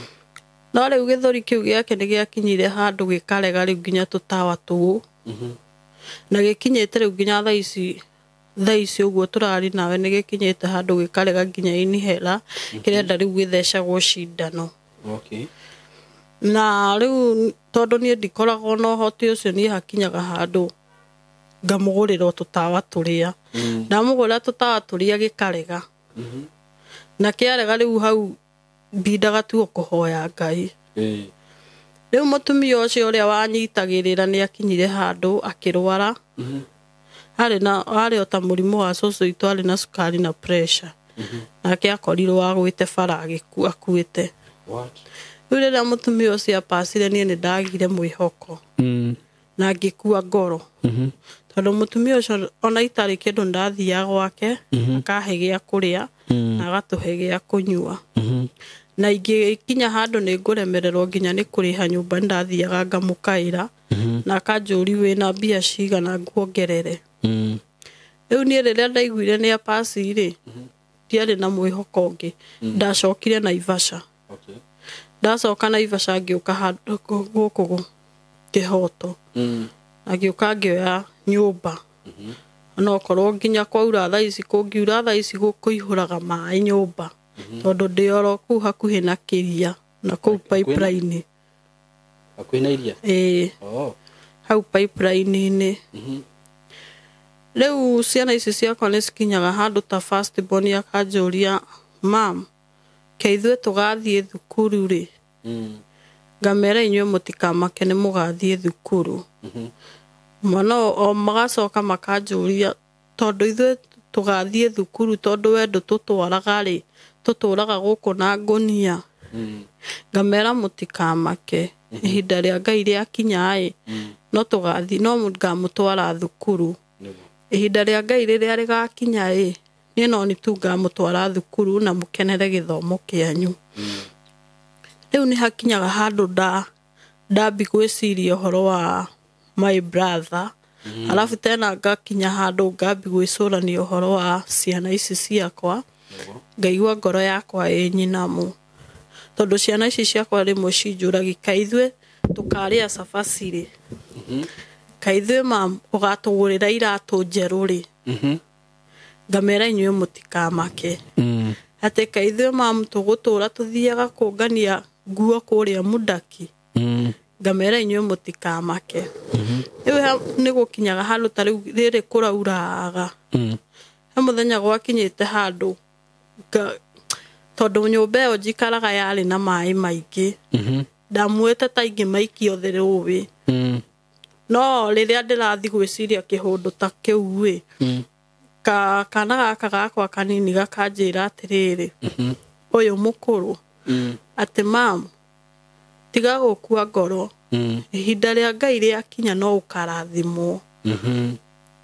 No rĩu gĩthũri kĩu gĩake nĩ gĩakinyire handũ gĩkarega rĩu nginya tũtawa tũu. Mhm. Na gĩkinyĩte rĩu nginya thaa ici ũguo tũrari nawe nĩ gĩkinyĩte handũ gĩkarega nginya inihera kĩrenda rĩu gĩthecagwo cindano. Okay. Na rĩu tondũ niĩ ndikoragwo na ũhoti ũcio niĩ hakinyaga handũ ngamũgũrĩra o tũtawa tũrĩa. Mm. Ndamũgũrĩra tũtawa tũrĩa gĩkarega. Mhm. Na kĩarega rĩu hau mbindaga tu o kũhoya Ngai. Eh. Rĩu mũtumia ũcio ũrĩa wanyitagĩrĩra nĩ akinyire handũ akĩrwara. Mhm. Arĩ o ta mũrimũ wa cũcũ witũ, arĩ na cukari na pressure. Nake akorirwo agwĩte bara akuĩte. What? Rĩu rĩrĩa mũtumia ũcio apacire niĩ nĩ ndagire mwĩhoko. Mm. Na ngĩkua ngoro. Mhm. Tondũ mũtumia ũcio ona itarĩ kĩndũ ndathiaga gwake, akahe gĩa kũrĩa na agatũhe gĩa kũnyua. Mhm. Na ingĩkinya handũ nĩ ngũremererwo nginya nĩ kũrĩha nyũmba ndathiaga ngamũkaĩra. Mhm. Na akanjũri wĩna mbia cigana nguongerere. Mm. Rĩu niĩ rĩrĩa ndaiguire nĩ apaci rĩ, ndiarĩ na mwĩhoko ũngĩ. Ndacokire Naivasha. Okay. Ndacoka Naivasha ngĩũka handũ gũkũ Kĩhoto. Mm. Na ngĩũka ngĩoya nyũmba. Ona okorwo nginya kwaura thaa ici kũngiura thaa ici kũihũraga maĩ nyũmba. Tondũ ndĩ oro kũu hakuhĩ na kĩria na kũu pipeline. Hakuhĩ na iria? Ĩĩ. Oh. Hau pipeline-inĩ. Mhm. Rĩu ciana ici ciakwa nĩ cikinyaga handũ ta first born akanjũria, mam, ke ithuĩ tũgathiĩ thukuru rĩ? Mm. Ngamera inyuĩ mũtikamake nĩ mũgathiĩ thukuru. Mhm. Mwana o magacoka makanjũria tondũ ithuĩ tũgathiĩ thukuru tondũ we ndũtũtwaraga rĩ, tũtũraga gũkũ na ngũnia. Mm. Ngamera mũtikamake ihinda rĩa Ngai rĩakinya ĩ, no tũgathiĩ, no ngamũtwara thukuru. Nĩguo. Ihinda rĩa Ngai rĩrĩa rĩgakinya ĩ, niĩ no nĩ tu ngamũtwara thukuru na mũkenere gĩthomo kĩanyu. Rĩu nĩ hakinyaga handũ ndambi gwĩciria ũhoro wa my brother. Alafu tena ngakinya handũ ngambi gwĩcũrania ũhoro wa ciana ici ciakwa. Ngaigua ngoro yakwa ĩ nyinamu. Tondũ ciana ici ciakwa rĩmwe cinjũragia kaĩ ithuĩ tũkarĩa cabaci rĩ? Kaĩ ithuĩ mam ũgatũgũrĩra iratũ njerũ rĩ? Mhm. Ngamera inyuĩ mũtikamake. Mm. Atĩ kaĩ ithuĩ mam tũgũtũra tũthiaga kũngania nguo kũrĩa Mundaki? Mm. Ngamera inyuĩ mũtikamake. Rĩu nĩ gũkinyaga handũ ta rĩu rĩrĩ kũrauraga. Mm. He mũthenya gwakinyĩte handũ tondũ nyũmba ĩyo njikaraga yarĩ na maĩ maingĩ. Mhm. Ndamuĩte ta ingĩmaikia othe rũĩ. Mm. No rĩrĩa ndĩrathiĩ gwĩciria kĩhũndũ ta kĩu ĩ, Mm. kana gaka gakwa kanini gakanjĩra atĩrĩrĩ, Mhm. ũyũ mũkũrũ, Mm. atĩ mam, tiga gũkua ngoro. Mm. Ihinda rĩa Ngai rĩakinya no ũkarathimwo. Mhm.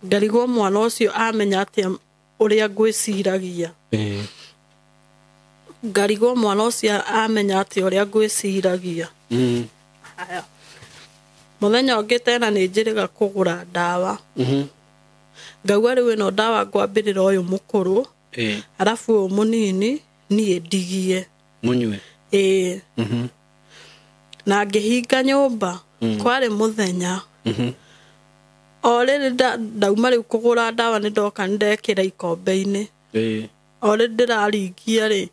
Ngarigwo mwana ũcio amenya atĩa ũrĩa ngwĩciragia. Eh. Ngarigwo mwana ũcio amenya atĩa ũrĩa ngwĩciragia. Mm. Haya. Mũthenya ũngĩ tena nĩ njĩrĩga kũgũra ndawa. Mhm. Ngauga rĩu ĩno ndawa ngwambĩrĩra ũyũ mũkũrũ, Eh. arabu ũyũ mũnini niĩ ndigie. Mũnyue. Ĩĩ. Mhm. Na ngĩhinga nyũmba, kwarĩ mũthenya. Mhm. O rĩrĩ ndauma rĩu kũgũra ndawa nĩ ndoka nĩ ndekĩra ikombe-inĩ. Eh. O rĩrĩ ndĩraringia rĩ,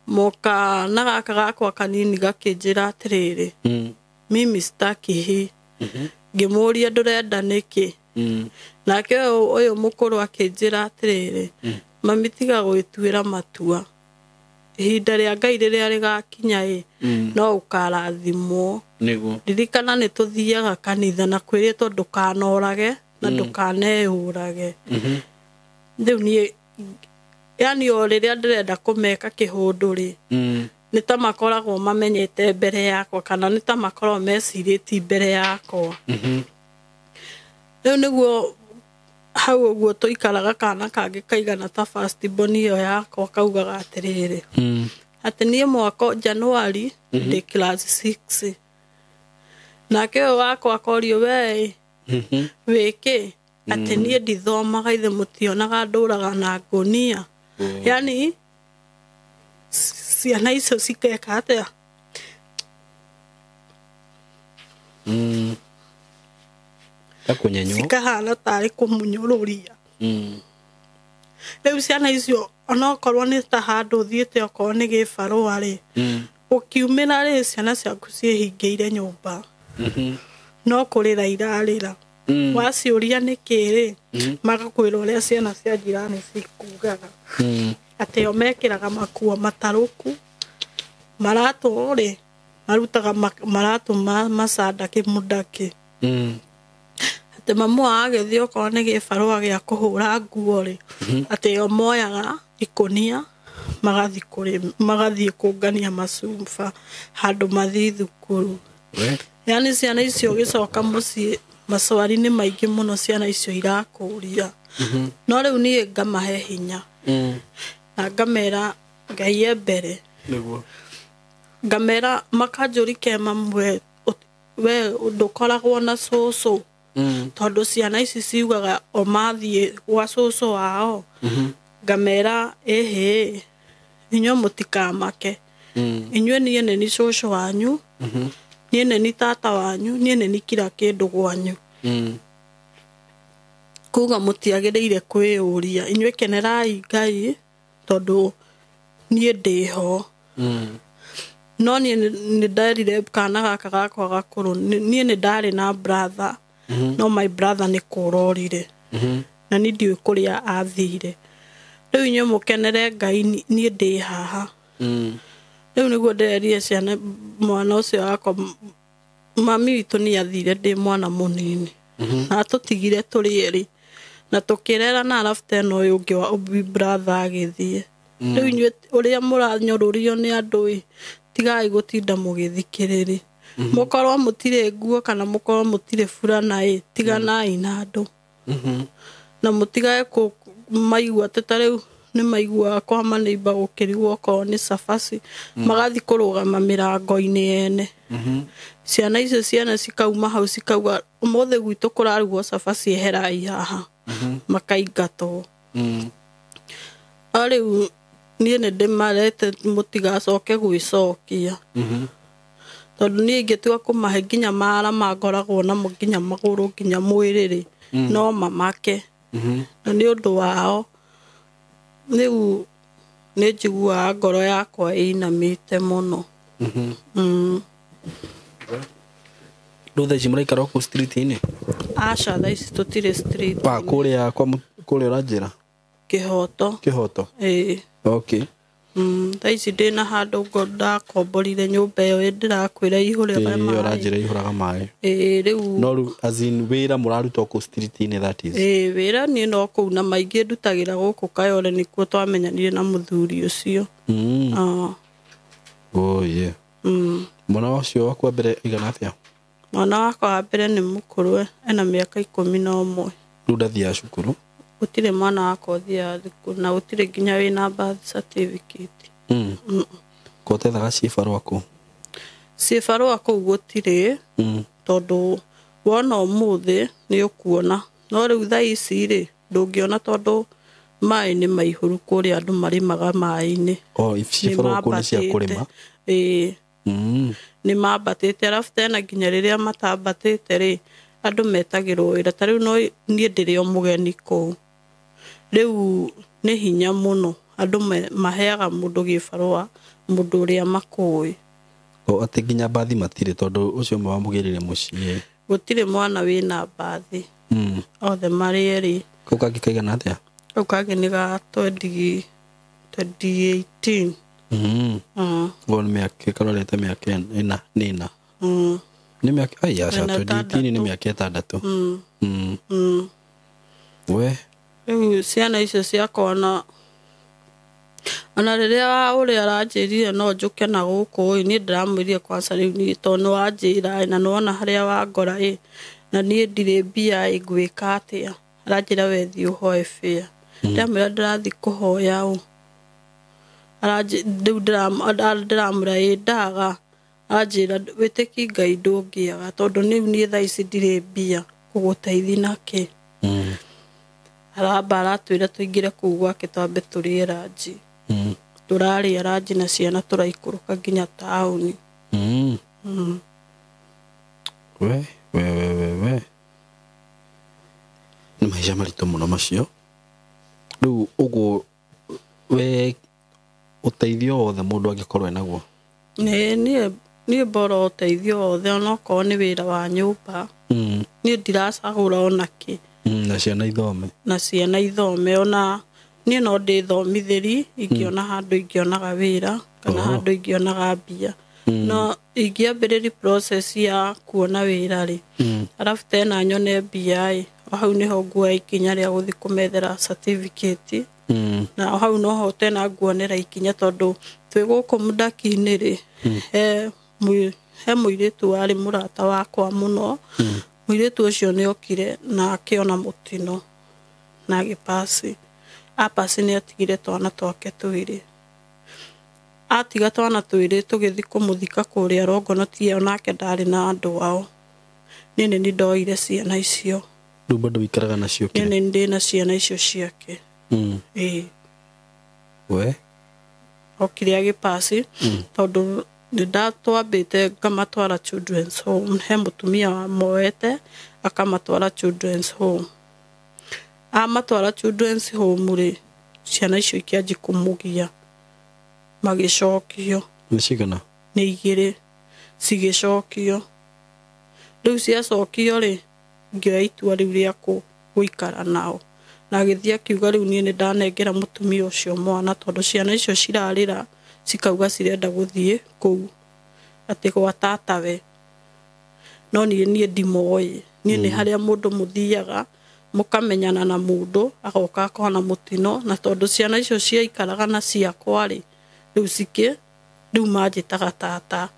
moka na gaka gakwa kanini gakĩnjĩra atĩrĩrĩ, Mm. mimi sitaki hii. Mhm. Ngĩmũria ndũrenda nĩkĩ? Mm. Nake ũyũ mũkũrũ akĩnjĩra atĩrĩrĩ, mami tiga gwĩtuĩra matua. Ihinda rĩa Ngai rĩrĩa rĩgakinya ĩ, no ũkarathimwo. Nĩguo. Ririkana nĩ tũthiaga kanitha na kwĩrĩtwo ndũkanorage, Na ndũkaneyũrage. Rĩu niĩ yani o rĩrĩa ndĩrenda kũmeka kĩhũndũ rĩ, nĩ ta makoragwo mamenyete mbere yakwa kana nĩ ta makoragwo mecirĩtie mbere yakwa. Rĩu nĩguo hau ũguo tũikaraga kana kangĩ kaigana ta first born ĩyo yakwa kaugaga atĩrĩrĩ, atĩ niĩ mwaka January ndĩ class 6. Nake ũyũ wakwa akorio, we wĩkĩ? Atĩ niĩ ndithomaga, ithe mũtionaga ndũraga na ngũnia. Yani ciana icio cikeka atĩa? Takunyenywo. Cikahana tarĩ kũmũnyũrũria. Rĩu ciana icio onokorwo nĩ ta handũ ũthiĩte okorwo nĩ gĩbarũa rĩ, ũkiumĩra rĩ, ciana ciaku ciĩhingĩire nyũmba, no kũrĩra irarĩra. Waciũria nĩkĩ rĩ, magakwĩra ũrĩa ciana cia njirani cikugaga, atĩ o mekĩraga makuo matarũku, maratũ rĩ marutaga maratũ macandakĩ mũndakĩ, atĩ mamu wao agĩthiĩ okorwo nĩ gĩbarũa gĩa kũhũra nguo rĩ, atĩ o moyaga ikũnia magathiĩ kũngania macuba handũ mathiĩ thukuru. Yani ciana icio ũgĩcoka mũciĩ macwari nĩ maingĩ mũno ciana icio irakũria. No rĩu niĩ ngamahe hinya na ngamera Ngai e mbere. Nĩguo. Ngamera makanjũrike mamwe, we ndũkoragwo na cũcũ, tondũ ciana ici ciugaga o mathiĩ gwa cũcũ wao. Ngamera ĩhĩ, inyuĩ mũtikamake, inyuĩ niĩ nĩ ni cũcũ wanyu, niĩ nĩ ni tata wanyu, niĩ nĩ ni kila kĩndũ gwanyu. Kuga mũtiagĩrĩire kwĩyũria, inyuĩ kenerai Ngai tondũ niĩ ndĩho. No niĩ nĩ nderire kana gaka gakwa gakũrũ, niĩ nĩ ndarĩ na brother, no my brother nĩ kũrorire na niĩ ndiũĩ kũrĩa athire. Rĩu inyuĩ mũkenere Ngai, niĩ ndĩ haha. Rĩu nĩguo ndĩrerire ciana mwana ũcio wakwa, mami witũ nĩ athire ndĩ mwana mũnini, na atũtigire tũrĩ erĩ na tũkĩrera, na arabu tena ũyũ ũngĩ wa brother agĩthiĩ. Rĩu inyuĩ ũrĩa mũranyũrũrio nĩ andũ ĩ, tigai gũtinda mũgĩthikĩrĩria. Mũkorwo mũtirĩ nguo kana mũkorwo mũtirĩ burana ĩ, tiganai na andũ. Na mũtigage maigua atĩ ta rĩu nĩ maiguaga kwa maneiba gũkĩrigwo okorwo nĩ cabaci, magathiĩ kũrũgama mĩrango-inĩ ene. Ciana icio ciana cikauma hau cikauga ũmũthĩ gwitũ kũrarugwo cabaci, eherai haha, makaingatwo. O rĩu niĩ nĩ ndĩmarete mũtigacoke gwĩcokia, tondũ niĩ ingĩtua kũmahe nginya mara mangoragwo namo nginya magũrũ nginya mwĩrĩ rĩ, no mamake. Na nĩ ũndũ wao rĩu nĩ njiguaga ngoro yakwa ĩinamĩte mũno. Rĩu thaa ici mũraikara kũu street-inĩ? Aca, thaa ici tũtirĩ street. Wa kũrĩa kwa kũrĩa ũranjĩra? Kĩhoto. Kĩhoto? Ĩĩ. Okay. Thaa ici ndĩna handũ ndakomborire nyũmba ĩyo ndĩrakwĩra ihũraga Ĩĩ, maĩ. ũranjĩra ihũraga maĩ. Ĩĩ, rĩu. No rĩu as in wĩra mũraruta kũu street-inĩ, that is? Ĩĩ, wĩra niĩ no kũu na maingĩ ndutagĩra gũkũ Kayole, nĩkuo twamenyanire na mũthuri ũcio. Oh yeah. Mwana ũcio waku wa mbere aigana atĩa? Mwana wakwa wa mbere nĩ mũkũrũ, ena mĩaka 11. Rĩu ndathiaga cukuru? Gũtirĩ mwana wakwa ũthiaga thukuru na gũtirĩ nginya wĩna birth certificate. Kotethaga ciĩbarũa kũ? Ciĩbarũa kũu gũtirĩ, tondũ wona ũmũthĩ nĩ ũkuona, no rĩu thaa ici rĩ ndũngĩona tondũ maĩ nĩ maihũru kũrĩa andũ marĩmaga maĩ-inĩ. Oh, ciĩbarũa kũu nĩ cia kũrĩma? Ĩĩ. Nĩ mambatĩte, arabu tena nginya rĩrĩa matambatĩte rĩ, andũ metagĩrwo wĩra. Ta rĩu no niĩ ndĩrĩ o mũgeni kũu, rĩu nĩ hinya mũno andũ maheaga mũndũ gĩbarũa mũndũ ũrĩa makũĩ. O atĩ nginya mbathi matirĩ, tondũ ũcio ũmwe wamũgĩrire mũciĩ? Gũtirĩ mwana wĩna mbathi. Othe marĩ erĩ. Kau kangĩ kaigana atĩa? Kau kangĩ nĩ ga 2018. Ũguo nĩ mĩaka karorete mĩaka ĩna nĩ ĩna. Nĩ mĩaka ai aca Ena 2018 nĩ ĩtandatũ. mĩaka 6. We Rĩu ciana icio ciakwa ona rĩrĩa ũrĩa aranjĩrire no njũke na gũkũ ĩ, niĩ ndĩramwĩrire kwanza rĩu niĩ tondũ nĩwanjĩra ĩ, na nĩwona harĩa wangora ĩ, na niĩ ndirĩ mbia ĩ, ngwĩka atĩa? Aranjĩra we thiĩ ũhoe bĩa. Ndamwĩra ndĩrathiĩ kũhoya ũ? Rĩu ndĩramwĩra ĩ ndaga. Aranjĩra wĩtĩki Ngai ndũngĩaga tondũ rĩu niĩ thaa ici ndirĩ mbia ngũgũteithia nakĩ. Aramba aratwĩra tũingĩre kũu gwake twambe tũrĩe ranji. Tũrarĩa ranji na ciana tũraikũrũka nginya taũni. We we we we we nĩ maica maritũ mũno macio. Rĩu ũguo we ũteithio wothe mũndũ angĩkorwo enaguo? Niĩ mbora ũteithio wothe onokorwo nĩ wĩra wa nyũmba. Niĩ ndiracagũra onakĩ. Na ciana ithome. Na ciana ithome ona niĩ no ndĩthomithĩri ingĩona handũ ingĩonaga wĩra kana handũ ingĩonaga mbia. No ingĩambĩrĩria process ya kuona wĩra rĩ, arabu tena nyone mbia ĩ, o hau nĩho nguoya ikinya rĩa gũthiĩ kũmethera certificate. Na o hau noho tena nguonera ikinya tondũ twĩ gũkũ mũndaki-inĩ rĩ, he mũirĩtu warĩ mũrata wakwa mũno. Mũirĩtu ũcio nĩ okire na akĩona mũtino na agĩpasi. Apasi nĩ atigire twana twake twĩrĩ. Atiga twana twĩrĩ tũgĩthiĩ kũmũthika kũrĩa Rongonotia, onake ndarĩ na andũ ao. Niĩ nĩ niĩ ndoire ciana icio. Rĩu bado wĩikaraga nacio Niĩ kĩ? nĩ ndĩ na ciana icio ciake. Ĩĩ. We Okire agĩpasi tondũ nĩ ndatwambĩte ngamatwara children's home. He mũtumia wamoete akamatwara children's home. Amatwara children's home rĩ, ciana icio ikĩanjia kũmũgia. Magĩcokio. Nĩ cigana? Nĩ igĩrĩ cigĩcokio. Rĩu ciacokio rĩ, ngĩoya itua rĩu rĩa gũikara nao. Na agĩthiĩ akiuga rĩu niĩ nĩ ndanengera mũtumia ũcio mwana tondũ ciana icio cirarĩra cikauga cirenda gũthiĩ kũu atĩ gwa tatawe. No niĩ ndimoĩ. Niĩ nĩ harĩa mũndũ mũthiaga mũkamenyana na mũndũ agoka akona mũtino, na tondũ ciana icio ciaikaraga na ciakwa rĩ, rĩu cikĩ rĩu manjĩtaga tata.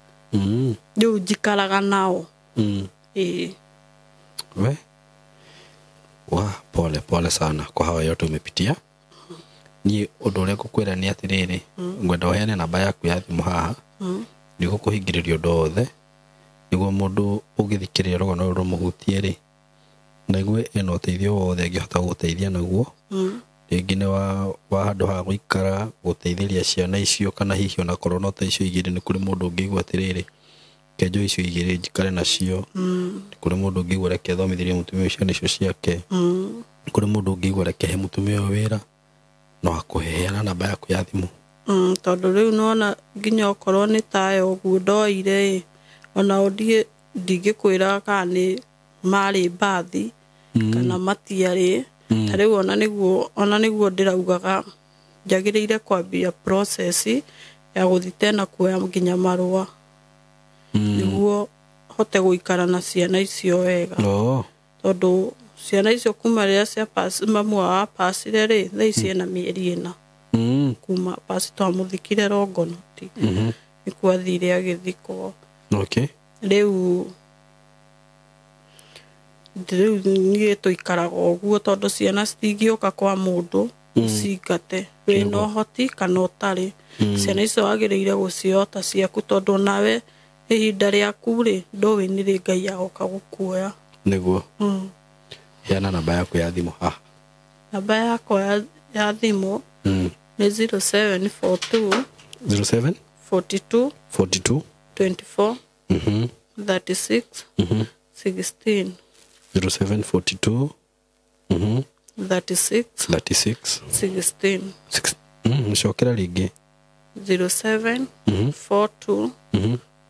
Rĩu njikaraga nao. Ĩĩ. We wa pole pole sana kwa hawa yote umepitia. Niĩ ũndũ ũrĩa ngũkwĩra nĩ atĩrĩrĩ, ngwenda ũheane namba yaku ya thimũ haha, nĩguo kũhingĩrĩria ũndũ wothe, nĩguo mũndũ ũngĩthikĩrĩria rũgano rũrũ rũmũhutie rĩ, na aigue ena ũteithio wothe angĩhota gũgũteithia naguo. Rĩngĩ nĩ wa handũ ha gũikara, gũteithĩria ciana icio, kana hihi onakorwo no ta icio igĩrĩ, nĩ kũrĩ mũndũ ũngĩigua atĩrĩrĩ, reke njoe icio igĩrĩ njikare nacio. Nĩ kũrĩ mũndũ ũngĩigua reke athomithĩrie mũtumia ũcio ciana icio ciake. Nĩ kũrĩ mũndũ ũngĩigua reke he mũtumia ũyũ wĩra, no akũhe. Heana namba yaku ya thimũ. Tondũ rĩu nĩwona nginya okorwo nĩ tayo ũguo ndoire ĩ, onao ndingĩkwĩra kana nĩ marĩ mbathi kana matiarĩ. Ta rĩu ona nĩguo ndĩraugaga njagĩrĩire kwambia process ya gũthiĩ tena kuoya nginya marũa. Nĩguo hote gũikara na ciana icio wega. Tondũ ciana icio kuma rĩrĩa cia pass, mamu wao apacire rĩ, thaa ici ena mĩeri 4. Kuma pass twamũthikire Rongonoti. Nĩkuo athire agĩthikwo. Rĩu niĩ tũikaraga ũguo tondũ ciana citingĩũka kwa mũndũ ũcingate wĩna ũhoti kana ũtarĩ. Ciana icio wagĩrĩire gũciota ciaku tondũ nawe ihinda rĩaku rĩ, ndũĩ nĩ rĩ Ngai agoka gũkuoya. Nĩguo. Heana namba yaku ya thimũ haha. Namba yakwa ya thimũ nĩ 0742 07 42 42 24 36 16. 0742 36 36 16. 6. Cokera rĩngĩ. 07 42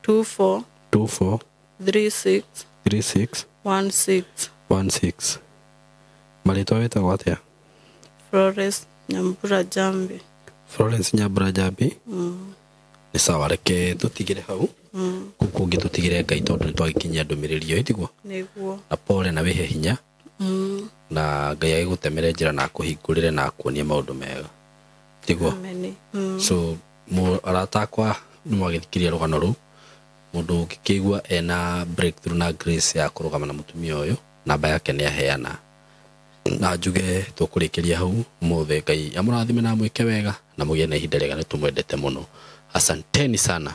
24 24 36 36 16. 16. Marĩtwa wĩtagwo atĩa? Florence Nyambura Jambi. Florence Nyambura Jambi. Nĩ sawa, reke tũtigĩre hau. Kũngĩ tũtigĩre Ngai tondũ nĩ twagĩkinyia ndũmĩrĩri ĩyo, tiguo? Nĩguo. Na pole na wĩhe hinya, na Ngai agĩgũtemere njĩra na akũhingũrĩre na akuonie maũndũ mega, tiguo? Ameni. So arata akwa nĩ mwagĩthikĩria rũgano rũu. Mũndũ ũngĩkĩigua ena breakthrough na grace ya kũrũgama na mũtumia ũyũ, namba yake nĩ aheana. Na njuge tũkũrĩkĩria hau ũmũthĩ. Ngai amũrathime na amwĩke wega na mũgĩe na ihinda rĩega. Nĩ tũmwendete mũno. Asanteni sana.